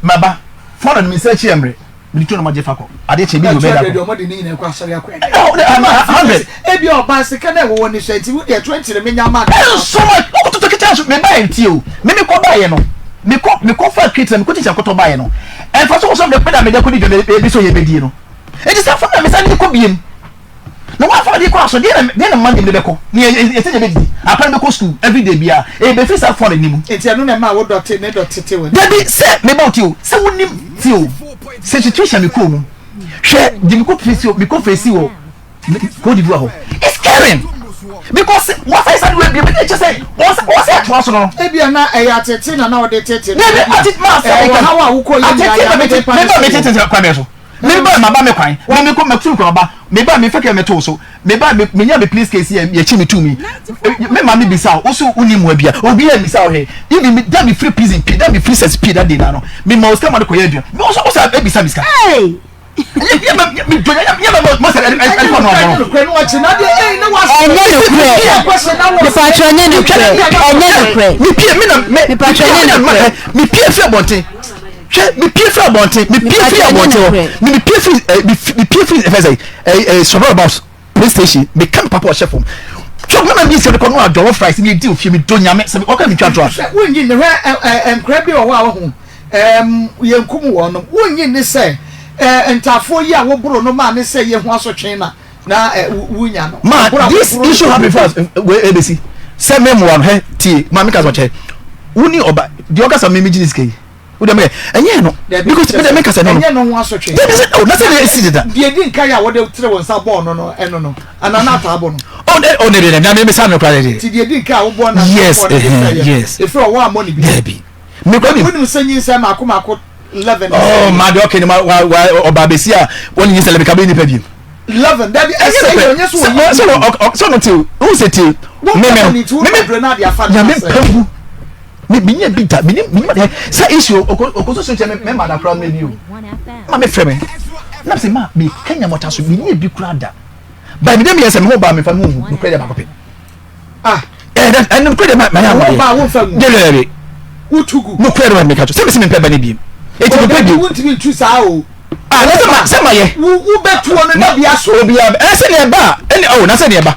ma ba fɔlɔ no me nsa akyi ɛmere me de tu na ma gye fa kɔ adeɛ kyɛ bi yɛ ɔbɛda kɔ. Ɔmo de ne nyinaa kɔ asɔre akɔ ɛdɛ. 100. Ebi ɔba sika na ɛwɔ wɔ ne so nti wo deɛ 20 no menya ma. Ɛnso ma ɔkɔtɔtɔ kɛtɛ nso me ba yɛ nti o me me kɔ ba yɛ no me kɔ me kɔ fa kete na me kɔ teacher kɔtɔ ba yɛ no ɛnfa so wɔ sɛ me da me da kɔ di dwa ebi so yɛ bɛ die no eti sɛ fam na me sa ne kɔ biem. Na wɔafa ade kɔ aso deɛ na deɛ na mma de bɛkɔ ne yɛ yɛsɛ deɛ bɛdidi akwan bɛkɔ sukuu everyday bia ɛbɛfiri saa fɔre ne mu. Nti ɛno na ɛma wo dɔ te ne dɔ tete wɔ. Dabi sɛ meba wo ti o sɛ wonim ti o sɛ situation mi kɔɔ mu hwɛ deɛ mekɔ fesi o mekɔ fesi wɔ Cote d'Ivoire hɔ it's caring because wɔsɛ sɛ de wɔ bi ɛkyɛ sɛ wɔsɛ wɔsɛ ɛtoa so no. Ebia na ɛyɛ atete na na ɔde tete no. Dabi atete maa sɛ ɛwɔ ha wa wokɔ yɛ nyinaa yɛ atete meba me tete kwan bɛn so. Me ba ma ba me kwan me me kɔ mɛtu kwan ba me ba me fɛkɛ me to so me ba me me nya me police case yɛ yɛ kyi me tu mi me ma me bisa o so woni mu abia obi yɛ bisa o he even me da me free prison pii da me free sex pii da de na no me ma osika ma de kɔ yɛ adwuma me so o sa ebisa me sika. Ɛnyɛ nokorɛ mepatwɛ ɛnyɛ nokorɛ ɛnyɛ nokorɛ mepatwɛ ɛnyɛ nokorɛ mepie firi abɔnten hwɛ mepie firi abɔnten mepie firi abɔnten hɔ me mepie firi ɛ mepie firi ɛfɛ sɛ ɛ ɛ sɔrɔ about police station meka me papa ɔhyɛ fam twɛ mo na mi sɛ mekɔ no a jollof rice mi edi ofie mi do nyame sɛ ɔka mi twa to a. Wonyi ne hwɛ ɛ ɛ nkora bi wɔ hɔ a wɔho ɛɛm yɛn kum wɔn nom wonyi ne sɛ ɛɛ ntaafoɔ yi a woboro no maa ne sɛ yɛ ho asotwe na na ɛ wunya no. Ma this issue happen first wei ebesi sɛ mi mu wa no hɛ tie maa mi ka sɔ kyɛ wuni ɔba deɛ ɔka sɛ mi mi gyi ne sika yi. O deɛ meyɛ ɛnyɛ no because mi deɛ mi kasa no no. Ɛnyɛ no ho asotwe. Deɛ sɛ o na sɛ deɛ esi deda. Deɛ di nka yɛ a wɔde tiri wɔn nsa bɔɔ no no ɛno no ana na ataa bɔ no. O ne o ne deɛ na mi mi sa no kora deɛ. Ti deɛ di nka a wɔbɔ na yes bɔ no de fɛ yɛ. Yes. Efiri ɔwɔ amɔ ne bi. Dɛbi mi kɔ ni. Wọ́n sɛ nyinsɛn mako mako 11. Ɔɔ maa deɛ ɔkè ni ma wa wa ɔba abesi a wɔn nyinsɛn lɛbi kabe nipa bi. 11 dabi ɛsɛ yɛ ɔnyɛ so wɔ yi. Sɛ ɔ sɛ ɔno ti o o sɛ ti mímí mímí nyame pɛngu. Me me nya bi da me nim me nim adeɛ sɛ issue oko oko so so kyɛ me me ma da kora me bi o ma me frɛ me na sɛ ma me kanya mɔta so me nya bi kora da ba me dem yɛ sɛ me ho ba me fa me ho no kora deɛ baako pɛ ah eh that ɛnum kora deɛ ma ma yɛ ahodeɛ ba wo fa mu deɛ deɛ deɛ wotu gu no kora deɛ ma me ka to sɛ me sɛ me mpɛ ba ne bi eti me pɛ bi wontumi ntu saa o ah na sɛ ma sɛ ma yɛ wo wo bɛtuo no na bi aso obi a ɛsɛ deɛ ɛba ɛne oh na sɛ deɛ ɛba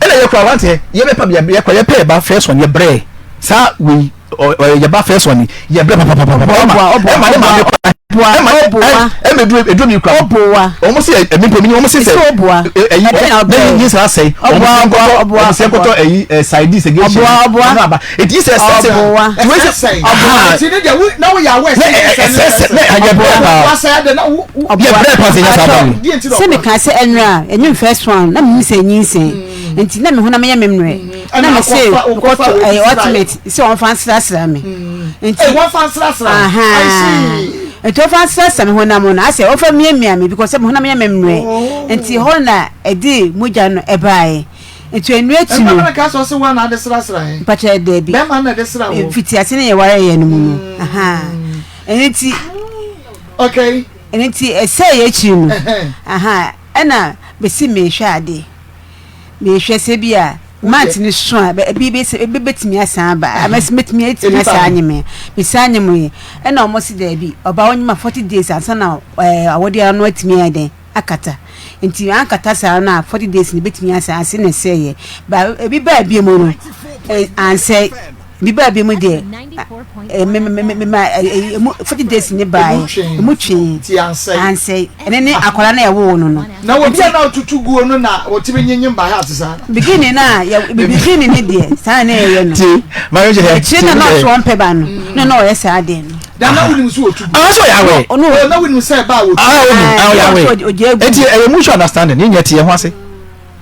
ɛna yɛ kora wante yɛ bɛ pa bi yɛ kora yɛ pɛ ɛba first one yɛ brɛ. Saa wei ɔyɛ yɛ ba first one yɛ brɛ papapapa ɛma ɛma ne maame kura ɛma ɛma eduro eduro mi kura wɔn si ɛmi mpɔ mi ni wɔn si sɛ ɛyi ne nyi sara sɛyi wɔn si nkɔtɔ wɔn si nkɔtɔ ɛyi ɛ saidi sɛ geisha ɛna aba eti sɛ ɛsɛ sɛ tiwe sɛ ɔboa ne ɛsɛ sɛ ne yɛ brɛ paa yɛ brɛ paa sɛ nyɛ saa ba mi. Sɛ mi ka sɛ ɛnura ɛnyɛ first one na mi sɛ nyinsɛn nti na mi ho na mi yɛ mi mmerɛ. Na me se mekɔtɔ ɛyɛ ultimate sɛ wɔmfa nsrasra me nti wɔmfa nsrasra nti wɔmfa nsrasra me honam no asɛ wɔmfa miamia me because sɛ me honam yɛ me mmerɛ oh. Nti hɔ na ɛde mogya no ɛbaeɛ nti ɛnu akyi no ɛma ka sɛ ɔsɛ wɔn na ade srasra yɛ mpakyɛ daabi bɛrima na ɛde sra wɔ fiti ase ne yɛ ware yɛ no mu no mm. Ɛno nti. Okay. Ɛno nti ɛsɛe yɛ akyiri no. Aha ɛna mesi mehwɛ ade. Mehwɛ sɛ bi a month no so a ebi bɛsɛ ebi bɛtumi asan aba. Amɛsɛ mɛtumi atumi asan anye me. Mesan nye mo yi. Ɛna wɔn si daabi ɔbaa onyima 40 days ansa na ɛɛ awɔde ano atumi ayɛ dɛn akata. Nti ankata saa no a 40 days no bɛtumi asan ase na ɛsɛeɛ. Ba ebi baa bi mu no ansɛe. Bi baa bi mu deɛ me me me me ma emu 40 days ne baa yi emu twee ansɛe ɛne ne akwadaa na ɛwoo no no. Na obi a na ɔtutu guo no na ɔtumi nyinyin by heart saa. Beginning na yɛ beginning ne deɛ saa na ɛyɛ no. Ti maa yɛ kyɛ akyire na na ɔso ɔmpɛ ba no na na ɔyɛ saa deɛ no. Da na wunim sɛ otu gu. Ah sɛ ɔyɛ awɛ. Ɔno na wunim sɛ ɛbaa otu. Ah onim ah ɔyɛ awɛ. Eti ɛyɛ mutual understanding yɛn nyɛ ti yɛn ho ase.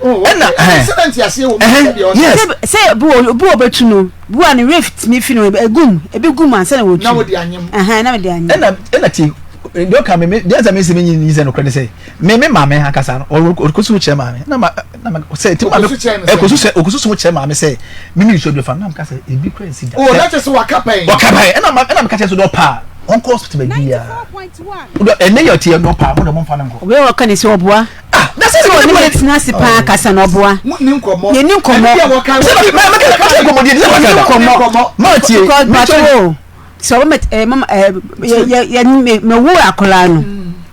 Oh, ɛna ɛhɛn ɛhɛn yes. Sɛ bi wɔ obi wɔ bɛtu no bi wɔ ne werɛ tumi fi no egum ebi gum ansa na wɔtu. Na wɔde anyem. Ɛhɛn na wɔde anyem. Ɛna ɛna ti deɛ ɔka mi mi deɛ ɛsɛ mi si mi nyi nyi sɛ nokorɛ ne sɛ mi mi maame ankasa no ɔkosu kyerɛ maame na ma na ma sɛ ti maame ɛkosu sɛ ɔkosu so kyerɛ maame sɛ mi mi nsuo bi fa na mi ka sɛ ebi kura nsi da. O na kyerɛ sɛ waka pɛn. Waka pɛn ɛna ma ɛna mi ka kyerɛ sɛ dɔ paa ɔnkɔ hospital baabi ya ɛnɛ yɛ ɔte yɛ dɔ paa mo de mo nfa ne nkɔ. Obi a wɔka ne sɛ ɔboa. Ah, na sɛ sɛ ɔne me tena ase paa kasa na ɔboa. Monni nkɔmmɔ. Yɛnni nkɔmmɔ. Ɛne deɛ wɔka. Sɛ ma ma ma kɛ nkɔmmɔ deɛ sɛ wɔka da. Nkɔmmɔ. Ma tie. Because pato o. Sɛ ɔbɛ mɛ ɛɛ mama ɛɛ yɛ yɛ yɛ me me wo akɔlaa no.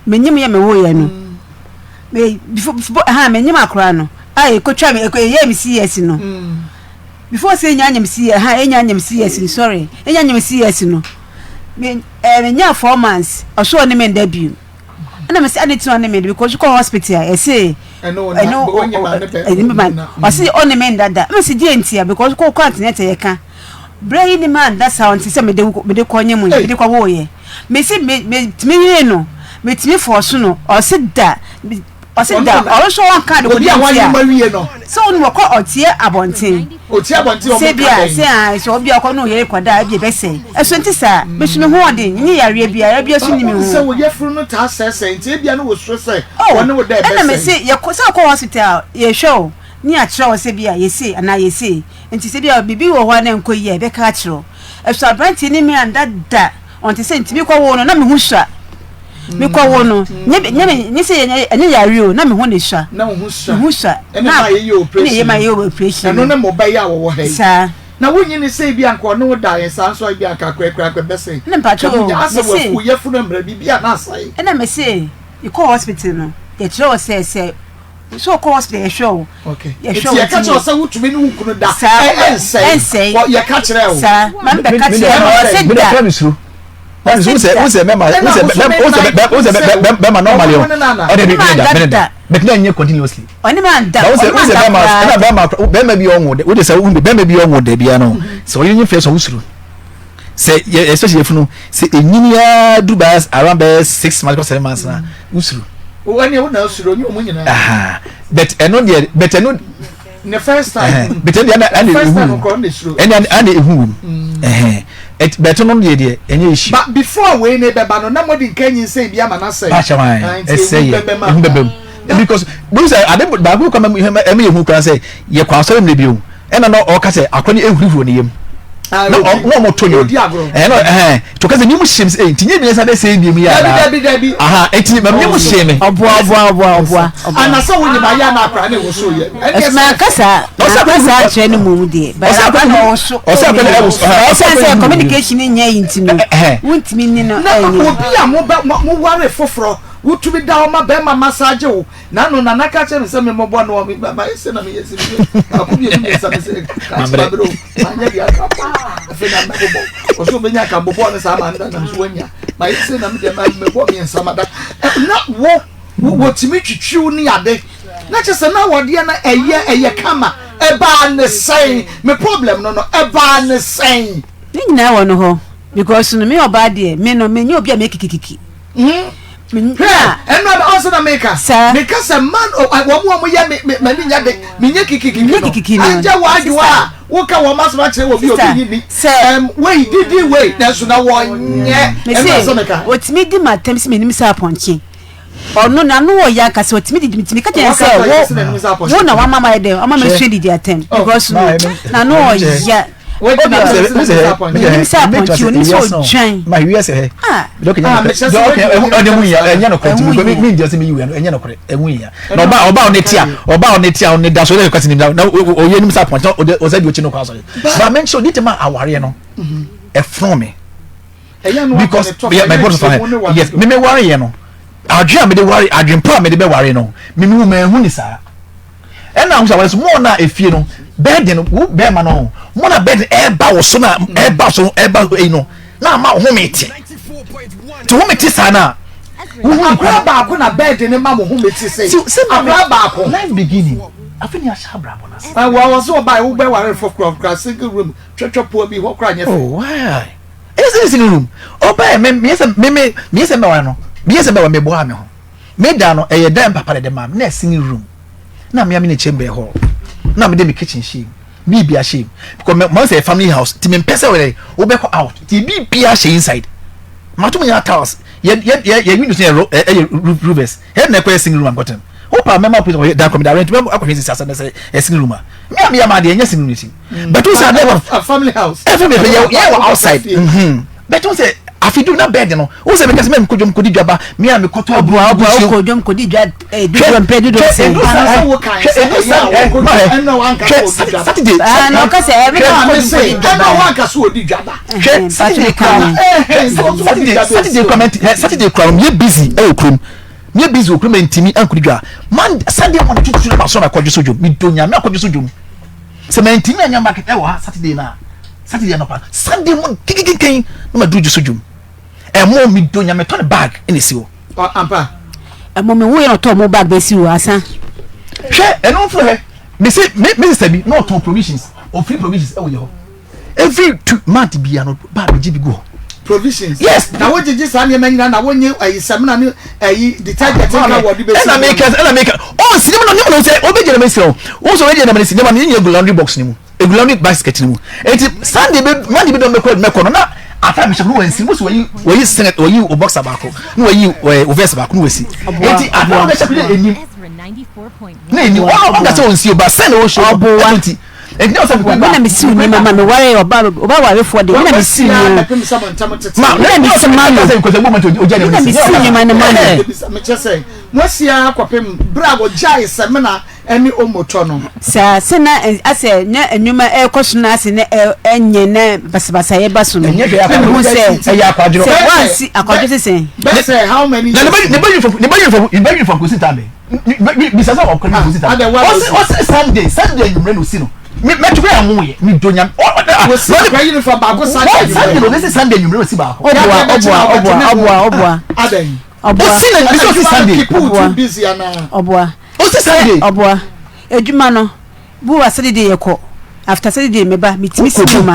Me nyim yɛ me wo yɛ no. Me before before ha me nyim akɔlaa no. A ekotwa me eko yɛ me CS no. Before sɛ enya nyim CS ha enya nyim CS no sorry. Enya nyim CS no. Me ɛɛ me nya 4 months. Ɔso ɔne me nda bio. Ɛna mese ade nti na ɔne me because wokɔ hospital a yɛse ɛno ɛno ɔse ɔne me nda da mese deɛ nti a because wokɔ kɔ antenatal yɛka berɛ yi ne ma nda saa ɔnte sɛ mede mede kɔ nye mu yi mede kɔ woyɛ mese me metumi yere no metumi fɔɔso no ɔse da ɔse da ɔno nso ɔnka de kɔdi nti a sɛ ɔno wɔkɔ ɔteɛ abɔnten sɛ bi a sɛ a sɛ ɔbi akɔ no yere kɔda ebi ɛbɛsɛe ɛso nti saa mesu me ho ɔden nye yareɛ biara bi ɛso ni me ho sɛ wo yɛfuru no taa sɛesɛe nti ebia no wɔsuro sɛ wɔne wo da ɛbɛsɛe. Ɛna mese yɛkɔ sɛ ɔkɔ hospital yɛhwɛ o ne akyerɛ wo sɛ bi a yɛse anaa yɛse nti sɛ bi a biribi wɔ hɔ a na nkɔ yie a yɛbɛka akyerɛ wo. Ɛso aberanteɛ ne me anda da ɔnte sɛ nti mekɔ wo no na me ho sua mekɔ wo no nye nye nye sɛ ɛnyɛ yare o na me ho ne sua na wo ho sua me ho sua ɛna ma yɛyɛ operation ɛna yɛ ma yɛ operation ɛno ne mo bɛyɛ a wɔwɔ ha yi saa. Na wonnye no sɛ ebia anka ɔne wo daeɛ saa nso a ebia anka korakora anka ɛbɛsɛe. Ɛna mpakyɛ Ka o, munya asɛ mese. wafu yafunu mmerɛ biribi a na asɛe. Ɛna mese yɛkɔɔ hospital no yɛkyerɛ wo sɛ sɛ sɛ wokɔ hospital yɛhwɛ wo. Okay. Yɛhwɛ Nti wo yɛka nti kyerɛ wo sɛ wotumi ne wo kunu da Saa, ɛ ɛnsɛe. ɛnsɛe. Wɔ yɛka kyerɛ wo. Saa, maame bɛka kyerɛ me ɔse Me da. deɛ mesuro. Wọ́n sɛ wọ́n sɛ mɛma wọ́n sɛ wọ́n sɛ wọ́n sɛ bɛma normally o ɔde bi mi da mi da but na nye continuously. Ɔne ma da ɔne ma da koraa. Ɛna bɛma bɛma bi ɔnwo de o de sɛ o bɛma bi ɔnwo de bia no sɛ ɔyɛ nye fɛ sɛ ɔwosoro sɛ yɛ especially yɛ funu sɛ enyini ya du bɛyɛ around bɛyɛ 6 months or 7 months na wosoro. Wɔn yɛ wɔn na osoro nye wɔn nyinaa. But ɛno deɛ but ɛno. Ne first time. But ɛno deɛ ɛna First time ehu kɔ ɔna esuro. ɛna ɛna ehu wɔm ɛhɛn but ɛno deɛ deɛ ɛnyɛ issue. But before wei ne bɛba no na mo de nka nyinsɛn bi ama na sɛ. Baakyɛ wan ɛsɛ yɛ ehu bɛbɛ mu because bó sɛ ade baako kɔ ɛmɛ yɛ hu kora sɛ yɛ kɔ asɔre mmerɛ bi o ɛna na ɔka sɛ akɔ ne ehurihuri ne yam na ɔmo to nwom ɛna ɛhɛn to ka sɛ ne mu hyɛ mi sɛ nti nye bi nsa bɛ sɛ ebi mu yɛ ana Dabi dabi. Aha eti mɛ ne mu hyɛ mi. Ɔboa ɔboa ɔboa ɔboa. Anasɛ wo nyima yɛ ana akora ne woso yɛ. Ɛsɛ maa kasa maa kasa akyerɛ ne mu deɛ. Ɔsɛ akɔ na ɔso. Ɔsɛ akɔ na ɛwoso. Ɛsɛ sɛ communication nyɛ yi nti no. Wuntumi ni no Na ɛnyɛ. obi a mo bɛ mo ware foforɔ wotumi da hɔ ma bɛrima massage wo na no nana ka kyerɛ me sɛ me mmɔbɔ no me ma yɛ sɛ na meyɛ sɛ meyɛ baako mmienu mmiɛnsa me sɛ kakye ma berɛ o manyɛ deɛ aka paa afei na mɛbobɔ ɔsɛ ɔbɛnya ka mbobɔ no saa ma nda nam so wanya ma yɛ sɛ na medeɛ mebɔ mmiɛnsa ma da na wo wɔtumi twitwiw ne ade na kyerɛ sɛ na wɔdeɛ no ɛyɛ ɛyɛ kama ɛbaa ne sɛn me problem no no ɛbaa ne sɛn. Ne nyinaa wɔ no hɔ because no me ɔbaa deɛ me no menyɛ obi a meyɛ kikikiki. Hwɛ, ɛno na ɔsɛ na meka. Meka sɛ man wɔn a wɔyɛ me me m'ani nya de menyɛ kikikiki no. Ankyɛ w'adwoa a woka wɔn asɛm akyerɛ wɔ bi obi nyi ni. Ɛm wei didi wei nanso na wɔnyɛ. Ɛno na sɛ meka. Otumi di m'atɛm sɛ m'anim sɛ apɔnkye. Ɔno n'ano wɔ ya ankasa otumi didi metumi ka kyerɛ sɛ wo wo na wama ma yɛ dɛ wama ma sua didi atɛm because no n'ano wɔ ya. Menim sɛ apɔnkye onim sɛ ɔdwan. Ma wi ɛsɛ hɛ. Dɔkɛ nyɛ nɔkorɛ. Dɔkɛ ɔde mu yia ɛnyɛ nɔkorɛ nti mi mi ngyɛ sɛ mi yi wia no ɛnyɛ nɔkorɛ ɛmu yia. Na ɔba ɔba ɔne tia ɔba ɔne tia ɔne da so ɔyɛ kwasi nim na ɔyɛ nim sɛ apɔnkye ɔde ɔsɛ di okyi no kɔ asɔre. Ba mi nkyɛn odi te ma awareɛ no ɛfrɔn mi. Because yɛ my brother fa yes mi mi ware yɛ no adwene a mi de ware adwene pa a mi de bɛ ware no mi mi hu mɛ ɛhu ni saa. Ɛna ahosuo aware so mo na efie no bɛɛden no wo bɛɛma no ho mo na bɛɛden ɛɛba wo so na ɛɛba so ɛɛba eyi no na ama wo home te te home te saa na wohu akora baako na bɛɛden ne ma mo home te sɛ akora baako life beginning afi ni ahyɛ abrabɔ na se. Wɔ wɔ so ɔbaa wo bɛ ware fo kura kura single room twɛtwɛ poɔ bi hɔ kura nyɛ fɛ. Oh why ɛyɛ sɛ single room ɔbaa mɛ mɛ sɛ mɛ mɛ mɛ sɛ mɛ ware no mɛ sɛ mɛ ware mɛ bɔ ha mɛ ho. Me dan no, ɛyɛ dan papa na ɛde maa me. Na ɛsene room. Na me a me ne chamber hɔ. Na me de me kitchen hyɛ mu. Biribi ahyɛ mu. Because me mo sɛ family house. Ti me mpɛ sɛ wɔyɛ wobɛkɔ out. Ti biribi ahyɛ inside. Ma to mo nyinaa tiles. Yɛ yɛ yɛ yɛ windows yɛ ɛyɛ roofers. Yɛ na ɛkɔ yɛ single room ankɔtɛm. Wo pa mɛma put ɔyɛ dan kɔ me da rent mɛma akɔhwɛ sisi asɛm sɛ yɛ single room a. Me a me yɛ ma deɛ ɛnyɛ single room si. But wo sɛ adeɛ family house. Ɛ family yɛ yɛ wɔ outside. Mhm. But wo sɛ afidu na bed no wo sɛ meka sɛ mɛmekɔ dwom kɔdi dwa ba me a mekɔtɔ aburo ɔboa ɔboa wokɔ dwom kɔdi dwa eh, dudu mpɛ dudu sɛ hwɛ Saturday ah na ɔka sɛ ɛmi na kɔ dwom kɔdi dwa ba hwɛ Saturday kura Saturday Saturday kura mɛ Saturday kura meyɛ busy ɛwɔ kurom meyɛ busy wɔ kurom ntumi ankɔdi dwa man Sunday morning tutu na ma sɔrɔ akɔdwe so dwom medo nyame akɔdwe so dwom Sɛ mantumi anyɛ market ɛwɔ ha Saturday na Saturday anɔpa Sunday mu kinkinkinkin na maduru gye so dwom. Ɛmo mi do nyame tɔ ne bag ɛna esi hɔ. Ampa. Ɛmo mi wo yɛ ɔtɔ mo bag bɛsi hɔ asa. Hwɛ ɛno nso hɛ me se me me sister bi na ɔtɔn provisions ofiri provisions ɛwɔ yɛ hɔ every two month bia no bag gye bi gu hɔ. Provisions. Yes. Na wo gyegye saa nneɛma nyinaa na wonye ayi samina ne ayi detergent nka wɔ de besi. Ɛna meka ɛna meka ɔn si nneɛma no nneɛma no sɛ obi gyina mesi o wɔn sɛ obi gyina mesi nneɛma no yɛn gu laundry box ne mu egu laundry basket ne mu eti Sunday bɛ Monday bi dɔn bɛkɔ mɛkɔ no na ata mi hyɛ no wɔn si mo si wɔyi wɔyi singlet wɔyi o boxer baako na wɔyi ɛɛ o vest baako na wɔsi eti ata mi hyɛ no enim na enim wɔn a wɔn kasa wɔn si o ba sɛn na wɔhyɛ ɔbowa nti. Ɛnti na ɔsɛ Me na mesiw nneɛma ma me ware ɔba ɔba warefoɔ de me na mesiw nneɛma me na mesi ma no me na mesiw nneɛma no ma no. Mekyɛ sɛ moasia kɔpem berɛ a wɔgyae sɛmina ne omotɔ no. Saa sɛ na asɛ na nneɛma ɛrekɔ so na asɛ na ɛnyɛ na basabasayɛ ba so no. Ɛnyɛ hwɛ akwadworɔ sɛ ɛyɛ akwadworɔ. Sɛ wansi akwadworɔ sɛ sɛn. Bɛsɛ how many years. Ne ba uniform ne ba uniform ne ba uniform kò si taa bɛ. Bisa sɛ ɔkɔ ne kò si taa. Ɔsi Sunday Sunday enyimrɛ na osi no. Mɛtukɔ yɛ mo yɛ mi do nyam. Wosi akwa uniform baako Sunday enyimrɛ. Sunday na ɔsi Sunday enyimrɛ osi baako. Ɔboa ɔboa ɔboa ɔboa ɔboa. Adan. Ɔboa. Osi na bisa osi Sunday. Ɔboa ɔboa. Osi Sunday. Ɔboa edwuma no bu wa Saturday yɛ kɔ after Saturday meba metumi si nneɛma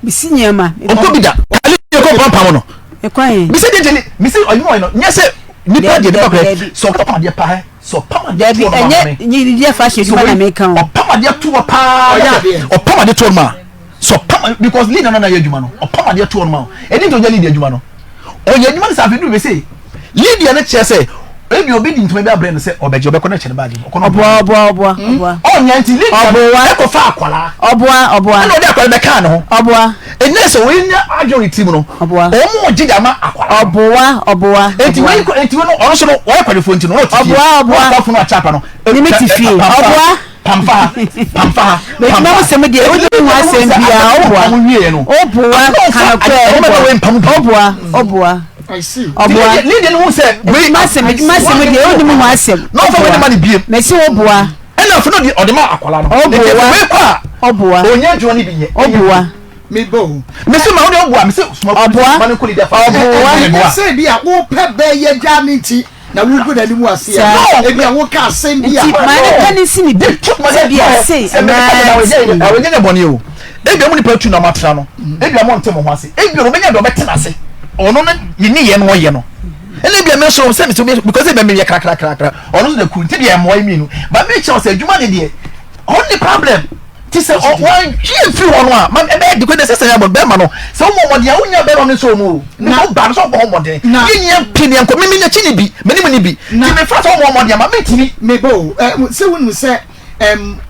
mesi nneɛma. Ɔnkɔ bi da. Kali yɛ kɔ pampam no. Ɛkwan yɛ. Bisa deɛ nkyɛn misi ɔyɛ ɔyɛ no nyɛ sɛ nipa deɛ nipa kɔɛ sɛ ɔpam adeɛ paa sɛ ɔpam adeɛ toɔ no ma ɛnyɛ nyɛ fashion adwuma na meka o. Ɔpam adeɛ toɔ paa ɔpam adeɛ toɔ no ma sɛ ɔpam because leader no na yɛ adwuma no ɔpam adeɛ toɔ no ma ɛdi nti ɔnyɛ leader adwuma no ɔyɛ adwuma no sɛ afei duru bɛ sɛ leader no kyerɛ sɛ ebi obi di ntoma bi abrɛ no sɛ ɔbɛgye ɔbɛkɔ no kyɛ ne baagi mu ɔkɔ no ɔboa ɔboa ɔboa ɔboa ɔnyɛ nti leader no ɛkɔfa akwadaa ɔboa ɔboa ɛna ɔde akwadaa bɛkaa ne ho ɔboa ɛnɛ sɛ wɔn nya adwene ne tirim no ɔboa wɔn gye de ama akwadaa ɔboa ɔboa eti wɔn kɔ eti wɔn ɔno nso no wɔyɛ kwadwofoɔ nti no ɔte fie ɔboa ɔboa ɔkɔ funu akyɛ apa no ne mi ti fie ɔboa pamfa ha pamfa ha mɛtuma mo sɛm deɛ wodi ho asɛm bia ɔboa ɔboa kanakorɛ ɔboa ɔboa ɔboa leader no ho sɛ edwuma asɛm edwuma asɛm deɛ wodi mu ho asɛm na ɔfa wɔn ma ne biem mɛsi ɔboa ɛna afei na ɔde ma akwadaa no ɔboa ɔboa onye adwuma no bi nyɛ ɔboa mebɔ o. mesi ma wode ɔboa mesi soma ɔboa ma no nkɔ leader fa ɔboa ɛnyɛ sɛ bi a wopɛ bɛyɛ dwa ne nti na wogu n'anim ase a ebi a woka asɛm bi a nti maa ne ka ne si ne bi sɛ bi a sei anaa sei ɛnyɛ nyɛ bɔne o ebi a mo nipa tu na mo atena no ebi a mo nte mo ho ase ebi a ɔbɛnya deɛ ɔbɛtena ase ɔno ne ne ne yɛ no ɔyɛ no ɛna ebi a me nso sɛ mesɛ because ebi a meyɛ krakrakrakra ɔno nso na kuru nti deɛ ɛmmoa yi mmienu ba mi kyerɛ sɛ adwuma ne deɛ ɔnni problem ti sɛ wɔntwe mfiri hɔ no a ma ɛbɛyɛ de kɔ sɛ sɛ yɛabɔ bɛrima no sɛ womɔ mmɔden a wonya bɛrima no nso mu o na wo ba no sɛ ɔbɔ ho mmɔden yɛnyɛ pii deɛ nkɔ mimi n'akyi ne bi m'anim ne bi nti mefa sɛ womɔ mmɔden ama mentumi mebɔ o sɛ wonim sɛ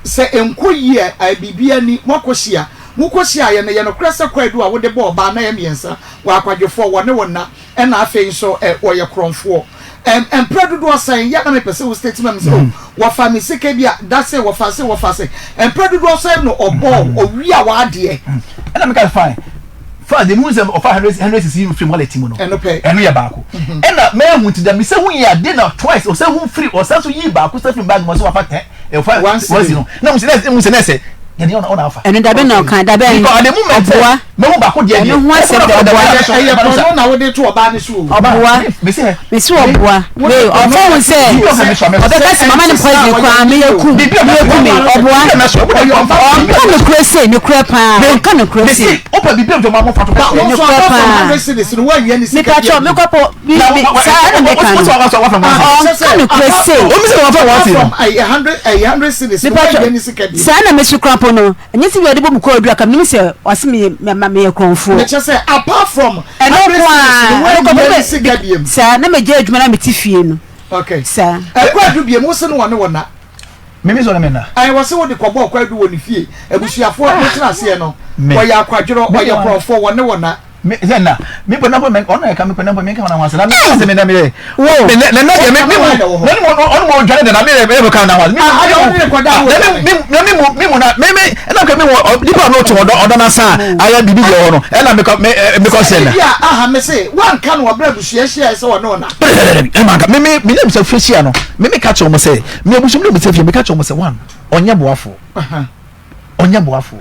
sɛ nkɔ yie a biribi ani moakɔhyia. Mokɔhyiaeɛ no, ɛyɛ nokorɛ sɛ kwaadu a wode bɔɔ ɔbaa no yɛ mmiɛnsa, wɔ akwadwofoɔ, wɔne wo nna, ɛna afei nso ɛ, wɔyɛ korɔmfoɔ. Ɛ, mprɛ dodoɔ sɛn, yɛ a na mepɛ sɛ wo state ma me sɛ, oh, wɔfaa me sika bi a, da sei, wɔfaa sei, wɔfaa sei. Mprɛ dodoɔ sɛn na ɔbɔɔ wo, ɔwia w'adeɛ? Ɛna meka sɛ, fine. First deɛ mehu sɛ ɔfa 100 cedis yi firi wallet mu no, Ɛno pɛ. ɛno yɛ baako. Ɛna mahu nti da mesɛ hu yɛ ade na twice, ɔsɛ hu firi, ɔsan so yii baako sɛ firi bag mu ɔsɛ wafa tɛ, ɔfa One one cedi. cedi no. Na mehu sɛ, na mehu sɛ na ɛsɛ, yɛde ɔna ɔna afa. Ɛno dabe na ɔka dabe Because at the moment sɛ ɔboa. mehu baako deɛ Ɛno deɛ, ho asɛm deɛ ɔboa. Ɛyɛ korɔno na wode to ɔbaa no so o. Ɔboa. Mesi ɔboa. Wei ɔfa ho sɛ ɔbɛka sɛ mama no poison koraa meyɛ kum meyɛ kum me ɔboa. Ɔnka nokorɛ sei nokorɛ paa ɔnka nokorɛ sei. Nokorɛ paa. Mepatwɔ mekɔpɔ bi bi saa na meka no. Ɔnka nokorɛ sei. Mepatwɔ saa na mesu koraa mpo no. Ɛnyɛ sɛ bi a ɔde bɔ mu kɔ aduru aka menim sɛ ɔse meyɛ meyɛ korɔnfoɔ. Mekyɛ sɛ apart from Ɛno hundred nko cedis no ara ɛno woannya nko ne sika biom. Saa na megyae adwuma na mete fie no. Okay. Saa. Ɛkɔ adu biom wose no wɔne wo na. Me me sɛ ɔne me na. Ae wɔse wode kɔbɔɔ kwadu wɔ ne fie abusuafoɔ motena aseɛ no Me. wɔyɛ akwadworɔ Me ɔyɛ wa. korɔnfoɔ wɔne wo na. Me sɛ na me pɛ na pɛ ɔno ɛka me pɛ na pɛ me nka wɔn ho asɛm na me sɛ me na me yɛ Wo. me na na deɛ me me mu na ne mu ɔno mu ɔdwane dada me yɛ me ka na ho asɛm me Ah, ɔne ne kɔda ho na me me na me mu me mu na me me ɛna nka me mu nipa no to ɔdɔ ɔdɔ na sa ayɛ bibi deɛ wɔ no ɛna me kɔ me me kɔ sɛ na. Ebi a aha me se wanka no ɔbrɛ abusua hyia sɛ ɔne ɔna. Ɛma nka me me me na bisa fie hyia no me me ka kyerɛ wɔn sɛ me abusua me na bisa fie me ka kyerɛ wɔn sɛ one ɔnyɛ boafo. Ɔnyɛ boafoɔ.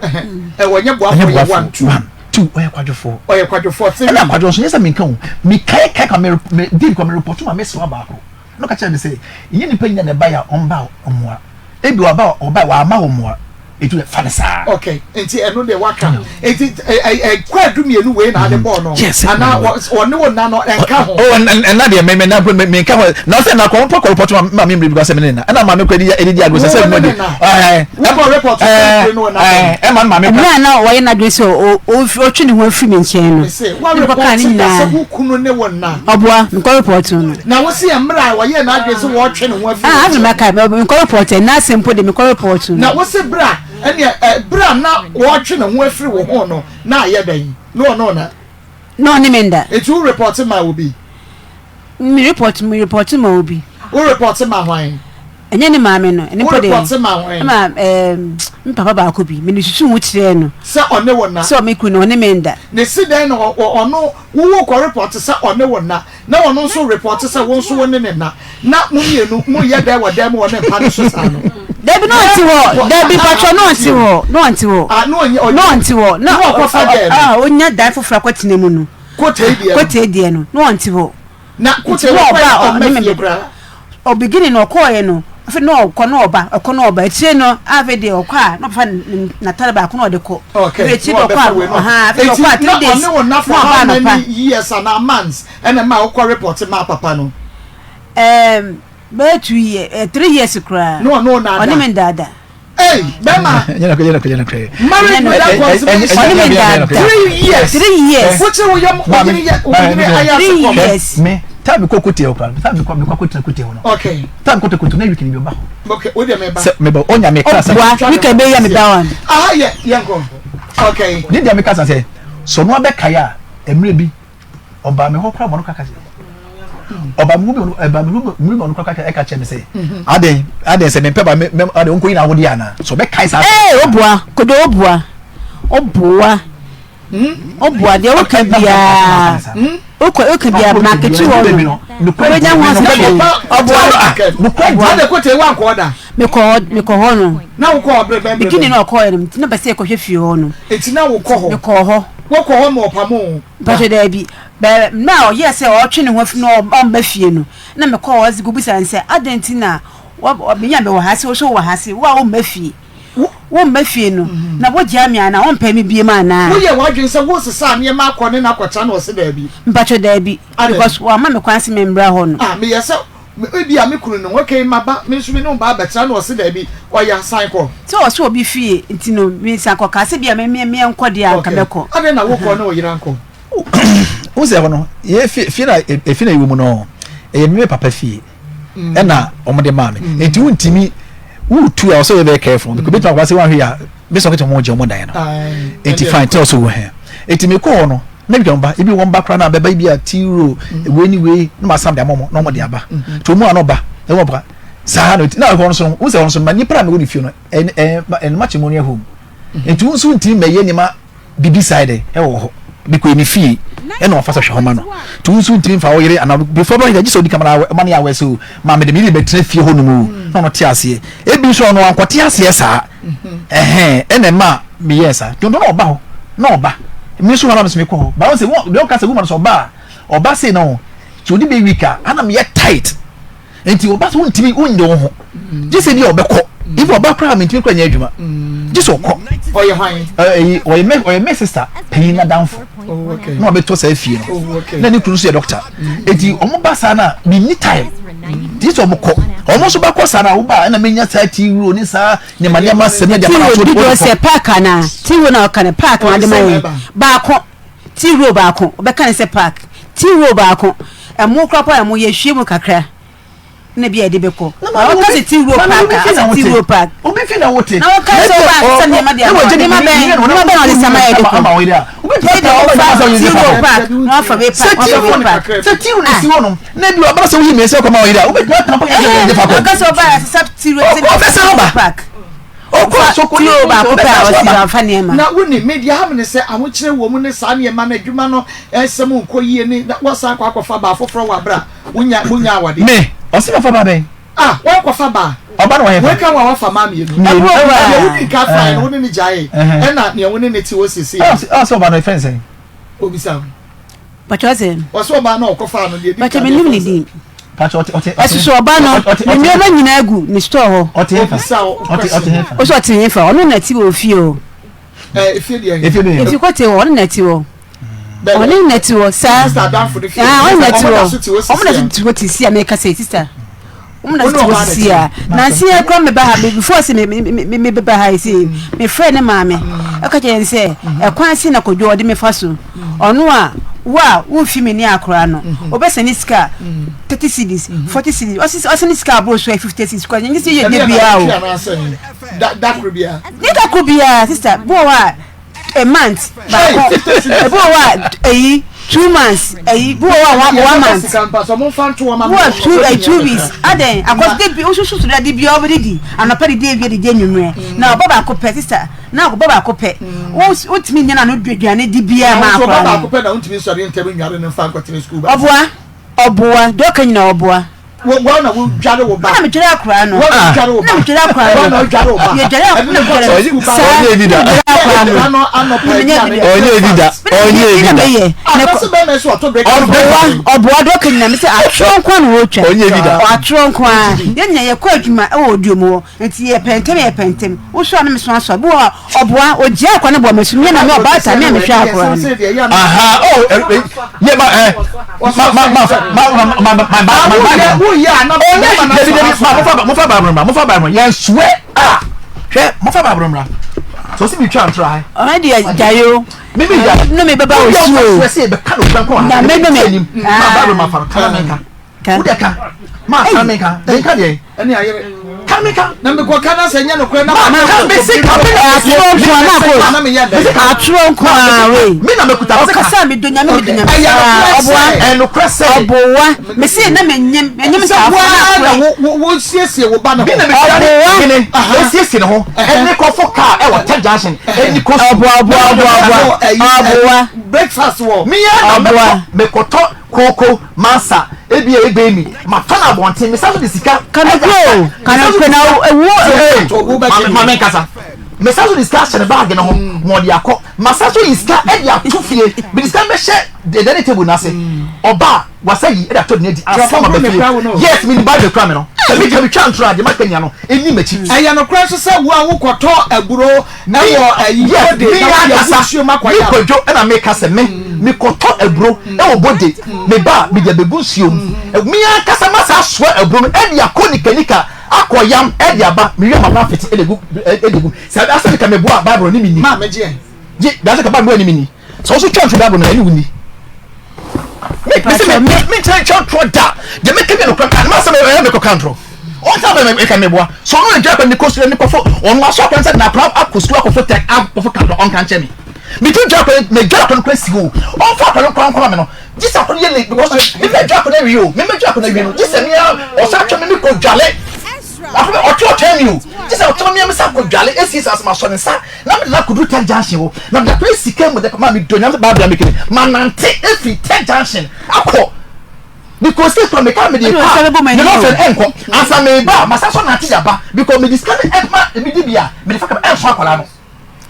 Ɛ ɔnyɛ boafoɔ yɛ one two. One two ɔyɛ kwadwofoɔ. Ɔyɛ kwadwofoɔ three. Ɛna kwadwo nso nyɛ sɛ menka o mekae kae kwa me me did kwa me report ma mesewa baako na ɔka kyerɛ me sɛ nyɛ nipa nyina na ɛbaeɛ a ɔmba ɔmmoa ebi waba ɔbae wamma ɔmmoa etu fa ne saa. Okay nti ɛno deɛ waka nti ɛ ɛ ɛ kwaadu mmienu wei na ade bɔɔ no anaa ɔne wo nna no ɛnka ho. Oh ɛnna deɛ me me na me me nka ho na ɔsɛ na kɔn pɔ kɔrɔpɔtɔ ma ma mi mmiri bi sɛ me ne na ɛna maame kɔ ɛdi ɛdi di agorɔ sɛ sɛ mo di ɛɛ wokɔ report sɛ kure no na ɛɛ ɛma maame kɔ. Mmerɛ a na ɔyɛ n'adwene sɛ ɔtwe ne ho afiri me nkyɛn no mese wa ne report mekɔkaa ne da nyinaa sɛ wo kunu ne wo nna ɔboa mekɔ report no na wo se mmerɛ a ɔyɛ n'adwene sɛ wɔtwe ne ho afiri ah wo afei nkyɛn maka mekɔ report ɛnna asɛm mpo de mekɔ report no na wo se berɛ a ɛneɛ ɛ berɛ a na wɔtwe ne ho afiri wo ho no na ayɛ dɛn na ɔne wo na Na ɔne me nda. Nti wo report maa obi? Me report me report ma obi. Wo report ma hwan? Ɛnyɛ ne maame no. Ɛno Wo mpo deɛ. report ma hwan? Ɛma ɛɛm me papa baako bi. Me ne susu ho kyerɛɛ no. Sɛ ɔne wo nna. Sɛ ɔme kunu no ɔne me nda. Ne si dɛn na ɔno wo wo kɔ report sɛ ɔne wo nna na ɔno nso report sɛ wo nso wo ne ne nna na mo mmienu mo yɛ dɛn wɔ dan mu wɔ ne mpa no so saa no? Dabi na ɔnte hɔ dabi patro na ɔnte hɔ na ɔnte hɔ Ah na ɔnyɛ na ɔnte hɔ na na ɔkɔfa dɛn no? ah onya dan foforɔ akɔtena mu no. Kotei deɛ no. Kotei deɛ no na ɔnte hɔ. Na Nti kotei na ɔkɔɛ ɔba a ɔmma ɔne me fie bɛ koraa. ɔbigini no ɔkɔɔɛ no afei na ɔkɔ na ɔba ɔkɔ na ɔba akyire no afei deɛ ɔkɔ a na ɔfa n'atare baako na ɔde kɔ Okay, afei akyire na deɛ ɔkɔ ɔbɛfa a wei no. ɔhan afei deɛ Eti ɔkɔ a na 3 days ɔne wo na for na ɔba how anɔpa many years anaa months ɛna ɛma wokɔ report maa papa no? Ɛɛm bɛyɛ 2 years eh, 3 years koraa Na ɔne wo na ɔne ada? me ndaada. Hey, bɛma. Nyɛ nokorɛ, nyɛ nokorɛ, nyɛ nokorɛ. Marriage without consummation. Ɔne me ndaada. 3 years. 3 years. Wokyerɛ wo yam wo yere yɛ wo yere ayɛ ase 3 kɔm. years. Me time mi kɔ kote hɔ koraa time mi kɔ mi kɔ akɔtena kote hɔ no. Okay. Time kɔtɛ kote na weekend bi ɔba hɔ. Okay, wo deɛ meba. Sɛ meba onya mi kasa. Ɔboa weekend bɛyɛ mi ba wa. Aha yɛ yɛn kɔ. Okay. Ne deɛ mi kasa sɛ sɔnu abɛkae a mmerɛ bi ɔbaa mi hɔ koraa ma ɔno kaka kyerɛ ɔbaa mi hɔ bi ɔbaa mi hɔ bi ɔno koraa ɛka kyerɛ mi sɛ adɛn adɛn sɛ mempɛ ba mɛ mɛ adɛn nko yi na awode ana sɛ ɔbɛkae saa. Ee ɔboa kodo ɔboa ɔboa ɔboa deɛ woka biara wokɔ woka biara maakɛkyi hɔ no wobɛnya ho asɛm ɔboa ɔboa. Adɛ kote wa nkɔ da. Mekɔ hɔ mekɔ hɔ no. Na wokɔ hɔ bere bɛn bere bɛn. Bikini na ɔkɔɔ yɛ no na pɛ sɛ yɛkɔhwɛ fie hɔ no. Eti na wokɔ hɔ. Mekɔɔ hɔ. Wokɔ hɔ ma ɔpamo wo. Mpakyɛ daabi. Bɛ mmerɛ a ɔyɛɛ sɛ ɔretwe ne ho afi na ɔmma fie no, na mekɔɔ hɔ kɔbisaa no sɛ, adɛn nti na menya mewɔ ha se wo nso wowɔ ha se, wo a womma fie, womma fie no, na wogyaa me anaa, wompɛ me biom anaa? Woyɛɛ w'adwene sɛ woresesa nneɛma akɔ ne no akɔtra na ɔse daabi? Mpakyɛ daabi, because wamma me kwan se memmra hɔ no. Ah, meyɛ sɛ Ebia me kunu ne ho, okay, maba, me nso me ne wo ba abɛtra, na ɔse daabi, ɔya, san kɔ. Sɛ ɔse obi fie nti no, me san kɔ, kaa sɛ bia me me menkɔ deɛ a, nka mɛkɔ. Okay, adɛn na wokɔ ne wo yere ankɔ? Wohu sɛ ɛhɔ no, yɛ fie, fie na efi na ɛwɔ mu no, ɛyɛ me me papa fie, ɛna wɔn de maa me, nti wontumi, wotu a, ɔsɛ yɛ very careful, because ebetumi akɔba sɛ woanhwɛ yɛ a. Me sɛ ɔkɛtɛ wɔn gye wɔn dan no. Eti fine tell so wɔ hɛn. Eti me kɔ hɔ no na bi wɔn ba ebi wɔn ba koraa na bɛba ebi a tea roll mm. wei ni wei na ma sam de ama wɔn na wɔn de aba. Mm-hmm. Nti wɔn a na ɔba na wɔn ba saa no na ɛhɔ nso no wɔn sɛ ɛhɔ nso ma nipa a mewɔ ne fie no ɛn ɛn ɛn matrimonial home. Mm-hmm. Nti wɔn nso ntumi mɛyɛ nneɛma. Bibi saa dɛ ɛwɔ hɔ mekɔ ne fie ɛna ɔfa sɛ hwɛ hɔ ma no nti wo nso ntumi mfa wo yere anaa before bɛhwɛ gye sɛ odi kamara ma ne awɛ sɛ ma mede me yere bɛtena fie hɔ nom o na ɔno te aseɛ ebi nso ɔno ankɔte aseɛ saa ɛhɛn ɛna ɛma meyɛɛ saa nti ɔno na ɔba hɔ na ɔba me nso hɔ na mesɛ mekɔ hɔ ba wɔn sɛ deɛ ɔka sɛ woman sɛ ɔba a ɔba sei na ɔ nti ɔde bɛ week a ana meyɛ tight nti ɔba sɛ wontumi wonyɛ wo ho gye sɛ bi a ɔbɛkɔ if ɔba koraa mentumi koraa nyɛ adwuma gye sɛ ɔkɔ ɔyɛ hwan ɛyi ɔyɛ me ɔyɛ me sister panyin n'adamfo oh, na ɔbɛtɔ saa fie no oh, na ne kunu nso yɛ doctor eti ɔmo ba saa na menni time gye sɛ ɔmo kɔ ɔmo nso bɛkɔ saa na ɔba ɛna menya saa tii wuro ne saa nneɛma nneɛma sɛm ne deɛ tiwo dodoɔ sɛ paaki anaa tiwo na ɔka no paaki na ade ma yɛn baako Tea roll baako, wɔbɛka no sɛ pack. Tea roll baako, ɛmo koraa po a ɛmo yɛhwie mu kakra na bi a yɛde bɛkɔ. Na wɔka sɛ tea roll pack a, asɛ tea roll pack. Obi fi na wote. Na wɔka sɛ ɔba asesa nneɛma de ama nneɛma bɛn nneɛma bɛn na ɔde sama yɛde kɔ. Sɛ deɛ wɔfa tea roll pack na wafa wei pack wafa wei pack. Sɛ tea roll si hɔ nom na ebi ɔbɛrɛ sɛ woyi mmiɛnsa kɔ ma ɔyere a wobɛtumi atena pɔ yɛ sɛ fa kɔ. Wɔka sɛ ɔba asesa tea roll pack. Ɔkɔ so kɔ Tio baako pɛ a ɔsi wamfa nneɛma. Na wonim, me deɛ ha me ne sɛ ahokyerɛ wɔ mu ne saa nneɛma no adwuma no nsɛm nkɔ yie ne na woasan akɔ akɔfa baa foforɔ wɔ aberɛ a wonya monyaa awadeɛ. Me, ɔse mafa baa bɛn? Ah, woankɔfa baa. Ɔba no wɔ hefa? Wei ka ho a woafa maa mmienu. Mmienu. Ɛna deɛ wodii kan faeɛ no wo ne no gyaee, ɛna nea wo ne no te hɔ seesei no. Ɔse ɔba no yɛfrɛ no sɛn? Obisa wo. Pakyɛ ɔse. Ɔse ɔbaa no a ɔkɔfaa no deɛ edi kan Pakyɛ menim ne din. Pakyɛ ɔte ɔte. Ɛsoso ɔbaa no ne nneɛma nyinaa gu ne store hɔ. Ɔte hefa? Obisa wo Ɔte ɔte hefa? Ɔse ɔte hefa? Ɔno na ɛte wɔ ofie o. Ɛɛ efie deɛ. Efie bɛn? Efi kɔte hɔ ɔno na ɛte hɔ. Ɔne na ɛte hɔ saa. Sista adamfo no fie. Ah ɔno na ɛte hɔ. Ɔmo na so te hɔ te si a meka sɛ sista. Wɔn na tete hɔ sisi a nansi yɛ kura meba ha before sɛ me me me me beba ha yi si me frɛ ne maame ɛka kyerɛ ne sɛ ɛkwan si na kodwo ɔde me fa so ɔno a wo a womfi me ne akora no ɔbɛsɛ ne sika 30 cedis 40 cedis ɔsi ɔsɛ ne sika aboro so 50 cedis kɔ nyɛ sɛ yɛ de bia o ne da koro bia sister bo wɔ a a month baako ebi wɔ hɔ a eyi 2 months eyi bi wɔ hɔ a one month bi wɔ two eh, 2 weeks adan akɔsi bi osusu so de bi ɔbɛ didi anɔpa didi ewia didi enyimrɛ na ɔba baako pɛ sisa na ɔba baako pɛ wotumi nyɛ na no aduane di bia ma akora no ɔba baako pɛ na wontumi nsɔre ntɛm nware no mfa nkɔtena sukuu ba ɔboa ɔboa deɛ ɔka nyina ɔboa. Wo wo na wo dware wo ba. Na me dware akora no. Wo na dware wo ba. Na me dware akora no. Wo na dware wo ba. Yɛ dware akora no. Dware saa. Ɔnyɛ ebi da. Dware akora no. No anɔpa aduane. Ɔnyɛ ebi da. Ɔnyɛ ebi da. Anase bɛn na ɛsɛ ɔtɔ break. Ɔboa ɔboa dɔ kɛ nyina me sɛ atwerɛ nko na wɔtwa. Ɔnyɛ ebi da. Atwerɛ nko a. Yɛn nyina yɛkɔ adwuma ɛwɔ oduo mu hɔ. Nti yɛ pɛntɛm yɛ pɛntɛm. Wosɔ a na meso asɔ. Bi wɔ hɔ a ɔboa ɔgyaa akora no bɔ me so. Me na me ɔbaatan me a mehwɛ akora no. Aha oh yɛ ma ɛ ma ma ma ma ma ma ma ma ma ma woyɛ a na ɔnyɛ dabi dabi ma mofa mofa baaburo mra mofa baaburo yɛn soɛ a hwɛ mofa baaburo mra sɛ ɔsi mi twa ntura ha. Ɔno deɛ gyae o. Mimi gya. Nnome bɛba wo so o. Woyɛ ɔsɛ sɛ yɛbɛka no kura nkɔ ha. Na me nnome. Ma baaburo ma fa no kana menka. Ka. Wo deɛ ka. Ma ka menka. Menka deɛ. Ɛne ayere. Ka menka. Na mekɔ ka na sɛ nyɛ nokorɛ na ma ka me se ka me na Atwerɛ nko a na akɔ. Atwerɛ nko a wei. Me na mekuta me se ka. Ɔkasa me do nyame me do nyame. Ɛyɛ nokorɛ sɛ. Ɔboa. Ɛnokorɛ sɛ. Ɔboa. Me se na menyem menyem Sɛ ntaafo na woa na akorɛ. wo wo wo siesie wo ba no Bi ho. na mekuta ne Ɔboa. hene esiesie ne ho ɛne kɔfo kaa ɛwɔ tɛ junction ɛni kɔ sukuu. Ɔboa ɔboa ɔboa ɔboa. Ɔboa. Breakfast wɔ. Me ara na Ɔboa. mɛkɔ mekɔtɔ kooko masa ebia egbe mi matɔ no abɔnten mesan so de sika Kanokoro o, kanokoro na ewu o. Maame nkasa mesan so de sika ahyɛ ne baage no ho ma ɔde akɔ masan so yi sika de ato fie mede sika bɛhyɛ the dining table no ase ɔba a wasa yi de atɔ de adi ansa ma ba fie yes menim bible kura me no sɛ meka metwa ntorɔ a deɛ maka nyina no ɛnni m'akyi. Ɛyɛ nokorɛ nso sɛ wo a wokɔtɔ aburo wɔ ayi Yes, Bode me na wode agu ankasa nsuo mu me akɔyam. Kwadwo ɛna meka sɛ me mekɔtɔ aburo ɛwɔ Bode me ba a mede abɛgu nsuo mu me ankasa masa asoa aburo no ɛde akɔ nikanika akɔ yam ɛde aba mewie a mama afete ɛde agu ɛde agu sɛ asɛ meka meboa Bible no ne menni Ma megye ɛ. gye dasɛ ka Bible no ɛne menni sɛ wo so twa nto Bible no ɛne wo ni me mese me me nkyerɛ ntwa ntorɔ da deɛ meka bi nokorɛ ka ne masɛm ɛyɛ mekɔka ntorɔ. Ɔnsa bɛ mɛ ɛka mɛboa. So ɔno na dwa ne kɔ sukuu ne kɔfo ɔno aso akwan sɛ na akora akɔ sukuu akɔfo tɛ akɔfo kadɔ ɔnka nkyɛn mi. Mi ti dwa akɔ mɛ dwa akɔ no kɔ si o. Ɔnfa akɔ no kɔ ankɔ mi no. Gye sɛ akɔ no yɛ late because mi mɛ dwa akɔ no awie o. Mi mɛ dwa akɔ no awie no. Gye sɛ mi a ɔsa atwa mi mi kɔ dwale. Afei bɛ ɔtwe ɔtwɛn mi o. Gye sɛ ɔtwe mi a mi sa kɔ dwale esi sa asoma sɔ ne nsa na mi de na akɔduru tech junction hɔ na mi de akɔ esi kan mu de ma mi do nyame sɛ baabia mi kiri ma nante efi tech junction akɔ. Because sɛ kura meka mede Ɛna ɔsɛ bɛbɔ pa m'ani me o. lɔfɛn ɛnkɔ ansa meba a masa so nante de aba because mede sika no ɛma ebi di bi a mede fa kama ɛnso akwadaa no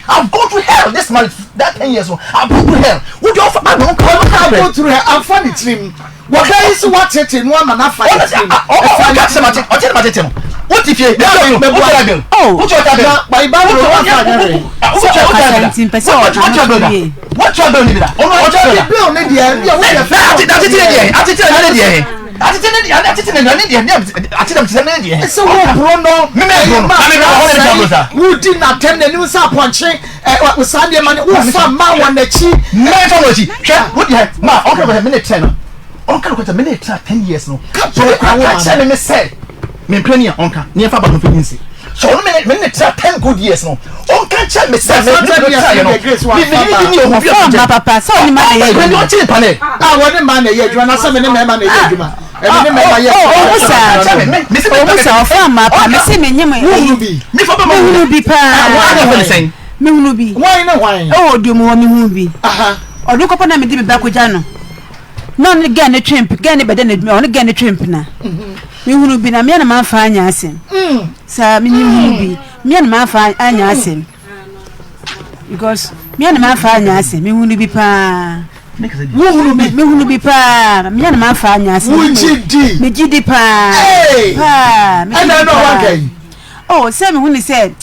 I've gone through hell this marriage that 10 years no I've gone through hell wo deɛ ɔfa bible nka Ɔno ɔno ka ka go through hell amfa ne tirim. Wɔbɛyi so watete no ama no afa ne ɔno tirim. ɔka kyerɛ mate ɔkyerɛ mate te no wo ti fie Na mɛboa wo no. Oh. wo ti ɔta bɛn Na by Bible no wafa anyɛ hwee. Sɛ ɔkasa nti mpɛ sɛ ɔka no so yie. Wɔtua bill ni bi da. Ɔno ɔtua bill da. Bill ne deɛ ɛbi a woyɛ fɛ. Atete ne deɛ atete ne deɛ atete ne deɛ atete ne deɛ ne deɛ atete ne deɛ ne deɛ. Sɛ wo buro no. Mímɛ buro no. Na mi bɛ hɔ ne mi buro sa. Wodi n'atɛm n'anim sɛ apɔnkye ɛ saa nneɛma no wofa ma wɔ n'akyi. Mɛ fa wɔ akyi hwɛ wo deɛ ma ɔka kɔtɛ mi ne tɛn no ɔka kɔtɛ mi ne tɛn 10 years no. Ka So bere ɔka kora wo ma kyerɛ no. mi mi sɛ mi mpere ni a ɔnka ne yɛn fa ba no fɛ mi nsi. So ɔno mi ne tɛn 10 good years no ɔnka kyerɛ mi sɛ mi Saa mi 10 ne years tɛn yɛ no no deɛ Grace mi mi wamfa ne ba. ni ohun bi Ɔfa mma papa sɛ ɔne ma na ɛyɛ ɔne adwuma. ɔkye nipa ne. A wɔne mmaa na ɛyɛ adwuma na sɛ me ne mmarima na ɛyɛ adwuma. Ɛne ne mmarima yɛ Oh, oh, adwuma. saa. Ɔmu sa ɔfa mma pa me se me nye mo Wohunu ɛyi. bi. Nifa bɛ ma Mehunu bi paa. Wɔn ayɛ fɛ ne sɛn. Mehunu bi. Hwan ne hwan? Ɛwɔ odi mu hɔ mehunu bi. Aha. Ɔno kɔpɔ na mede me ba kɔgya no. Na ɔne gɛn ne twe mp gɛn ne bɛda n'adwuma ɔne gɛn ne twe mpena. Mehunu bi na mmea na mamfa anya asɛm. Saa mehunu bi mmea na mamfa anya asɛm. Because mmea na mamfa anya asɛm mehunu bi paa. Wohunu bi. Mehunu bi paa mmea na mamfa anya asɛm. Wogye di. Megye di paa. Hey! Paa. megye Ɛna di ɛna paa. ɔwanka yi. Oh, sɛ mehu ne sɛ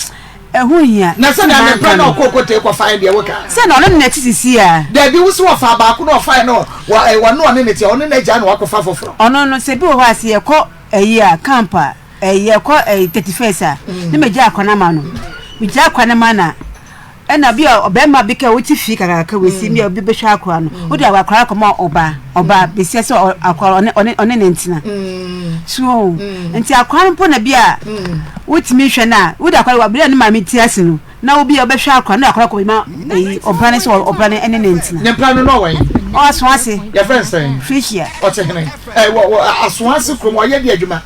ɛho hia. Na sɛ na ne Manka mpɛ na no. ɔkɔ kote kɔfa deɛ woka. Sɛ na ɔno ne n'akyi sisi a. Dabi wo sɛ wɔfa baako na ɔfa no wɔ ɛ wɔne ɔne ne te ɔne n'agya na wakɔfa foforɔ. Ɔno no sɛ bi wɔ hɔ a sɛ yɛkɔ ɛyi a camp a ɛyi yɛkɔ ɛyi 31st a ne megya akwa no ama no megya akwa no ma na ɛna bi a ɔbɛrima bi ka wote fie kakraka wɔ si bi a obi bɛhwɛ akora no wode akora akɔma ɔba ɔba besia sɛ akora ɔne ne ntena so nti akora no mpo na bi a wotumi hwɛ no a wode akora wɔ bere a ne maame ti ase no na obi a ɔbɛhwɛ akora no akora kɔ ma ɛyi ɔba ne sɛ ɔba ne ɛne ne ntena. Ne mpra no na ɔwɔ yi. Ɔaso ase. Yɛfrɛ nsɛn. Frisia. Ɔte hene ɛ wɔ wɔ aso ase kurom ɔyɛ di adwuma.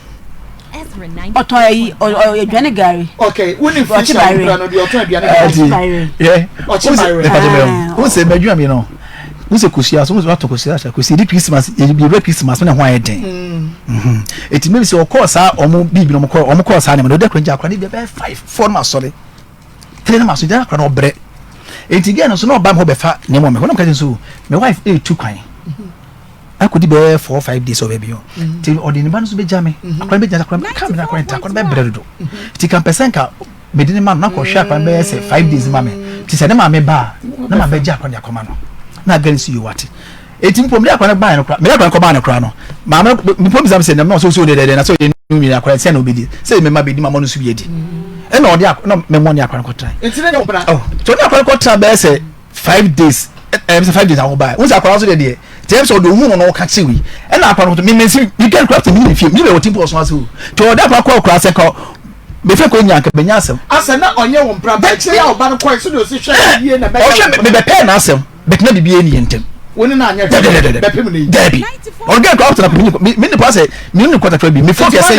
Ɔtɔn ayi ɔ aduane gari. Ok wuni Frisia wo mpra no deɛ ɔtɔn aduane gari. Yɛ Ɔkye bayerɛ. n sɛ mɛdwuma mi no n sɛ kosua so n sɛ watɔ kosua ahyɛ kosua di Christmas yɛwura Christmas na ho ayɛ den eti maybe sɛ ɔkɔɔ saa ɔmo biribi na ɔmo kɔɔ saa nneɛma na ɔde akora ngya akora ne bi bɛyɛ 5 4 no ma sɔre 3 no ma so gyina akora na ɔbrɛ eti gɛɛ no so na ɔba mi hɔ bɛfa nneɛma mi hɔ na mo ka kyerɛ so my wife etu kwan akɔdi bɛyɛ 4 5 days ɔbɛ bi hɔ ti ɔde ne ba no so bɛgya mi akora no bɛgya akora no ka mi na akora no ta akora no bɛbrɛ dodo ti ka mpɛ sɛ nka mede ne ma no na kɔhwɛ akora no bɛyɛ sɛ 5 days ma mi ti sɛ ne maame ba a na ma bɛgya akora no de akɔma no na agɛ no so yɛ wate eti mpo mede akora no baa no kora mede akora no kɔ baa no kora no maame mpo bisa mi sɛ nam na ɔsɛ ɔsɛ ɔdɛdɛdɛ na sɛ ɔyɛ nu mi akora sɛ na ɔbɛdi sɛ mɛma bɛdi ma mɔ no so bi adi ɛna ɔde akora na mɛmɔ ne akora no kɔtena. Nti ne nyɛ ɔbra. Oh, so ɔde akora no kɔtena bɛyɛ sɛ 5 days sɛ 5 days awo baa n sɛ akora nso deɛ tɛm sɛ ɔde ohun no na ɔka kye wi ɛna akora no mi mɛnsi mi gɛn kora tɛ mi ne fie mi bɛ wɔ ti mpo ɔso ase o tí ɔde akora kɔ akora sɛ kɔ mefe kɔ nya nka bɛnya asɛm. Asɛ na ɔnyɛ wo mpra ba akyire a ɔba no kɔɛ so de osi hwɛ yie na bɛyɛ. Ɔhwɛ me bɛpɛɛ n'asɛm bɛtena bibi yɛ ni yɛ ntɛm. Wo ne na anyɛ hwɛ bɛpem ne yi. Dɛbi ɔgɛn kora ɔtena mi mi nipa sɛ mi ni kɔtɛ bi mi fɔ kɛsɛ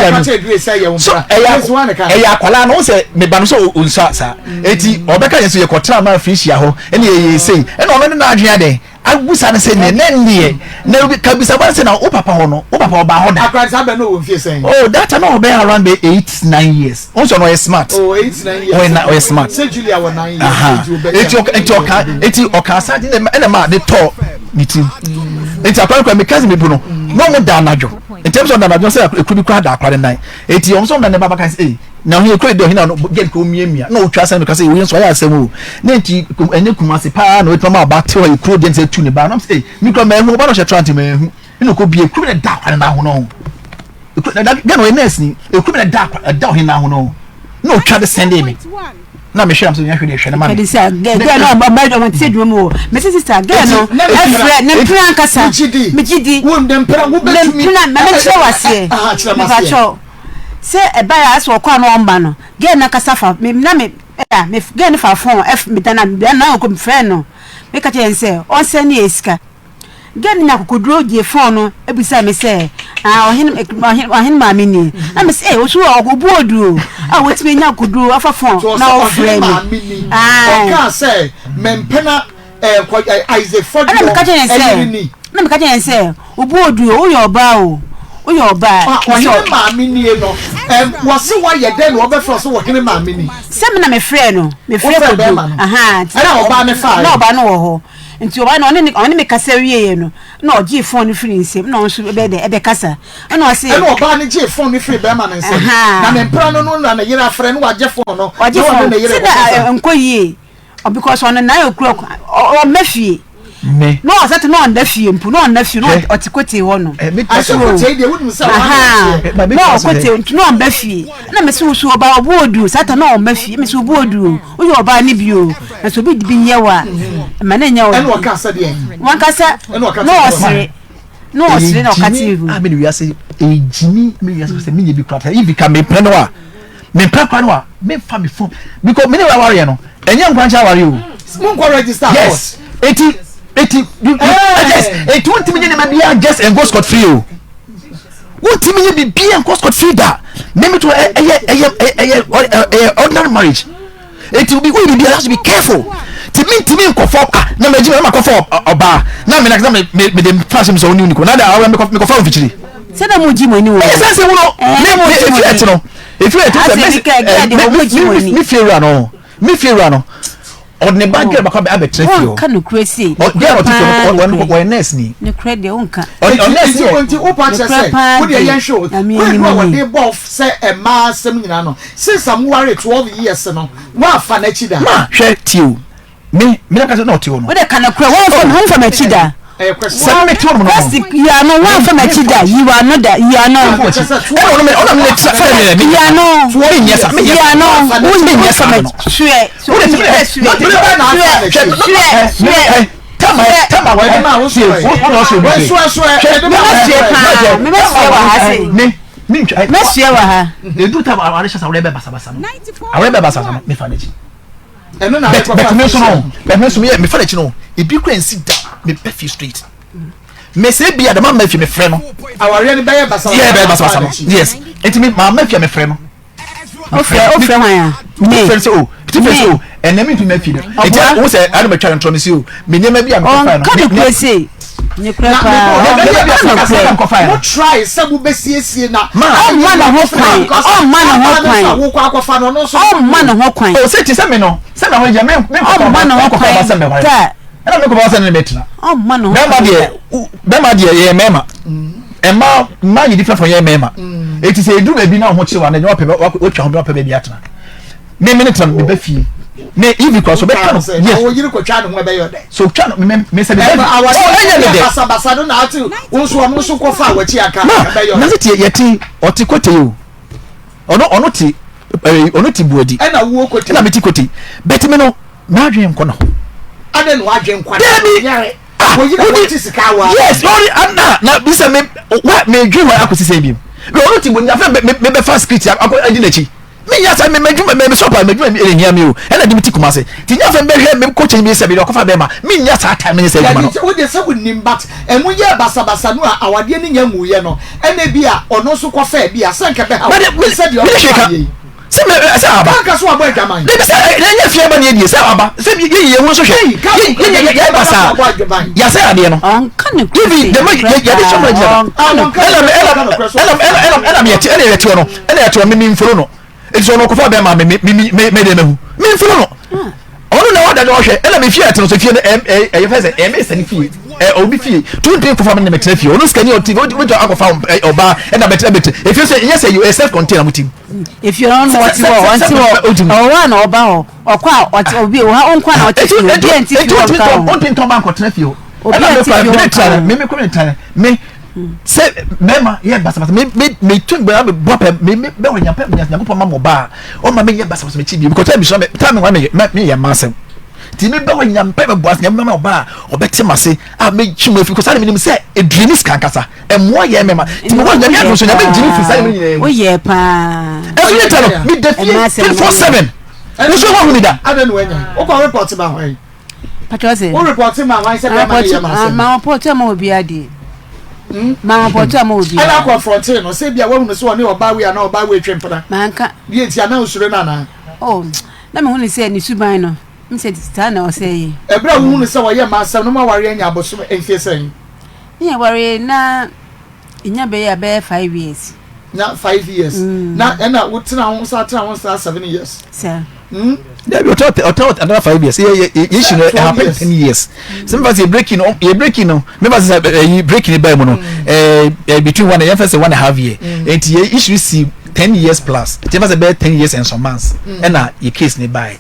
yɛ mi so ɛyɛ akwalaa no sɛ mi ba no sɛ onsa saa eti ɔbɛka yɛn so yɛ kɔtena ama afiri hyia hɔ ɛna yɛ yɛ sei ɛna ɔno ne n'adwene adɛn abusa ne sɛ ne ne ndeɛ na kabisa ba sɛ na wo papa hɔ no wo papa ɔba hɔ da. Akora saa bɛ no wɔ nfie sɛn. Oh, that time na ɔbɛyɛ around bɛ 8 9 years n sɔ no ɔyɛ smart. Oh, 8 9 years. Ɔyɛ na ɔyɛ smart. Sɛ Julia wɔ 9 years. Eti ɔka asa ɛna ma de tɔ ne tirim eti akora kora mi kasi mi bu no na ɔmo da anadwo ntɛm sɛ ɔda anadwo sɛ ekuru bi kora da akora ne nan eti ɔmo sɛ ɔmo da ne ba baka sɛ ee na ɔhe ekuru de ɔhe na ɔno gɛn ko miamia na otwa asɛm kasa oyi nso ayɛ asɛm o ne nti ɛnyɛ Kumase paa na otuma ma ɔba te hɔ ekuru deɛ nsɛ tu ne ba na ɔmo sɛ ee mi kura mɛ ehu ɔba na ɔhyɛ trant mɛ ehu ɛna ɔkɔ bie ekuru bi na da akora ne nan ho no ekuru na gɛn ɔyɛ nurse ni ekuru bi na da akora ɛda ɔhe nan ho no na otwa de sɛnde mi na mehwɛ am sɛ yɛhwɛ de hwɛ ne ma mi. Kɛde sɛ gɛɛ no ɔba ɔba ti adwuma mu o mɛ sista gɛɛ no ɛfrɛ ne mpena ankasa megye di megye di wo ne mpena wo ne bɛtumi mpena mɛ mɛ kyerɛ waseɛ Aha, kyerɛ mɛ m'aseɛ. kyɛw. Sɛ ɛbaeɛ a asɛ ɔkɔ a na ɔmba no, girl no ankasa fa me na me ɛda me girl no fa phone ɛf me da na da na ɔkɔ me frɛ no me ka kyerɛ no sɛ ɔnsɛne yɛ sika. Girl no nya akokoduro gyee phone no bisaa me sɛ ah ɔhene ɔhene ɔhene maame nie na me sɛ eh osu ɔbu odu o a wotumi anya akokoduro afa phone So na ɔsɛ ɔhene ɔfrɛ me maame ni ah ɔkaa sɛ mempena eh, kɔ, eh, Isaac ɛna Fɔduɔ meka kyerɛ no sɛ ɛyere ni. ɛna meka kyerɛ no sɛ obu odu o woyɛ ɔbaa o woyɛ ɔbaa Ah, nti ɔhene maame nie no ɛm, wɔse woayɛ dɛn na wɔbɛfrɛ wo sɛ ɔhene maame ni? Sɛ me na mefrɛɛ no mefrɛ Wofrɛɛ Kojo bɛrima no? ahaa nti Ɛna ɔbaa no faeɛ? na ɔbaa no wɔ hɔ nti ɔbaa no ɔne ne ɔne me kasa wieɛ no na ɔgyee phone no firi ne nsam na ɔno nso bɛyɛ dɛ ɛbɛkasa ɛna ɔse Ɛna ɔbaa no gyee phone no firii bɛrima no nsam ahaa na ne mpena no no na ne yere afrɛ no wagye phone no ɔgye na ɔne phone ne yere sɛ na rekɔkasa. nkɔ yie Because ɔno nine o'clock ɔmma fie. Me. Na ɔsɛ te na ɔnda fie mpo na ɔnda fie na Hwɛ. ɔte kotee hɔ nom. Eh, me Asɛ So kotee deɛ wonim sɛ wɔn ahaa na Ma me na tena so ɔkotee hwɛ. nti na ɔmba fie na mese wo so ɔbaa ɔbo odu saa ta na ɔmba fie mese wo bo odu o woyɛ ɔbaa ne bi o na sɛ obi de bi nyɛ wo a ɛma ne nyɛ wo Ɛna ɔka sɛ deɛ. wankasa Ɛna ɔka na kyerɛ ɔsere na ɔsere na ɔka kyerɛ A me ne wiase ɛgyimi me wiase sɛ menyɛ bi koraa if ka mepɛ no a mepɛ koraa no a memfa me phone because me ne waware yɛ no ɛnyɛ nkwankyɛ aware o. Mo nkɔ register yes eti eti yes eti wontumi nye nneɛma biara just and go scot free o wontumi nye biribiara nkɔ scot free da mímí to ɛyɛ ɛyɛ ɛyɛ ɛyɛ ordinary marriage eti obi woyɛ biribiara you have to be careful ti mi ntumi nkɔfɔ ah na mɛ gyi mi na ma kɔfɔ ɔbaa na mi na mi mi mi de fa se mi sɛ ɔni ni ko na de awɔ mi kɔ mi kɔfɔ nfikyiri. Sɛ na mo gyi mo ani wɔ. Ɛyɛ sɛ sɛ wuro mi mi efi ɛti no efi ɛti sɛ mi mi mi fie wura no mi fie wura no ɔde ne ba gɛrɛ baako abɛtena fie hɔ Wonka nokorɛ sei. Gɛrɛ ɔte fie hɔ ɔyɛ nurse ni. Nokorɛ deɛ wonka. Ɔyɛ nurse yɛ. Nti wopa kyerɛ Nokorɛ sɛ paa wo deɛ deɛ, yɛnhwɛ o Nyame kwan anim a ni. wɔde bɔ sɛ mmaa asɛm nyinaa no since a moware 12 years no woamfa n'akyi da. Ma hwɛ tie o me me na kasa na ɔte hɔ no. Wode ka nokorɛ wɔmfa me wɔmfa m'akyi da. Ɛyɛ question. Sɛ me te hɔ no no. First yi ano wɔmfa m'akyi da yi w'ano da yi ano. Ɛna ɔno me ɔno me ne tra fɛ mi Yi ano mi nyɛ sa mi nyɛ yi sa ano mi nyɛ sa womfa no. m'akyi suɛ Wode suɛ ti mi suɛ suɛ suɛ suɛ. Tama tama wɔ Ɛde ma wo tie soɛ. wo na ɔsɛ obi Wɔsoɛ soɛ ɛde ma wo Mɛsua soɛ. paa mɛsua wɔ ha sei Me me ntwa. mɛsua wɔ ha. Edu tam awari hyɛ sɛ awari bɛ basabasa no awari bɛ basabasa no mefa n'akyi. Ɛno na But akɔfa but me nso no official. but me nso meyɛ mefa n'akyi no ebi kura nsi da mepɛ fie straight. Me sɛ ebi a dɛm ama fie mefrɛ no. Awareɛ no bɛyɛ basabasa. Yɛ bɛyɛ basabasa no yes eti me maa ma fie a mefrɛ no. Ofrɛ ofrɛ hwan a? Me. Ofrɛ sɛ o ti fɛ sɛ o ɛnɛ mi ntumi afi no. Eti Ɔboa. o sɛ ɛna mɛtwa ne ntɔrɔ mi si o me nneɛma bi a mekɔfa no. Ɔnka nokorɛ sei. Nokorɛ paa. Ɔnka nokorɛ. Mo try sɛ mo bɛ siesie na. Ma. Ɔmma ne ho kwan. Ɔmma ne ho kwan. Wokɔ akɔfa no ɔno nso. Ɔmma ne ho kwan. O sɛ ti sɛ mi no sɛ mi ahɔn gyina mi mi nkɔfa Ɔmma ne ho nkɔfa kwan ɔba sɛ mɛware. da. Ɛna mi nkɔfa ɔba sɛ ne mɛtena. Ɔmma ne ho Bɛrima kwan deɛ da. bɛrima deɛ yɛyɛ mɛrima. Ɛma mmaa yɛ different from yɛn mɛrima. Eti sɛ edu baabi na ɔho kyew a na ɛnyɛ wapɛ watwa ho bi wapɛ baabi atena. Me me ne tena me bɛ fie. Me ivi kura so bɛka no yes. Wo yiri kotwa ne ho ɛbɛyɛ dɛ. So twa no me me sɛ me bɛ. Ɛma Oh ɛnyɛ me dɛ. Basabasa no na ate wo nso ɔno nso kɔfa a wakyi aka ɛbɛyɛ Na na sɛ tie yɛte ɔte kote o. Ɔno ɔno te ɛɛ ɔno te buadi. Ɛna wo kote. Ɛna me te kote. Bɛti me no n'adwene nkɔ ne ho. Adɛn na wadwene nkɔ ne ho? Dabi. Yare. Ah, Wo yere wodi wɔte sika awa. Yes, ɔre ana na bi sɛ me wa me dwen hɔ akɔsi sɛ bi. Me ɔno te buadi afɛ me me bɛfa script akɔ adi n'akyi. Me nya sɛ me madwuma me sɔpa madwuma mi ɛhia mi o ɛna de me ti Kumase ti nya fɛn bɛhwɛ me kɔ kyɛn bi sɛ me de ɔkɔfa bɛma me nya saa time ne sɛ adwuma no. Wo de sɛ wo nim but ɛmu yɛ basabasa no a awadeɛ no nya nwuiɛ no ɛna bi a ɔno nso kɔ fɛ bi a sɛ nka bɛha wo sɛ deɛ ɔkɔ fa yɛ yi. Sɛ me sɛ aba. Kanka so abɔ adwaman. Dabi sɛ ɛnyɛ fie ba ne yɛ die sɛ aba sɛ yɛ yɛ ho nso hwɛ yɛ yɛ yɛ ba saa yasɛ adeɛ no. Ɔnka ne kura se. Even yɛ yɛ de sɔmɔ gyina ɛna ɛna ɛna ɛna ɛna yɛ te ɛna yɛ te hɔ no ɛna yɛ te hɔ mi mi nfolo no eti sɛ ɔno kɔfa bɛrima mi mi mi mi mi deɛ mɛhu mi nfolo no ɔno na wada ɔhwɛ ɛna mi fie ɛte no so fie no ɛ ɛ ɛyɛ fɛ sɛ ɛmɛ sɛ ne fie ɛ obi fie tuntun kɔfa mi na mɛ tena fie ɔno sikani ɔti ɔti ɔti akɔfa ɔbaa ɛna mɛ tena mɛ tena efie sɛ ɛnyɛ sɛ yɛ self contained amu ti. Efie no ɔno ɔte hɔ ɔnte hɔ ɔwɔ hɔ a na ɔba hɔ ɔkɔ a ɔte obi wɔ ha ɔnkɔ a na ɔte fie obi a nti fie hɔ nka ho. Ɔntumi ntɔn ba nkɔtena fie hɔ. Obi a nti fie hɔ nka ho. Me me kɔ ne tena me sɛ mɛma yɛ basabasa me me me tu gbɛrɛ me bɔ pɛ me me bɛ wɔ nyampɛ nyankopɔn ma mo ba ɔma me yɛ basabasa me kyi bi because time bi so me time wa me me yɛ mma asɛm. Nti me bɛ hɔ nyina mepɛ mɛboa ase nyame mama ɔba a ɔbɛte m'ase a mɛtwi mu afi kɔ saa na menim sɛ ɛduri ne sika ankasa ɛmmoa yɛn mɛma nti mewɔ nyame adom so nyame gye me firi saa nneɛma nyinaa mu. Woyɛ paa. Ɛso ne ta no meda fie 24/7 woso hɔ hu me da. Adɛn na wanya wokɔ report ma hwan? Patro sɛ. Wo report ma hwan sɛ bɛrima no yɛ ma asɛm? Ma report ama obi adeɛ. Ma report ama obi. Ɛna akɔ fronte no sɛ bia wahunu sɛ ɔne ɔbaa wei anaa ɔbaa wei twe mpena. Manka. Deɛ nti anaa osuro no anaa? Oh, na mehu no sɛ ne suban no, me sɛ saa na ɔsɛ yɛ. Ɛberɛ a wohu no sɛ ɔyɛ mmaa asɛm no mo aware anya abosom mfie sɛn? Ne yɛware na enya bɛyɛ a bɛyɛ 5 years. Na 5 years. Na ɛna wotena ho sa tena ho sa 7 years. Sɛ. Dabi, ɔtɔ another 5 years. Yɛ si no ɛ happen 10 years. Sɛ mefa sɛ yɛ breaking no, yɛ breaking no, mefa sɛ ɛyi breaking bɛɛ mu no, ɛɛ between one, yɛn fɛ sɛ 1.5 year. Nti yɛ issue si 10 years plus. Nti yɛn fɛ sɛ bɛyɛ 10 years and some months. Ɛna yɛ case ne ba yɛ.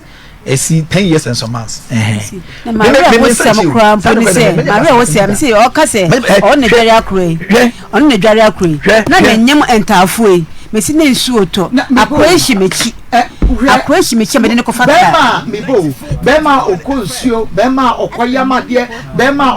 Esi 10 years and some months. Na maria wo sɛm koraa mpo ne sɛ maria wo sɛm sɛ ɔka sɛ ɔno na dware akora yi, ɔno na dware akora yi, na ne nyem ntaafoɔ yi mesi ne nsuo tɔ, akora yi hyɛ m'akyi, akora yi hyɛ m'akyi a mede ne kɔfa kaa. Bɛrima a mebɔ o, bɛrima a ɔkɔ nsuo, bɛrima a ɔkɔ yam adeɛ, bɛrima a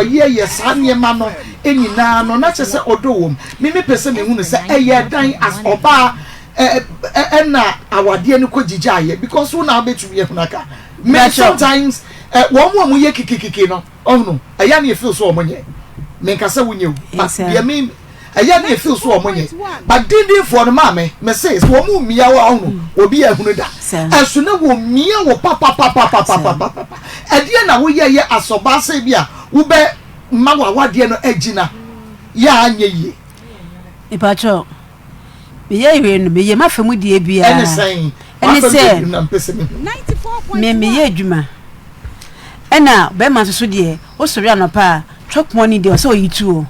ɔyɛ yɛ saa nneɛma no nyinaa no, na kyerɛ sɛ ɔdɔ wɔ mu. Me mepɛ sɛ mehunu sɛ ɛyɛ dan as ɔbaa ɛna awadeɛ no kɔ gyigyaeɛ because wo na wobɛtumi ahunu aka. Me sometimes wɔn mu a wɔyɛ kikikiki no, ɔhunu ɛyɛ ne feel so wɔn nyɛ. Menka sɛ wonyɛ o, but deɛ me ɛyɛ ne feel so wɔn nyɛ. But dindinfoɔ no, maame, me se sɛ wɔn mmia wɔ ɔhunu obi ahunu da. Ɛso na wɔn mmia wɔ papapapapapapapa. Ɛdeɛ na woyɛ yɛ asɔbaa sɛ bi a wobɛ ma w'awadeɛ no agyina yɛ a anyɛ yie. Mepakyɛw, meyɛ wie no, meyɛ m'afa mu deɛ biara. Ɛne sɛn? Ɛne W'afa mu sɛ, deɛ na mpɛ sɛ mehu. Me meyɛ adwuma. Ɛna bɛrima nso so deɛ, wosɔre anɔpa a, chop money deɛ ɔsɛ ɔyi tu o.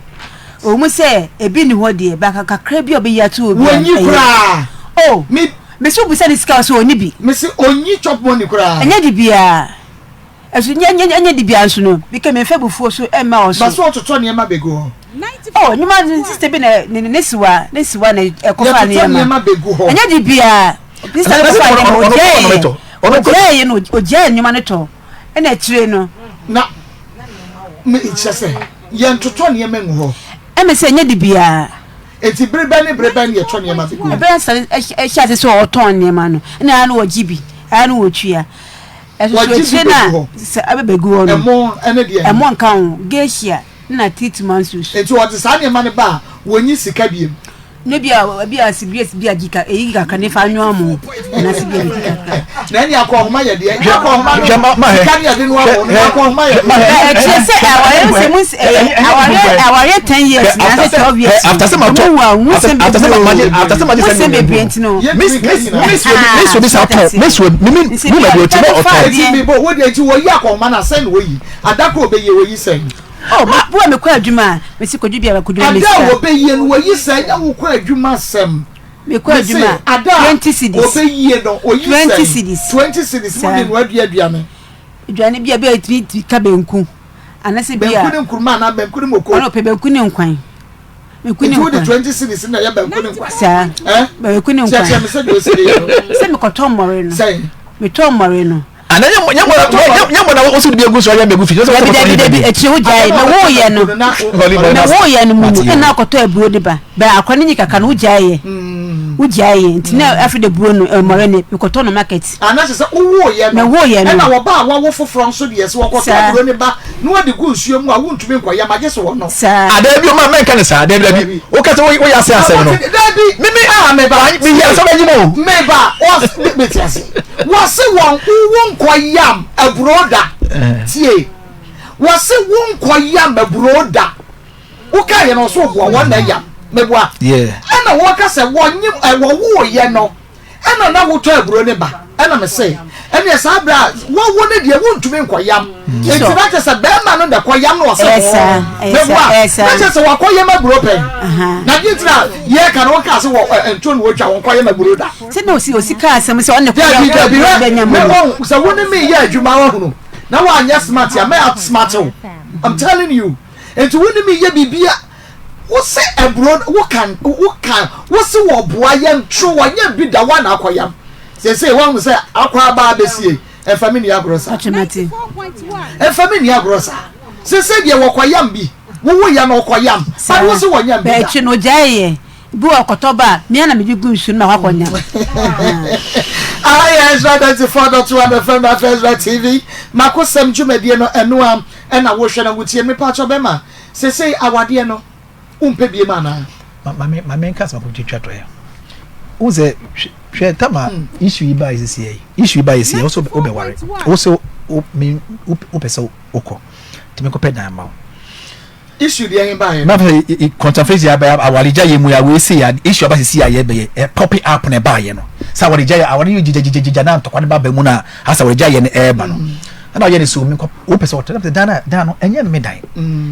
Ɛwɔ mu sɛ ebi nni hɔ deɛ, but kakra bi a ɔbɛyi ato hɔ biara Wɔnyi no, ɛyɛ. koraa. Oh, Me mese wobisa ne sika a, ɔsɛ ɔnni bi. Mese ɔnyi chop money koraa. Ɛnyɛ de biara. Ɛso nyɛ nyɛ nyɛ de biara nso no, meka memfa abufuo so mma wɔn so. Ba so ɔtotɔ nneɛma bɛgu hɔ. Oh, nneɛma no, sister bi na ne ne siwa, ne siwa na ɛkɔfa Yɛtotɔ nneɛma. nneɛma bɛgu hɔ. Ɛnyɛ de biara. Sister no kɔfa nneɛma, ɔgyaeɛ, ɔgyaeɛ no, ɔgyaeɛ nneɛma no tɔ. Ɛna akyire no. Na me kyerɛ sɛ yɛntotɔ nneɛma ngu hɔ. Ɛmɛ sɛ ɛnyɛ de biara. Enti bere bɛn ne bere bɛn na yɛtɔ nneɛma bɛgu hɔ? Ɛbɛyɛ sɛ ɛhyɛ ase sɛ ɔtɔn nneɛma no, ɛna ɛa no wɔgye bi, ɛa no wɔtua. Ɛsoso Wɔgye bi akyire no bɛgu a hɔ. sɛ ɛbɛbɛgu hɔ no. Ɛmo ne deɛn? Ɛmo nka ho, geisha na titman nso. Enti wɔde saa nneɛma no ba a, wɔnyi sika biom. Ne bi a bi a sigaret bi a gyi ka eyi kakra ne fa nyoa mo na si bi a gyi kakra. Na ɛne akɔnhoma yɛ deɛ hwɛ akɔnhoma no sika ne yɛde no abɔ no akɔnhoma yɛ deɛ. Ɛkyerɛ sɛ awareɛ sɛ mu awareɛ awareɛ 10 years na sɛ 12 years. After sɛ ma tɔ mu wa mu sɛm bebree mu sɛm bebree nti no. Miss miss miss miss obi sa tɔ miss obi mi mi mi ma bi o ti na ɔtɔ. Eti mi bo wo deɛ nti wɔyi akɔnhoma na sɛn na wɔyi adakoro bɛyie wɔyi sɛn. Oh, ma bu a mekɔ adwuma a, mesi kɔdwo bi a kɔdwo ma Ada a sika. wɔbɛyie no wɔyi sɛn, nyɛ wokɔ adwuma asɛm. Mekɔ Mese adwuma a, ada a 20 cedis. wɔbɛyie no wɔyi 20 sɛn? cedis. 20 cedis mo Saa. de noa dua aduane. Aduane bi a bi a yɛtumi tumi ka banku. Anase bi a. Banku ne nkuruma anaa banku ne moko. Ɔno ɔpɛ banku ne nkwan. Banku ne Nti wode nkwan. 20 cedis na ɛyɛ banku ne nkwan. Saa. Eh? Banku ne nkwan. Kyerɛkyerɛ me sɛdeɛ ɔsi de yɛ no. Sɛ mekɔtɔ mmɔre no. Sɛn? Metɔ mmɔre no. Ana nyɛ nyɛ mo nyɛ mo na wosi bi egu so ɔyɛ mbegu fi. Dabi dabi dabi, akyire wo gyae mɛ wo yɛ no, mɛ wo yɛ no mu no ɛna akɔtɔ aburo de ba bɛ akɔ ne nyi kaka no wo gyae yɛ, wo gyae yɛ nti na afei de buro no mmɔre ne mekɔtɔ no market. Ana kyerɛ sɛ wo yɛ no mɛ wo yɛ no ɛna wɔba a wawo foforɔ nso deɛ sɛ wɔkɔtɔ aburo ne ba na wɔde gu nsuo mu a wontumi nkɔyɛ ma gye so wɔ no. Saa. Ah dabi o ma mɛnka ne saa, dabi dabi, woka sɛ woyɛ ase asɛm no. Dabi mimi ah meba meyɛ asɛm ayi mu o. Meba ɔs mete ase. Wɔse wɔn wo nkɔ yam aburoo da. Tie. Wɔse wo nkɔ yam aburoo da. Woka yɛ no ɔso boa wɔn na yam. Meboa. Ɛna wɔka sɛ wɔnye wɔwoo yɛ no ɛna na wotɔ aburo ne ba. Ɛna me se ɛneɛ saa berɛ a wɔwo no deɛ wontumi nkɔ yam. Enti na kyerɛ sɛ bɛrima no na ɛkɔ yam na ɔse hoo. Meboa. Na kyerɛ sɛ wakɔ yam aburo pɛn. Na deɛ nti na yɛka no wokaa sɛ wɔ nto no wɔtwa wɔnkɔ yam aburo da. Sɛ na osi osi kaa asɛm sɛ ɔne kɔyɛ dabi dabi hwɛ me wɔn sɛ wo ne me yɛ adwuma wahunu na wanyɛ smart a mɛ out smart o, I'm telling you. Nti wo ne me yɛ biribi a wo sɛ aburo wo kan wo kan wo se wɔ boa yɛn tro wɔnyɛ bi da wɔn akɔyam sese wɔn sɛ akɔ aba abɛsie. Ɛmfa me nni agorɔ saa. Ɛmfa me nni agorɔ saa. Sese deɛ wɔkɔyam bi. Wowo ya na ɔkɔyam. But wo se wɔnyam bi da. Bɛɛkyi no ogyae yɛ. Bi wɔ ɔkɔtɔ ba a, me ara na mede gu nsu no ma wakɔnyam. Aha yɛ Ezra 94.1 FM na afei Ezra TV. Makosɛm dwumadie no ɛno a ɛna wohwɛ na wotie no. Mepaakyɛw bɛma sesei awadeɛ no wompɛ biem anaa? Ma me ma me nka asɛm akɔtwa twa tɔɛ. Wohu sɛ hwɛ tama hmm. issue yi baa sisi yi issue yi baa sisi yi wo sɛ wobɛware wo sɛ wo me wopɛ sɛ wokɔ nti mekɔpɛ dan ma wo. Issue deɛ he baeɛ no. Na afei controversy aba awaregya yɛ mu ya wei sei ya issue aba sisi a yɛbɛyɛ ɛ popping up na ɛbaayɛ no sɛ awaregya yɛ aware yɛ gyigyagyigyagya na ntɔkwa no ba ba mu na asɛ awaregya yɛ no ɛɛba no ɛna ɔyɛ ne so mi nkɔ wopɛ sɛ ɔtɛ na dan na dan no ɛnyɛ me dan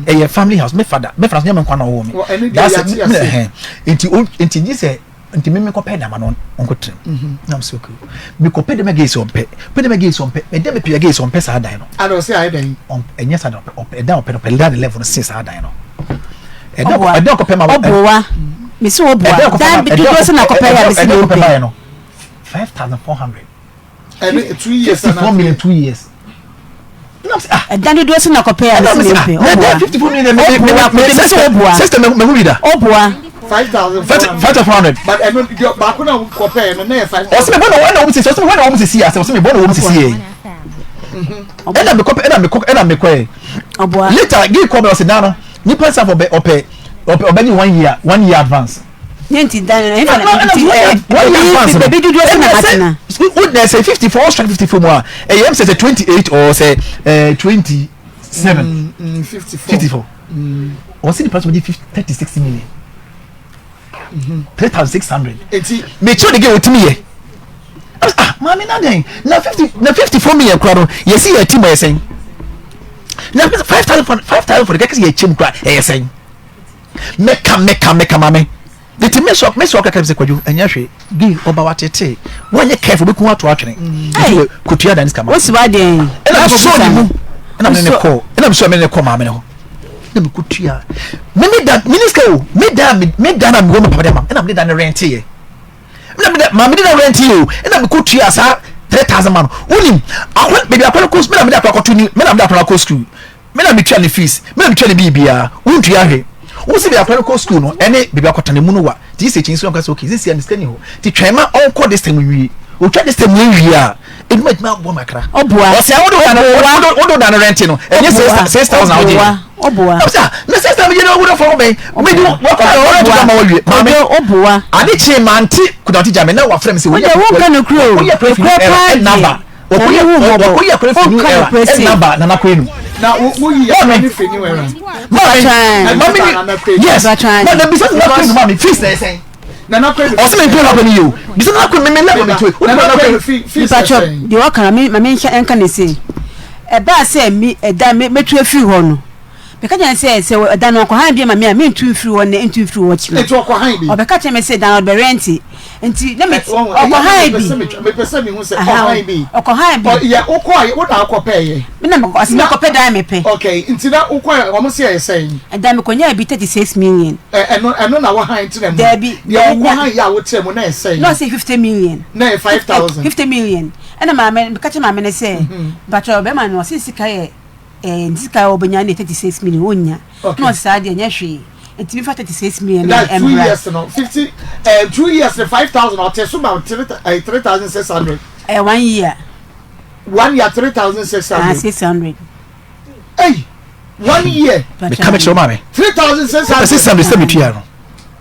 ɛyɛ family house me father me father nyɛ me nkwa na ɔwɔ me that's ɛhɛn nti nti gye sɛ nti me mekɔpɛ dama no ɔnkɔ tena mu mhm. na mesɛ okay mekɔpɛ dama gay sɛ ɔmpɛ pɛ dama gay sɛ ɔmpɛ ɛdɛ mepɛ gay sɛ ɔmpɛ saa dan no ada ɔsɛ ayɛ dɛn ɛnyɛ saa dan ɔpɛ ɔpɛ ɛdan ɔpɛ no ɔpɛ dan level no sen saa dan no ɛdɛ ɛdɛ ɔkɔpɛ ma ɔboa mesi ɔboa dan dodoɔ sɛ na kɔpɛ yɛ mesi na ɔpɛ no 5400 ɛne 2 years 54 million 2 years. Ɛdan dodoɔ sɛ na kɔpɛ a mesi mempɛ. Ɔboa. Ɔboa. Mesi ɔboa. Sister mehu bi da. Ɔboa. 5400. But ɛno deɛ baako na kɔpɛ no na yɛ 5000. Ɔsɛ me bɔ na wɔn na wɔn sisi ɔsɛ me wɔn na wɔn sisi ase ɔsɛ me bɔ na wɔn sisi yɛ. Ɛna mekɔ ɛna mekɔ ɛna mekɔ yɛ. Ɔboa. Later gii kɔ bɛ ɔsɛ dan no nipa nsa fɔ ɔbɛ ɔpɛ ɔpɛ ɔbɛ ni 1 year 1 year advance. Ne nti dan no ɛnfa na nti ɛ ebi beebi dodoɔ sɛ na matena. O na sɛ 54 o strike 54 mu a ɛyɛ m sɛ sɛ 28 or sɛ ɛɛ 27. 54. Ɔsi nipa sɛ ɔgye 36 million. 3600. Eti. Mekyerɛ de gye otimi yɛ. Ah maame na dɛn na 50 na 54 million kura no yɛsi yɛ ti ma yɛ sɛn. Na 5000 for 5000 for the kɛkɛ sɛ yɛ kyɛm kura ɛyɛ sɛn. Meka meka meka maame nti me sɔ me sɔ kaka sɛ kwadwo ɛnyɛ hwee bi ɔba wa tete wanyɛ careful bɛku ato atwene nti kotua dan sika ma wosi wa deɛn ɛna me sɔ ne mu ɛna me ne kɔ ɛna me sɔ me ne kɔ maame ne hɔ na me kotua me me da me ne sika o me da me da na me wɔ me papa de ama ɛna me de da ne rente yɛ ɛna me da maame de da rente yɛ o ɛna me kotua saa 3000 ma no wonim akɔ baabi akɔ no kɔ me na me de akɔ akɔto ni me na me de akɔ akɔ school Me na metua ne fees, me na metua ne biribiara, wontua hwee. Wo se baabi akwadaa no kɔ school no ɛne baabi akɔtena emu no wa. Nti sɛ kyinsi ɔnka sɛ okay sisi a ne sika ni hɔ. Nti twɛn ma ɔnkɔ this term nwie. Otwa this term wie a, edwuma etumi aboa me akra. Ɔboa. Ɔsɛ a wode da no wode da no rent no ɛnyɛ 6000 wogye. Ɔboa. Ɔsɛ na 6000 gye no wode fɔm bɛn. Me de wakɔ rent da ma wawie. Maame. Ɔboa. Ade kyee mante kudante gya me na wafrɛ me sɛ woyɛ wonka no kuro. Woyɛ kura fi ɛna ba. Nyame hu mmɔbɔ. Wɔkɔyi akɔla fi new Ɔnka era nokorɛ sei. ɛna ba Nana Kwenu. Na wo wo yi akɔla ne fi new era. Maame maame ni yes Mpakyɛw. na na bisa Nana Kwenu maame fees na ɛsɛn. Nana Kwenu. Ɔsɛ mi mpɛ ni yie o bisa Nana Kwenu mi mi level mi to yi. Nana Kwenu fi fees na Mpakyɛw ɛsɛn. deɛ ɔka no ma me nka nka ne sei. Ɛbaa sɛ me ɛda me mɛtu afiri hɔ no. Meka kyerɛɛ no sɛ, sɛ ɛda no ɔkɔhan bi ama me a, mentu mfiri hɔ nnɛ, ntu mfiri hɔ ɔkyena. Enti ɔkɔhan bi? Ɔbɛka kyerɛɛ me sɛ dan no ɔde bɛrɛnte. Nti na me ɔkɔhan bi. Mepɛ sɛ mehu sɛ ɔhan bi. Ɔkɔhan bi. Yɛ wokɔe, wo na wokɔpɛeɛ? Me na mekɔ, ɔse mekɔpɛ dan mepɛ. Okay, nti na wokɔe, wɔn se ɛyɛ sɛn? Ɛdan mekɔnyaa bi 36 million. Ɛno, ɛno na wohan tena mu? Daabi. Deɛ wokɔhan yɛ a wotena mu na ɛyɛ sɛn? Na ɔse 50 million. Na ɛyɛ 5,000? 50 million. Ɛna maame, meka kyerɛ maame no sɛ, mpakyɛw bɛrima no ɔse sika yɛ. Eh, nti sika a ɔbɛnya ne 36 million ɔnnya. Okay. Na ɔse saa deɛ nyɛ hwee. Nti mefa 36 million no That's 2 mmra. years no 50 eh, 2 years no 5000 ɔte so ma 3600. Eh, 1 year. 1 year 3600. Ah, 600. Hey, 1 year. Meka me kyerɛ maame. 3600. 600 sɛ metua no.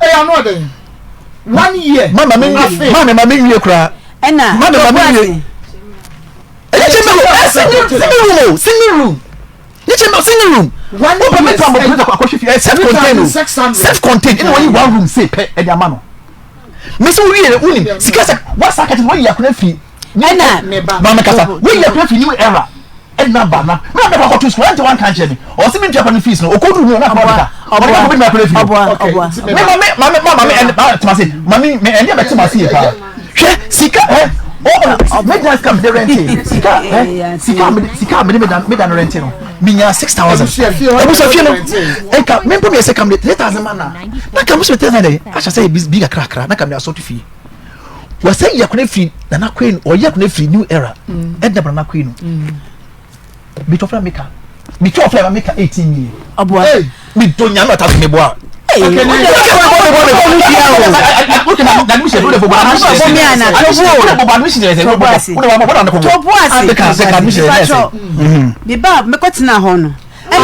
Hey, ano ɔden. 1 year. Mama me nwie, maame ma me nwie koraa. Ɛna, Maame ma me nwie. Ɛyɛ kyɛ mɛ o, single single room o, single room. Ní kyɛ mɛ o, single room. One Wọ́n pɛ mɛ tó àmọ̀ year, pẹ̀lú akɔhwɛ fi ɛ self contained o, self contained ɛna wɔyi one room se pɛ ɛde ama no. Mɛ sɛ wowie yɛ wonim sika sɛ wasa kɛtɛ wɔyi akɔnɛ fi. Ɛna maame kasa wɔyi akɔnɛ fi new era ɛna ba na mɛ na mɛ kɔ akɔto sukuu ɛnti wɔn kan kyerɛ mi ɔsi mi ntua kɔ ne fees no okodu mu ɔna akɔnɛ ɔde ka ɔde ka kɔ bi mi akɔnɛ fi hɔ. Me maame maame maame ɛne maame tuma se maame mɛ ɛne ɛbɛ tuma se yɛ paa. Hwɛ sika ɛ ɔ me dan sika mede rente sika ɛ sika mede sika mede me dan me dan rente no menya 6000 ebusa fie no nka me mpo me sɛ kam de 3000 ma na na kam so 3000 de ahyɛ sɛ bi kakra kakra na kam de asɔto fie. Wɔsɛ yɛ akɔnɛ firi Nana Kwenu, ɔyɛ akɔnɛ firi New Era, ɛdna bɔ Nana Kwenu. Bitɔ fila meka, bitɔ fila meka 18 million. Ɔboa. Mi do nyame ɔta so mi boa. Meba mekɔtena hɔ no. Ɔse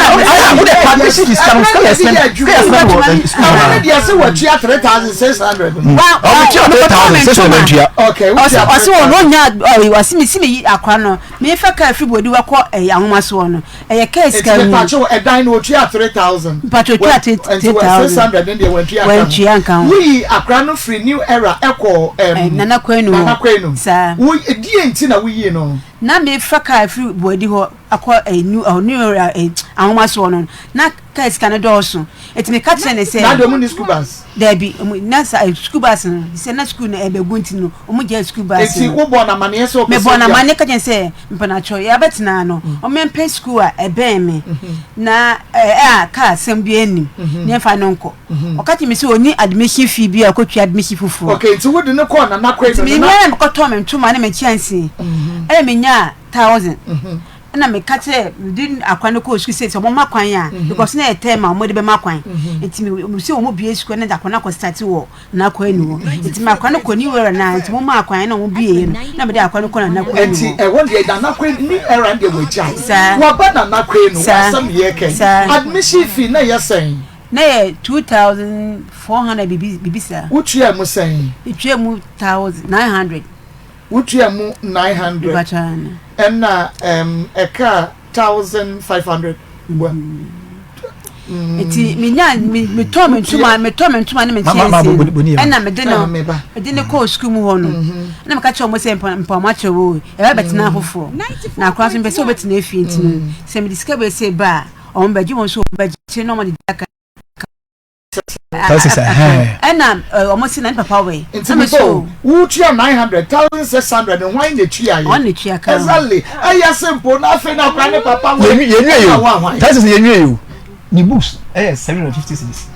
wɔn onya ɔse mi si mi yi akora no mefa kaa firi bodi wakɔ ɛyɛ ahoma soɔ no ɛyɛ kaa sika mu. Mpatsɔ ɛdan no otua 3000. Mpatsɔ otua 3000. 600 ne deɛ wantua wantua nka ho. Woyi akora no firi New Era ɛkɔ Nana Kwenu Nana Kwenu. Saa. Wo die nti na woyi no. Na mefa kaa firi bodi hɔ akɔ ɛɛ new ɛɛ new era ɛɛ ahoma soɔ no na kaa sika no dɔɔso eti mi ka kyerɛ ne sɛ. Na de ɔmo ni school bus. Dɛbi ɔmo na sa eh, school bus no sɛ na school no ɛbɛgu nti no ɔmo gya school bus no. Eti wo bɔ n'amaneɛ sɛ ɔpɛ sɛ. Mebɔ n'amaneɛ ka kyerɛ sɛ mpanakyɛ yɛabɛtena no mm. ɔmo mpɛ school a ɛbɛn me mm-hmm. na ɛɛ a kaa asɛm bi anim mm-hmm. ne nfa no nkɔ mm-hmm. ɔka kyerɛ mi sɛ ɔni admission fee bi a ɔkɔtua admission foforɔ. Okay nti wo de ne kɔɔ nana kɔ enu. Nti mi nyɛ na mekɔtɔ mi ntoma ne mi kyɛnsee ɛna mi nyaa 1000 ɛna meka kyerɛ mede akwan no kɔɔ sukuu sɛ sɛ wɔma kwan a because na yɛ tɛm a wɔde bɛma kwan nti me sɛ wɔn bie sukuu na de akwan no akɔ start wɔ n'akwan nu hɔ nti me akwan no kɔ new era na nti wɔn ma akwan na wɔn bie yɛ no na mede akwan no kɔ n'akwan nu hɔ. Nti ɛhɔ deɛ n'akwan new era deɛ wɔagyae waba n'akwan nu asɛm yɛ kɛn admission fee na yɛ sɛn. Na yɛ 2400 bibi bibi saa. Wotua mu sɛn. Metua mu 1900. Wotua mu 900 ɛna ɛm ɛkaa 1500 bua. Nti menya metɔ me ntoma metɔ me ntoma ne me nkyɛnse ɛna mede no mede no kɔɔ sukuu mu hɔ no ɛna meka kyerɛ wɔn sɛ mpɔmɔ akyerɛ wo ɛbɛ bɛtena afoforɔ na akora nso mpɛ sɛ wɔbɛtena efie nti no sɛ mede sika bɛsɛ ba a wɔn bɛgye wɔn so wɔn bɛgye kyerɛ na wɔn de aka. Ɛna wɔn si na ne papa wɛ. Nti mi bɔ wotua 900 1600 hwan na etua yɛ. Wɔn na etua kan. Exactly ɛyɛ simple na afei na akora ne papa wɛ. Yɛnwie yɛ o thousand six yɛnwie yɛ o ne books ɛyɛ 750 cedis.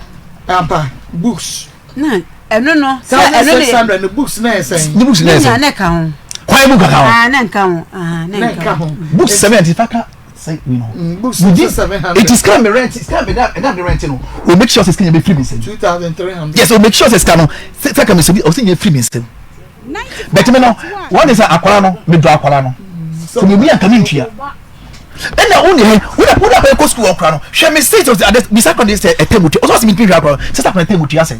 Ampa books. Na ɛno no sɛ ɛno ne 1600 ne books na yɛ sɛn. Ne books na yɛ sɛn. Ne ka ho. Kwan book ka ho. Ah ne nka ho ah ne nka ho. Books 750 ka. Sɛ you know. Mm, books within 700. It is sika mi rent, sika mi da, ɛda mi rent no. O make sure sɛ sika yɛ bɛ firi mi nsam. 2300. Yes, o make sure sɛ sika no, sɛ ka mi so bi, o sɛ yɛ firi mi nsam. Bɛtɛ mi no, wɔn de sɛ akwara no, mi dɔ akwara no. Sɛ mi bi anka mi ntua. Ɛna wo ni hɛ, wo na wo na akɔyɛ kɔ sukuu akora no. Hwɛ mi state of the ades, bisa akora de sɛ ɛtɛ mu tua. Ɔsɔ sɛ mi ntumi hwɛ akora no, sɛ sɛ akora ɛtɛ mu tua sɛ.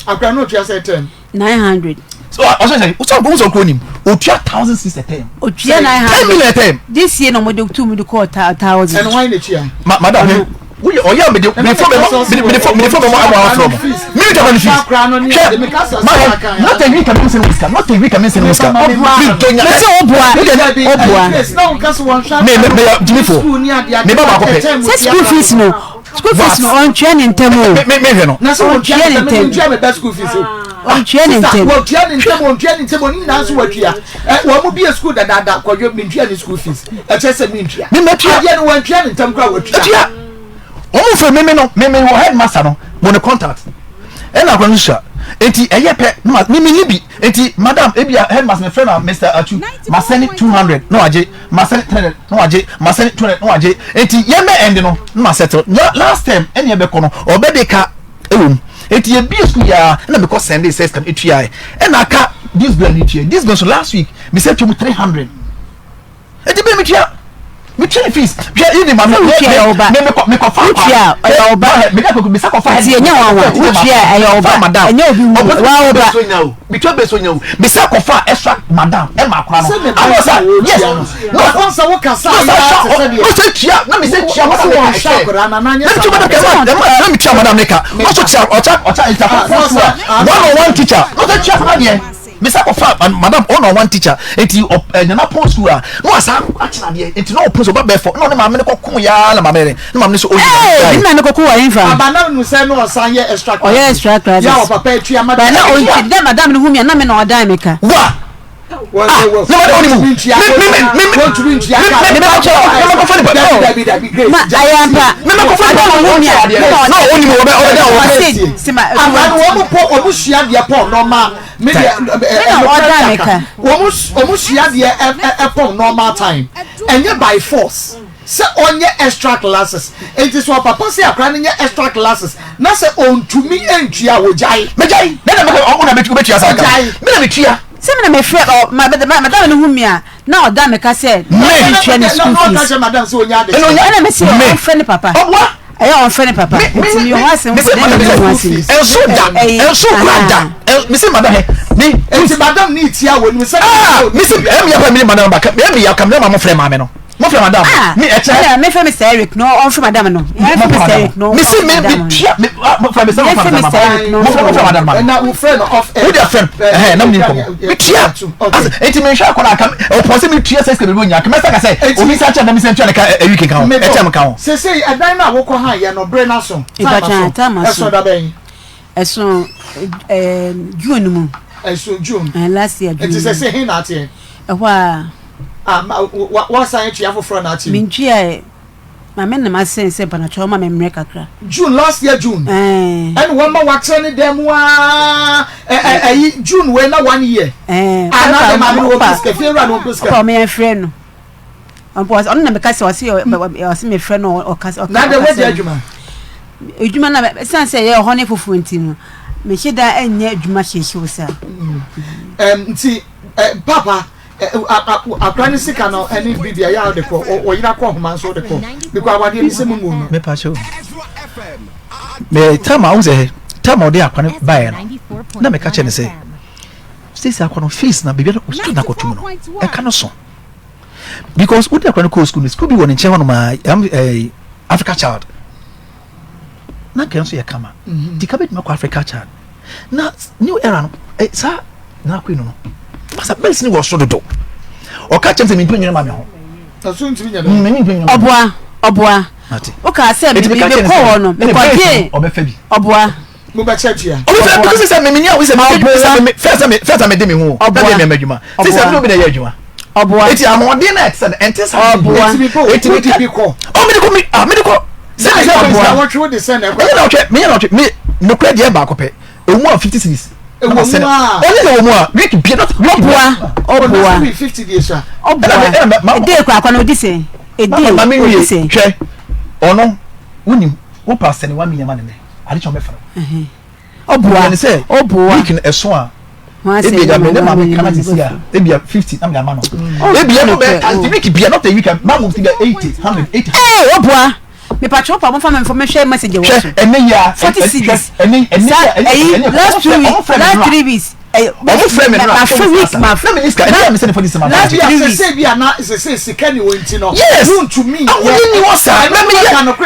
Akora no otua sɛ ɛtɛ. 900. So ɔsɛ sɛ ɔsɛ ɔsɛ ɔkuro nim otua 1006 a term. Otua 900. 10 million a term. This year na ɔmo de tu mu de kɔɔ thousand. Ɛna wɔn na etua. Ma madam hɛ woyɛ ɔyɛ a mede mede fɔ mɛmɔ mede fɔ mede fɔ mɛmɔ ama afrɔ mo mimi tɔ ne fees hwɛ ma hɛ not a week a mi nsɛn wo sika not a week a mi nsɛn wo sika mi dɔ nya mese ɔboa ɔboa me me me yɛ jimi fo me ba baako pɛ sɛ school fees no School fees no ɔntua ne ntɛm o. Me me hwɛ no. Na sɛ ɔntua ne ntɛm. Ɔntua me ba school fees o. Ɔntua ne ntɛm. Wɔtua ne ntɛm ɔntua ne ntɛm ɔne nyinaa nso wɔatua. Ɛ wɔn mo bie school dadaada kɔdwo me ntua ne school fees. Ɛkyɛ sɛ me ntua. Me mɛtua. Adeɛ no wɔntua ne ntɛm koraa wɔatua. Ɛtua. Wɔn mo fɛ me me no me me wɔ headmaster no mo ne contact. Ɛna akɔla no sua. Eti ɛyɛ pɛ no ma me me ni bi. Eti madam ebi a headmaster me fɛ na Mr. Atu ma send 200 na wagye. Ma send 300 na wagye. Ma send 200 na wagye. Eti yɛn bɛ end no na ma settle. Last term ɛna ɛbɛkɔ no ɔbɛ de ka ɛwɔ mu. Eti yɛ bie school yaa ɛna mekɔ send sɛ sika etua yɛ. Ɛna aka this bill ne tua. This bill so last week me sɛ twɛ mu 300. Eti bɛ metua. Metua ne fees. Hwɛ yi ni ma me me me mekɔ mekɔ fa Wotua ɛyɛ ɔba. Me da kɔkɔ bisa kɔ fa. Ti ɛnyɛ wanwa. Wotua ɛyɛ ɔba. Ɛnyɛ obi wu. Wa ɔba. Metua bɛ so nya o. Bisa kɔ fa extra madam ɛma akora no. Awɔ sa yes. No sɛ wo kasa yɛ te sɛ deɛ. No sɛ tua na me sɛ tua madam ne ka ɛkyɛ. Na me tua madam ka ɛma na me tua madam ne ka. No so tua ɔcha ɔcha nta one on one teacher. No sɛ tua sama deɛ. Mesa kɔ fa madam one on one teacher eti ɔ ɛ nana pɔn school a na wasa akyerɛ adeɛ eti na ɔpɔn so ɔba bɛɛ fɔ na ɔne maame no kɔ ko yaa na maame ne na maame no so oyi na ne maame kɔ ko wɔ nfa. Aba na nu sɛ na ɔsan yɛ extra classes. Ɔyɛ extra classes. Yɛ ɔpapa etua ma. Ba na ɔnti dɛ madam no hu mi a na me na ɔdan mi ka. Wa ah na madam ni mu mi mi mi mi mi mi mi mi mi mi mi mi. Dabi dabi Grace. Ma ayɛ ampa. Me mɛkɔ fɛ Madam no hu mi a. na ɔnim ɔbɛ ɔbɛ dɛ ɔbɛ. Ɔse sɛ ma. Akora no wɔn pɔ wɔn sua adeɛ pɔn normal me deɛ na ɔda me ka. Wɔn wɔn sua adeɛ ɛpɔn normal time ɛnyɛ by force sɛ ɔnyɛ extra classes nti sɛ ɔpapa sɛ akora no nyɛ extra classes na sɛ ɔntumi ntua a wɔgyae. Mɛgyae na na mɛkɔ ɔmo na mɛtua saa ka me na metua. Sɛ me na mefrɛ ɔ ma madam no hu me a na ɔda me ka sɛ ɔntua ne school fees. Ɛna mese ɔmfrɛ ne papa. Ɔboa. Ɛyɛ ɔmfrɛ ne papa. Nti meyɛ ho asɛm mpo dɛn na meyɛ ho asɛm. Ɛnso da ɛnso kura da mese madam hɛ me. Nti madam ne tia wɔ nim sɛ. Ah mese ɛmi yɛ pa mi ne madam ba ɛmi yɛ kam ne ma mo frɛ maame no. Mo frɛ madam ah, mi ɛkyɛ. Ɛna me frɛ Mr Eric no ɔnfrɛ madam no. Yɛn frɛ Mr Eric no. Mi si mi mi tua mi mo frɛ mi sɛ mo frɛ madam ma. Mo frɛ mo frɛ madam ma. Ɛna wo frɛ no off air. Wo de frɛ ɛhɛn na mi ni nkɔmɔ. Mi tua. Eti mi nhwɛ akɔla aka ɔpɔ sɛ mi tua sɛ sika bebree onya kɛmɛ sɛ ka sɛ obi sa kyɛn na mi sɛ ntua ne ka ɛwi keka ho ɛkyɛn mi ka ho. Sese ɛdan na wokɔ ha yɛ no bere na so. Time aso. Ɛso da bɛn. Ɛso ɛɛ June mu. Ɛso June. Ɛɛ last year June. Eti sese hin na ateɛ. Ɛhɔ a. Ah, ma, wa, wasan atua foforɔ na ate. Mentua ɛ. Maame na masɛn sɛ mpalatwa ɔma me mmerɛ kakra. June last year June. Ɛɛ. Ɛna wɔma wakyerɛ ne dan mu aa ɛ ɛ ɛyi June wei na one year. Ɛɛ. Ah na de maame no wɔ sika fie wura no wɔ sika. Ɔpa ɔmo yɛn frɛ no. Ɔmpo ɔno na meka sɛ ɔse ɔse me frɛ no ɔka ɔka. Na de wadi adwuma. Adwuma na ɛsan sɛ ɛyɛ ɔhɔ ne foforɔ nti no mehyɛ da nyɛ adwuma hyehyew saa. Ɛm nti ɛ papa. Akora ne sika no ɛne biribi a yɛ a ɔde kɔ ɔyera kɔ ɔhoma nso ɔde kɔ bikɔ awadeɛ ne sɛ mu ngu no. Mepa kyɛw me time a wosɛ time a ɔde akwa no baeɛ no na meka kyerɛ no sɛ sisi akwa no fees na biribi a sukuu na akɔtum no ɛka no so because wode akwa no kɔɔ sukuu no sukuu bi wɔ ne nkyɛn hɔ nom a Africa Child na nka nso yɛ kama nti ka bɛtumi akɔ Africa Child na new era no eh, saa na akɔ no no masa bɛs ne wɔ so dodo ɔka kyɛm sɛ mentumi nyina ma me ho ɔboa ɔboa wokaa sɛ mekɔ hɔ no mekɔgye ɔbɛfa bi ɔboa mobɛkyɛ tua ɔbɛfa bi sɛ memeni a wosɛ fɛ sɛ mede me ho ɔboa mɛmɛ adwuma sɛ sɛ mene obi na ɛyɛ adwuma ɔboa eti ahoɔden na ɛte sɛ ɛnte saa ɔboa eti mi bi kɔ ɔ mi de kɔ mi ah mi de kɔ sɛ mi sɛ ɔboa na wɔtwe wo de sɛ na ɛkɔ ɛyɛ na ɔtwe mi yɛ na ɔtwe mi nokura deɛ baako pɛ ewu mu a 50 cedis ewu mu a ɔne na wɔ mu a week bia not week ɔboa ɔboa 50 deɛ sa ɔboa ede kɔ akɔ na odi sɛ ede odi sɛ hwɛ ɔno wunim wo pa sɛ ne wa mi yɛ ma ne nɛ ade kyɛn ɔbɛfra ɔboa ne sɛ ɔboa week no ɛso a ebi ɛgya mi ne maame kana sisi a ebi a 50 na mi de ama no ebi ɛno bɛ thirty week bia not a week ma mo ti bɛ 80 100 80. Ee ɔboa mipatwa ɔpa mo fa mi nfɔ mi hwɛ message wɔ so hwɛ ɛnɛ yi a 40 cedis ɛnɛ ɛnɛ sa ɛyi last 2 weeks last 3 weeks ɔmo frɛ mi nora ma free week ma na mi ni sika ɛnɛ yà mi sɛ ne fɔ di sɛ ma last fa 3 weeks sese bi a na sese sika ni wɔ nti no yes wuntumi ahoɔden ni wɔ saa na mi yɛ ɛna sɛ bi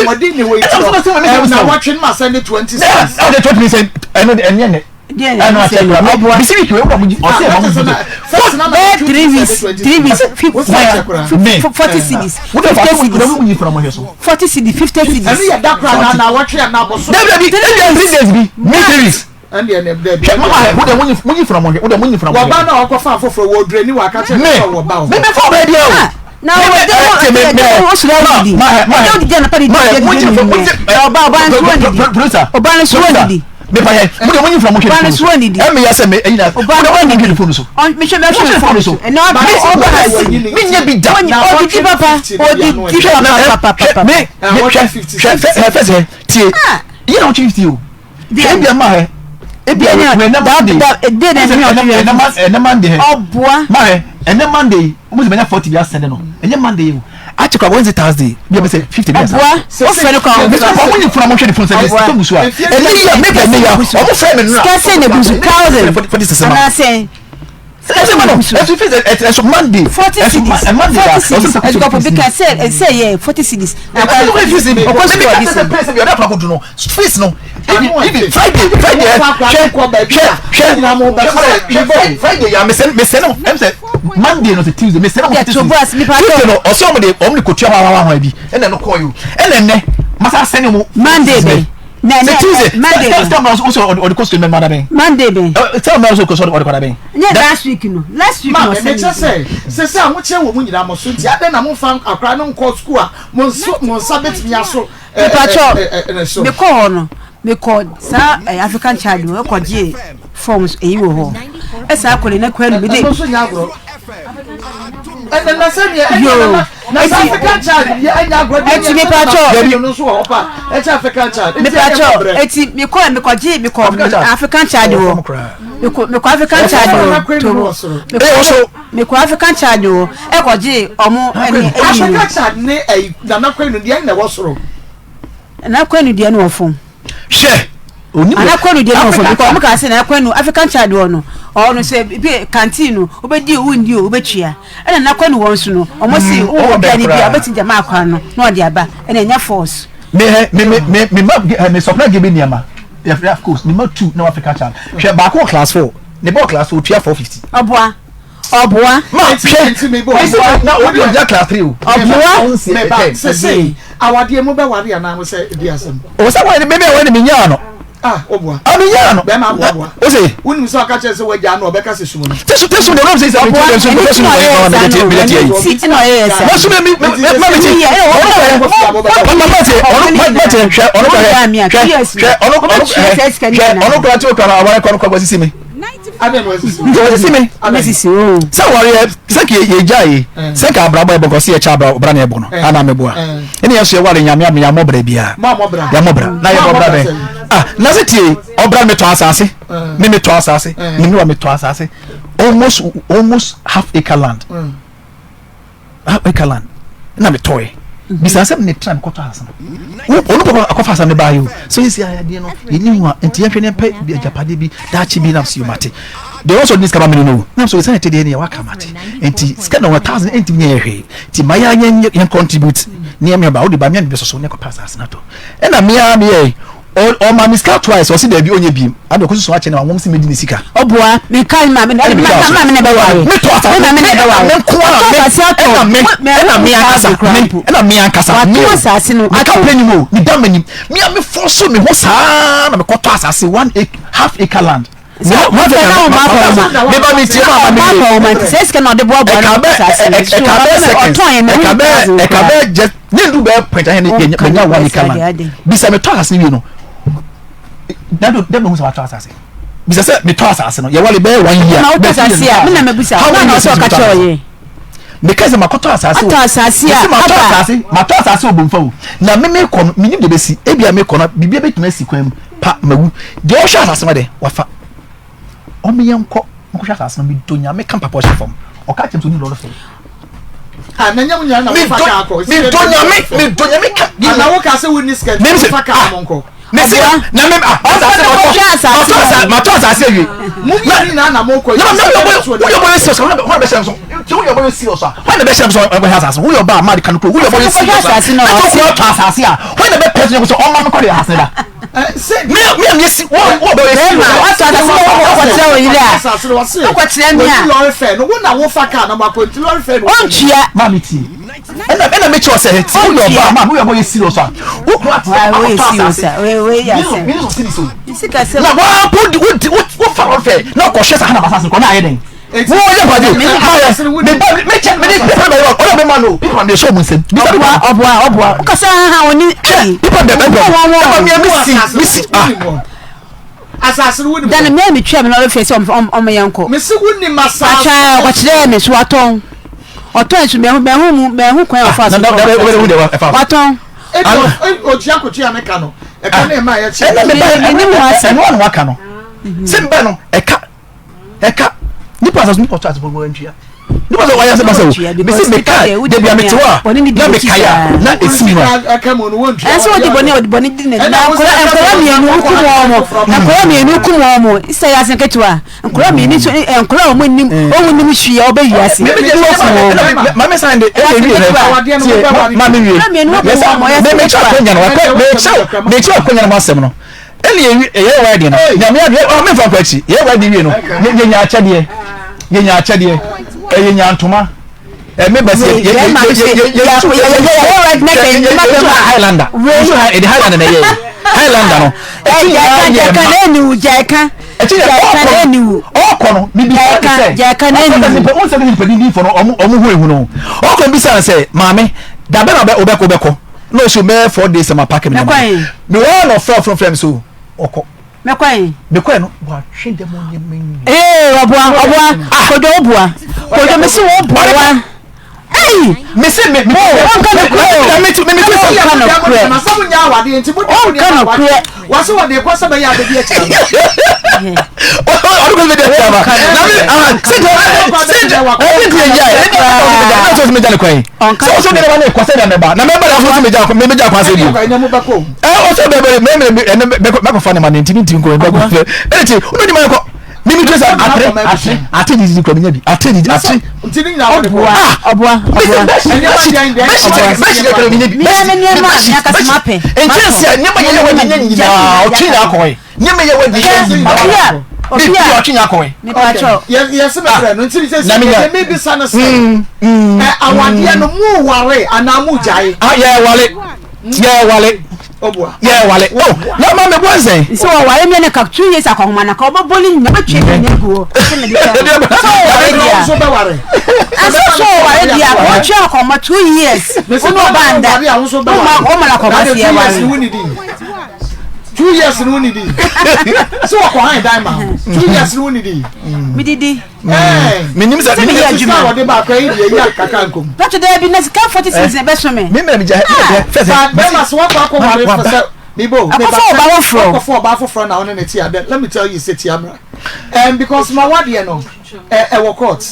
ahoɔden ni wɔ nti no na wɔtwe no ma sɛ ne 20 cedis ɛna ɔde 20 sɛ ɛno ɛnyɛ ne ɛno akyɛ kura mi bisi week wei wura mu ɔsɛ ɛma mu gyi bɛɛ 3 weeks 3 weeks 40 cedis 50 cedis 40 cedis 50 cedis ɛno yɛ da kora na na wɔtwe a na abɔ so dabi dabi ebi a 3 days bi mi 3 weeks ɛndeɛ ne dɛbi hwɛ mama hɛ wode munyi munyi fura mo hwɛ wode munyi fura mo hwɛ wɔba na ɔkɔfa foforɔ wɔ odurani wɔ aka kyerɛ me sɛ wɔba wɔ me me fa ɔbɛ bi o na wɔde wɔde wɔsoro awudidi ɛdɛ odidi anapa de di munyi di fura munyi ɔba ɔba nso wɔn didi producer ɔba nso wɔn didi mepa yɛ mo de munyi fura mo hwɛ ɔba nso wɔn didi ɛmi yɛ sɛ me ɛyi na ɔba mo de wɔn munyi didi hwɛ phone so mehwɛ mehwɛ phone so ɛnna ɔba ɔba ha si mi nye bi da odidi papa odidi papa papa me me hwɛ hwɛ hwɛ fɛ sɛ tie yɛ na ɔtwe 50 o ebi ama hɛ ebi a wɛ ɛnɛ monday ɛnɛ monday hɛ ɔboa ma hɛ ɛnɛ monday mo sɛ bɛnya 40 bi asɛnde no ɛnyɛ monday o akyɛ kora wednesday thursday bi a bɛ sɛ 50 bi asɛnde ɔboa wofrɛ no kora mɛ sɛ ɔmo nyi funa mo hwɛ ne funu sɛ ɛsɛ sɛ musu a ɛnɛ yi a mepɛ ɛnɛ yi a ɔmo frɛ mi nura sika sɛ na egu so 1000 anaasɛ ɛsɛ ma no ɛsɛ fi ɛsɛ monday 40 cedis 40 cedis ɛdukɔpɔ bi ka sɛ ɛsɛ yɛ 40 cedis na akɔ ɔkɔ sukuu ɔdi sɛ pɛ sɛ bi ɔda akɔ do no fees no even friday friday hwɛ hwɛ hwɛ friday ya mesɛ mesɛ no ɛm sɛ monday no sɛ tuesday mesɛ no 50 cedis 50 no ɔsɛ ɔmo de ɔmo de kotua hɔ ahɔ ahɔ bi ɛna ɛno kɔɔ yi o ɛna ɛnɛ masa sɛne ɔmo monday bɛ. Sɛ Tuesday, Monday sɛ sɛ ɔmo sɛ ɔde kɔ sukuu mɛma da bɛn. Monday bɛn. Sɛ ɔmo sɛ ɔde kɔ da bɛn. Nyɛ last week no last week na ɔsɛ mi. Maame sɛ sɛ sɛ ahokyerɛ wɔ mu nyinaa mo so nti adɛn na mo nfa akora no nkɔ sukuu a mo nso mo nsa betumi aso. Mepatwɔ mekɔ hɔ no mekɔ saa African child no ɛkɔ gye forms eyi wɔ hɔ ɛsan akɔ ne na kwan no mede. Ɛno nso nyɛ agorɔ. Ɛnna na sɛ nea ɛnyɛ na na sɛ African child yɛ ɛnyɛ agorɔ deɛ ɛti mepatwɔ ɛno nso wɔ hɔ pa ɛkyɛ African child. Mepatwɔ eti mekɔ mekɔ gye mekɔ African child wɔ mekɔ mekɔ African child wɔ tobo mekɔ mekɔ African child wɔ ɛkɔ gye ɔmo ɛne ɛyi. African child ne ɛyi Nana Kwenu deɛ ɛna ɛwɔ soro. Nana Kwenu deɛ no wɔ fam. Hwɛ onim Nana Kwenu deɛ no wɔ fam because ɔmo kaa sɛ Nana Kwenu African child wɔ no ɔno sɛ bi canteen no wobɛdi o wondi o wobɛtua ɛna Nana Kwenu wɔ nso no ɔmo si wowɔ aduane bi a wobɛtumi de ama akora no na ɔde aba ɛna ɛnyɛ force. Me hɛ me me me me ma eh, me supply give me nneɛma yɛ of course me ma two na African child hwɛ baako wɔ class four ne bɔ class four otua 450. Ɔboa. Ɔboa. Ma hwɛ ɔsi na obi ɔgyina class three o. Ɔboa. Meba sese awadeɛ mu bɛware anaa mo sɛ di asɛm. O sɛ wɔn bɛbi a wɔn mi nyaa no. Ah ɔboa. A mi nyaa no. Bɛrima aboa boa. O se. Wunim sɛ ɔka kyerɛ sɛ wagya no ɔbɛka sɛ sum no. Tesu tesu de ɔnam sɛ sɛ mi ti sum sɛ sum wɔ yɛ ma mi ti mi ti yɛ yi. Ma sum mi mi ma mi ti. Ɔno kɔ ma ma ti ɔno ma ma ti hwɛ ɔno kɔ hwɛ hwɛ hwɛ ɔno ɔno hwɛ ɔno kɔ ti o kɔ na awari kɔ no kɔ kɔ sisi mi. Nti wɔsisi me. Sɛ wɔyɛ sɛ ka yɛgya yi sɛ ka abrabɔ yɛbɔ nkɔsi yɛkyɛ abra na yɛbɔ no ana meboa ɛne yɛn so yɛware nyame adom yɛamɔ bra biara yɛamɔ bra na yɛbɔ bra bɛn ah na sɛ tie ɔbra metɔ asase me metɔ asase me ne wa metɔ asase almost half acre land Ekalan na metɔe bisa sɛ ne tena mekɔtɔ asase no ɔno papa akɔfa asase no baayɛ o sɛ yɛsi ayadeɛ no yɛni ho a nti yɛhwɛ ne mpɛ agyapadeɛ bi daakye bi nam so yɛmate deɛ ɔsɔ de sika ma me no no nam so yɛsɛ ɛte deɛ ne yɛwaka mate nti sika na 1000 ɛntimi nyɛ hwee nti ma yɛ yɛn contribute ne yɛn ba wode ba meɛ ne bɛsɔsɔ ne kɔpɛ asase no atɔ ɛna mea meyɛ Ɔma me sika twice ɔsi dɛbi ɔnyɛ biem adi ɔkɔ susu akyɛ na wɔn si mi di ne sika. Ɔboa mi ka mi maame na mi maame na bɛ ware. Mi tɔ asase mi maame na bɛ ware. Mi nko ara mi ɛna mi ɛna mi ankasa mi ɛna mi ankasa mi o asase no mi ka pɛ ni mu o mi da mi nim mi a mi fɔ so mi ho saa na mi kɔ tɔ asase one acre half acre land. Meba mi tie ma ma mi wie. Sɛ sika na ɔde boaboa no asase no so ɔtɔn yɛ mɛ ɛka bɛ jɛ ne ndu bɛ pɔnta yɛ ne yɛ nya one acre land bisa mi tɔ asase wie no dado dɛm na ohun sɛ watɔ asase bisa sɛ mi tɔ asase no yɛ wale bɛyɛ one year. Na wotɔ asase a mi na mɛ bisa how na many ɔsɛ years ɔka kyerɛ ɔyɛ. Meka sɛ makɔtɔ asase o. Atɔ asase a aba. Matɔ asase matɔ asase wɔ Bomfa o na me mekɔ no menim deɛ bɛsi ebia mekɔ no biribi bɛtumi asi kwan mu pa mawu deɛ ɔhwɛ asase no deɛ wafa ɔmo yɛn nkɔ nkɔhwɛ asase no medɔ nyame ka mpapa ɔhyɛ fam ɔka kyerɛ m sɛ ɔni lɔre fam Ah, na nyɛ mo nyinaa na mofa kaa kɔ. Medɔ nyame medɔ nyame ka. Ana wo ka sɛ wonni sika nti mofa kaa mo nkɔ. Mese na me ah asase matɔ matɔ asase matɔ asase awie. Mo mmienu nyinaa na mo kɔ. Na na woyɛ bɔ yɛ serious hɔn na bɛhyɛ nso sɛ woyɛ bɔ yɛ serious a hɔn na bɛhyɛ nso ɔbɛhwɛ asase woyɛ ɔbaa maa de kan kuro woyɛ bɔ yɛ serious a na sɛ okura ɔtɔ asase a hɔn na bɛpɛ so sɛ ɔma no kɔ de asase da. Mi a mi si wɔ wɔ bɔ yɛ serious. Bɛrima ɔtɔ asase na wɔkɔkyerɛ wo yere a wokɔkyerɛ me a. Lɔre fɛ no wo na wofa kaa na mo akɔ nti lɔre fɛ no. Ɔntua. Maame tie. Ɛna ɛna mi kyerɛ sɛ ti woyɛ ɔbaa maa woyɛ ɔbaa yɛ serious a wokura ate akɔtɔ asase millions of cedis o na waa po di wo di wo fa lɔri fɛ na ɔkɔ hwɛ sɛ hana asase kɔ na ayɛ dɛn wo yɛ mpade maa yɛ mi ba mi kyɛ mi ni pipa bɛ yɛ ɔyɛ mi ma no pipa mi sɔ mu nsɛm bisa pipa ɔboa ɔboa ɔkasa ha oni hwɛ pipa bɛ bɛ bɛ ɛma mi mi si mi si ah. Asase no wonim hɔ. Dane me a metwaa me lɔre fɛ sɛ ɔmo yɛn kɔ. Mese wonim asase. Atwa ɔkɔkyerɛɛ me so watɔn. Ɔtɔn so mɛhu mɛhu mu mɛhu kwan a ɔfa so tɔn. Watɔn. Ebi otua kotua ne ka no. Ɛka ne ɛma yɛ kyɛ. Ɛna me ba ɛna mu asɛm. Ɛno ano waka no. Sɛ mba no ɛka ɛka nipa asase nipa ɔtɔ ase bɔ wɔn ntua. Nipa sɛ wɔayɛ sɛ basɛ o. Mesi meka debi a mete hɔ a na meka ya na esi mu a. Ɛsɛ ɔdi bɔne ɔdi bɔne di ne na nkɔla nkɔla mmienu kum wɔn mo nkɔla mmienu kum wɔn mo sɛ yɛ asɛn ketewa nkɔla mmienu nso nkɔla wɔn nim wɔn nim hwee a ɔbɛ wiase ne wɔn kum wɔn mo. Maame san de ɛna ewie rɛ tie maame wie mɛ mɛ kyɛ akɔnya no wakɔ mɛ kyɛ mɛ kyɛ akɔnya no ho asɛm no. Ɛna yɛ yɛ wɛɛdi no nyame adeɛ ɔ mefa nkɔ akyi yɛ wɛɛdi wie no yɛ nya akyɛdeɛ yɛ nya akyɛdeɛ ɛyɛ nya ntoma ɛmi bɛsi yɛ yɛ yɛ yɛ yɛ yɛ yɛ yɛ yɛ yɛ highlander yɛ highlander na yɛ yɛ. Highlander no ɛti nyinaa yɛ ma ɛti yɛ ɔkɔ ɔkɔ no bibi sɛ ɔkɔ nipa ɔn sɛ nipa didi fɔ no ɔmo ɔmo hu ehu no ɔkɔ bisa sɛ maame dabɛ na ɔbɛ ɔbɛkɔ ɔbɛkɔ na ɔsɛ mɛɛ 4 days ma paaki mi na ma mi wɔn na ɔfrɛ ɔfrɛ frɛ mi so ɔkɔ. Mɛkɔe. Mekɔe no, wɔatwe dɛm nneɛma nyinaa. Ee, ɔboa, ɔboa. Ah. Kodwo woboa. Kodwo mesi woboa. Ei! Mesi me me. Ɔnka no korɛ o. Na me tu me me tu sɛ. Ɔnka no korɛ. Ɔnka no korɛ. Wɔsi wɔde kɔ sɛ bɛyɛ abɛdi akyire. Ɔde kɔ sɛ bɛdi akyire ama. Na mi ah sɛ jɛ sɛ jɛ ɛdi ti yɛ yɛ ɛdi ti yɛ ɛdi ti yɛ ɛdi ti yɛ kwan. Sɛ ɔsɛ mi na kɔ sɛ na mɛba na mɛba na ɔsɛ mi gya mi gya kwan sɛ bi. Ɛ ɔsɛ bɛ bɛ mɛ mɛ ɛnɛ mɛkɔ fa ne ma ne ntumi ntumi nkɔ mɛkɔ fɛ ɛnɛ ti ɔno ni ma kɔ mímí tó sɛ atere atere ate didi kura mi nya bi ate didi ate. Ɔboa ɔboa ɔboa. Bɛsi bɛsi kura mi nya bi. Bɛsi bɛsi nkyɛnse a nneɛma yɛ yɛ wɔ nyɛ nyinaa ɔtwe nyinaa kɔɛ nneɛma yɛ wɔ nyɛ nyinaa bibi ɔtwe nyinaa kɔɛ. Yɛsɛ bɛ brɛ no nti sɛ sɛ yɛ mi bisa no sɛ ɛ awadeɛ no mu ware anaa mu gyae. Yɛ wale yɛ wale yɛ wale o na ma mi bɔ nsɛn. Sɛ ɔware mi ne ka 2 years akɔhoma na ka ɔbɛbɔ ne nyina ɔbɛtwe ne nyina gu hɔ. Sɛ mede kyɛ no. Sɛ ɔware deɛ a. Ɛsɛ sɛ ɔware deɛ a ɔtwe akɔhoma 2 years. Wo ne ɔba nda. Woma woma no akɔhoma sɛ yɛware. 2 years ni woni di sɛ wɔkɔ han dan ma 2 years ni woni di. Medidi. Menim sɛ Sɛ meyɛ adwuma. Sika wɔde ba akora yi deɛ yi akaka nkom. Dɔkta daabi na sika 40 cedis na ɛbɛso me. Me mmerɛ megya fɛ sɛ. Bɛrima sɛ wakɔ akɔ ware fɛ sɛ mebo. Akɔfɔ ɔba foforɔ. Akɔfɔ ɔba foforɔ na ɔne ne te adɛ let me tell you sɛ tia mra. Because ma wadeɛ no ɛwɔ court.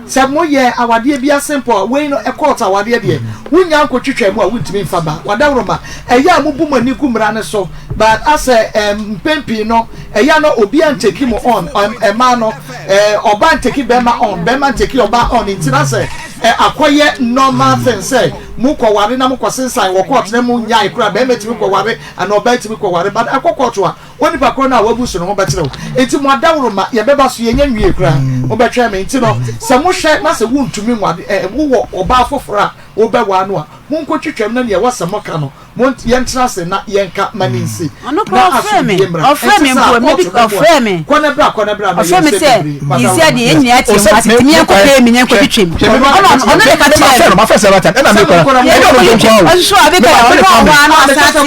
Sɛ moyɛ awadeɛ bi ase mpo a wei no court awadeɛ deɛ wonya nkotwitwa mu a wontumi mfa ba wadaworo ma ɛyɛ a mobu mo ani gu mmara no so but asɛ mpɛn pii no ɛyɛ na obi antake mo on ɛmaa no ɔba ntake bɛrima on bɛrima ntake ɔba on nti na sɛ akɔyɛ normal thing sɛ mokɔware na mokɔsensan wɔ court na mo nyae koraa bɛrima tumi kɔware anaa ɔbaa tumi kɔware but akɔ court a onipa korɔ no a wabu so no ho bɛkyerɛ wo nti mo adaworo ma yɛbɛba so yɛnyɛ nwie koraa mobɛtwɛn me nti no sɛ mohwɛ na sɛ wontumi nwade wowɔ ɔbaa foforɔ a wobɛwaa no a monkɔtwitwam na neɛ ɛwɔ sɛ moka no mo yɛntena ase na yɛnka ma ne nsi Ɔno koraa na ɔfrɛ me asomdwie mmra ɔfrɛ ɛnti me saa mpo court maybe bɛboa ɔfrɛ me kɔ ne bra kɔ ne bra na ɔfrɛ me yɛnsɛ sɛ bebree yɛsi adeɛ yɛn nyinaa te mu ase tumi yɛnkɔ pɛɛ mi yɛnkɔ twitwam ɔno ɔno de ka kyerɛ me mafɛ sɛ bata ɛna mekɔ ɛnyɛ ɔno nko nko ɔso so abe ka ɔno ɔhɔ ano asan ate ada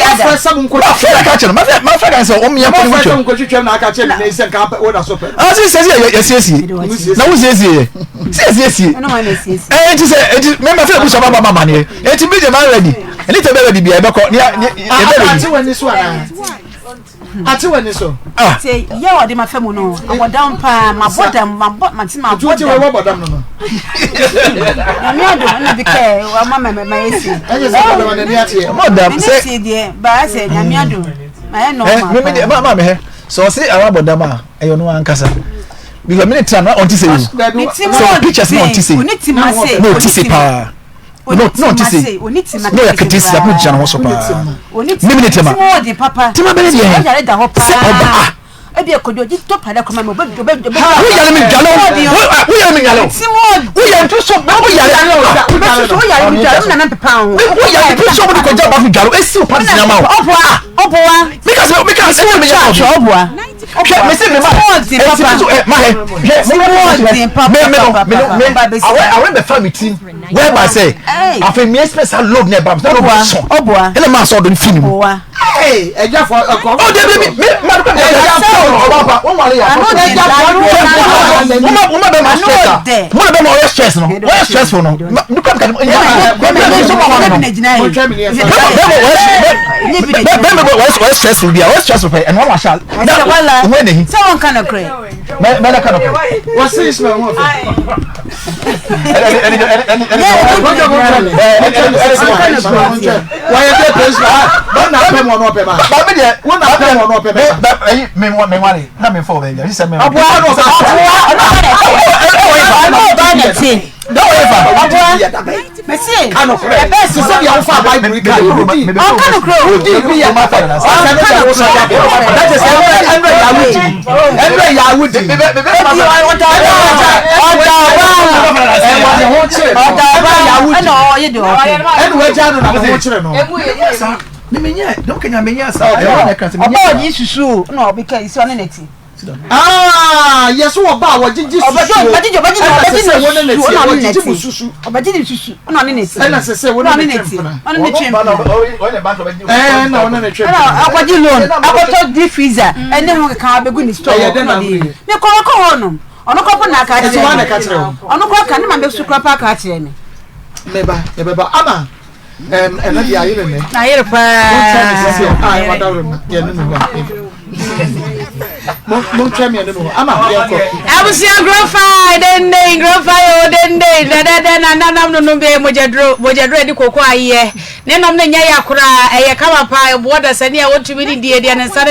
mafɛ ka kyerɛ no mafɛ ka sɛ ɔmo yɛnkɔ ne twitwam sɛ monkɔtwitwam na aka kyerɛ me sɛ nka woda so pɛ ah sɛ sɛ yɛsiesie na wosiesie yɛ sɛ yɛsiesie ɔno wɔn na esiesie ɛɛ nti sɛ nti mɛma fɛ ebusa ba ba ma maneɛ nti mi gye ma ready ɛni tɛ bɛ ready bia ɛbɛkɔ ne yɛ bɛ ready ate w'ani so anaa ate w'ani so ah sɛ yɛ ɔde ma fɛ mu no abɔ dam paa ma bɔ dam ma bɔ ma ti ma nti bɔ wote wei dam wɔbɔ dam no no Nyame adom ɛna bi kɛ wama ma ma yɛ sie ɛnyɛ sɛ bɔ dam n'ani ateɛ ɔmɔ dam mene sɛ sie deɛ baa sɛ Nyame adom ma yɛ ɛ normal mi mi de paa ma ma mi hɛ sɛ ɔsi ara bɔ dam a ɛyɛ ɔno ankasa because mi ne tena na ɔnti sɛ yi Dabi, ne ti mu sɛ pictures na ɔnti sɛ ɔne ti ma se na ɔti se paa na ɔnti se na ɔyɛ kete si apo gyina ne ho so paa ɔne mi mi ne tema ti mu ɔden papa tema bɛyɛ deɛ ɔyare da hɔ paa sɛ ɔba ah ebi ekodo gyi tɔ padà kɔma mi obe obe obe woyare mi dwale o woyare mi dwale o ti mu ɔden woyare nti so woyare obe soso woyare mi dwale mi nana pepa ho woyare nti so wode kɔgya bafo dwale o esi o pati sinama o ɔboa ɔboa meka sɛ meka sɛ ɛnyɛ meyɛ atwa ɔboa hwɛ mesi mi ma eti mi so ɛ ma hɛ hwɛ mi mi mi no mi no mi awɛ awɛ bɛ fa mi ti wɛrɛ ba sɛ afei mi express a load na ɛba mi sɛ load sɔn ɔboa ɛna maa sɔ ɔdun fi mi mu. ɔboa ɛgya fɔ ɛkɔ ɔ de bi mi ma mi ɛgya fɔ ɔba ba wɔn wale yà fɔ ɛgya fɔ wɔn ma bɛ ma stress a wɔn na bɛ ma ɔyɛ stress no ɔyɛ stressful no mi kɔ mi ka mi bɛ mi so ma wa no bɛ mi bɛ ɔyɛ stressful bi a ɔyɛ stressful pɛ ɛna wɔn ahyɛ na wɔn ɛna hi sɛ wɔn ka no korɛ mɛ mɛ na ka no korɛ. wɔsi ismail ho fɛ wɔyɛ dɛ pɛ ismail wɔn na apɛ mu ɔno ɔpɛ ma Baabi deɛ wɔn na apɛ mu ɔno ɔpɛ ma ɛyi mi mi wale na mi fɔ ɔbɛ yi sɛ mi. ɔboa ɔboa ɔno ɔba na te ɔboa mɛsi ɛbɛ sisɛ deɛ wofa bible yi ka wodi ɔka no korɛ o wodi bi yɛ ɔsɛ no deɛ wosɔ yɛ that is ɛnrɛ ɛnrɛ yɛ awudi ɛnrɛ yɛ awudi ebi ɔda ɔba ɔda ɔba ɛwɔ ne ho kyerɛ no ɔda ɔba ɛnrɛ yɛ awudi ɛna ɔyɛ deɛ ɔpɛ ɛna wagya no na ne ho kyerɛ no. Me me nyɛ dɔm kenya me nyɛ saa. Ɛyɛ na ɛka sɛ me nyɛ. Ɔbaa ɔgye susu o na ɔbi ka sɛ ɔne ne te. Ah, yɛ so ɔbaa wɔgyegye susu o. Ɔbɛgye ɔbɛgye Ɛna ɔbɛgye sɛ sɛ wɔne ne ne susu te ɔna ɔne ne wɔgyegye te. mo susu. Ɔbɛgye ne susu ɔna ɔne ne te. Ɛna sɛ sɛ wɔne ne twe mpena. Ɔne ne twe mpena. Ɛɛ na ɔne ne twe Ɛna mpena. akɔgye loan akɔtɔ deep freezer ɛne ho keka abɛgu ne store Ɛyɛ dɛn na ɔna ɔde woyɛ? me kɔ kɔ hɔ nom ɔno kɔ po na aka Ɛti wɔn na akyerɛ ɛka me kyerɛ wo. ɔno kɔ ka ne maame so kora pa aka akyerɛ me. Meba yɛbɛba ama ɛm ɛnɛ deɛ ayere nɛ. Na ayere paa. Montwɛn me sisi a a ɛwɔ dawuro no yɛn no mu hɔ. Montwɛn me yɛn no mu hɔ ama yɛn kɔ. Abusua nkurɔfa dende nkurɔfa yɛ o dende dɛdɛdɛ na nanam no nom bɛyɛ mogyaduro mogyaduro ɛde koko ayɛ ne nom no nyɛ ya koraa ɛyɛ kama paa ɛboɔ dasani a wɔntumi ne die deɛ ne nsa ne.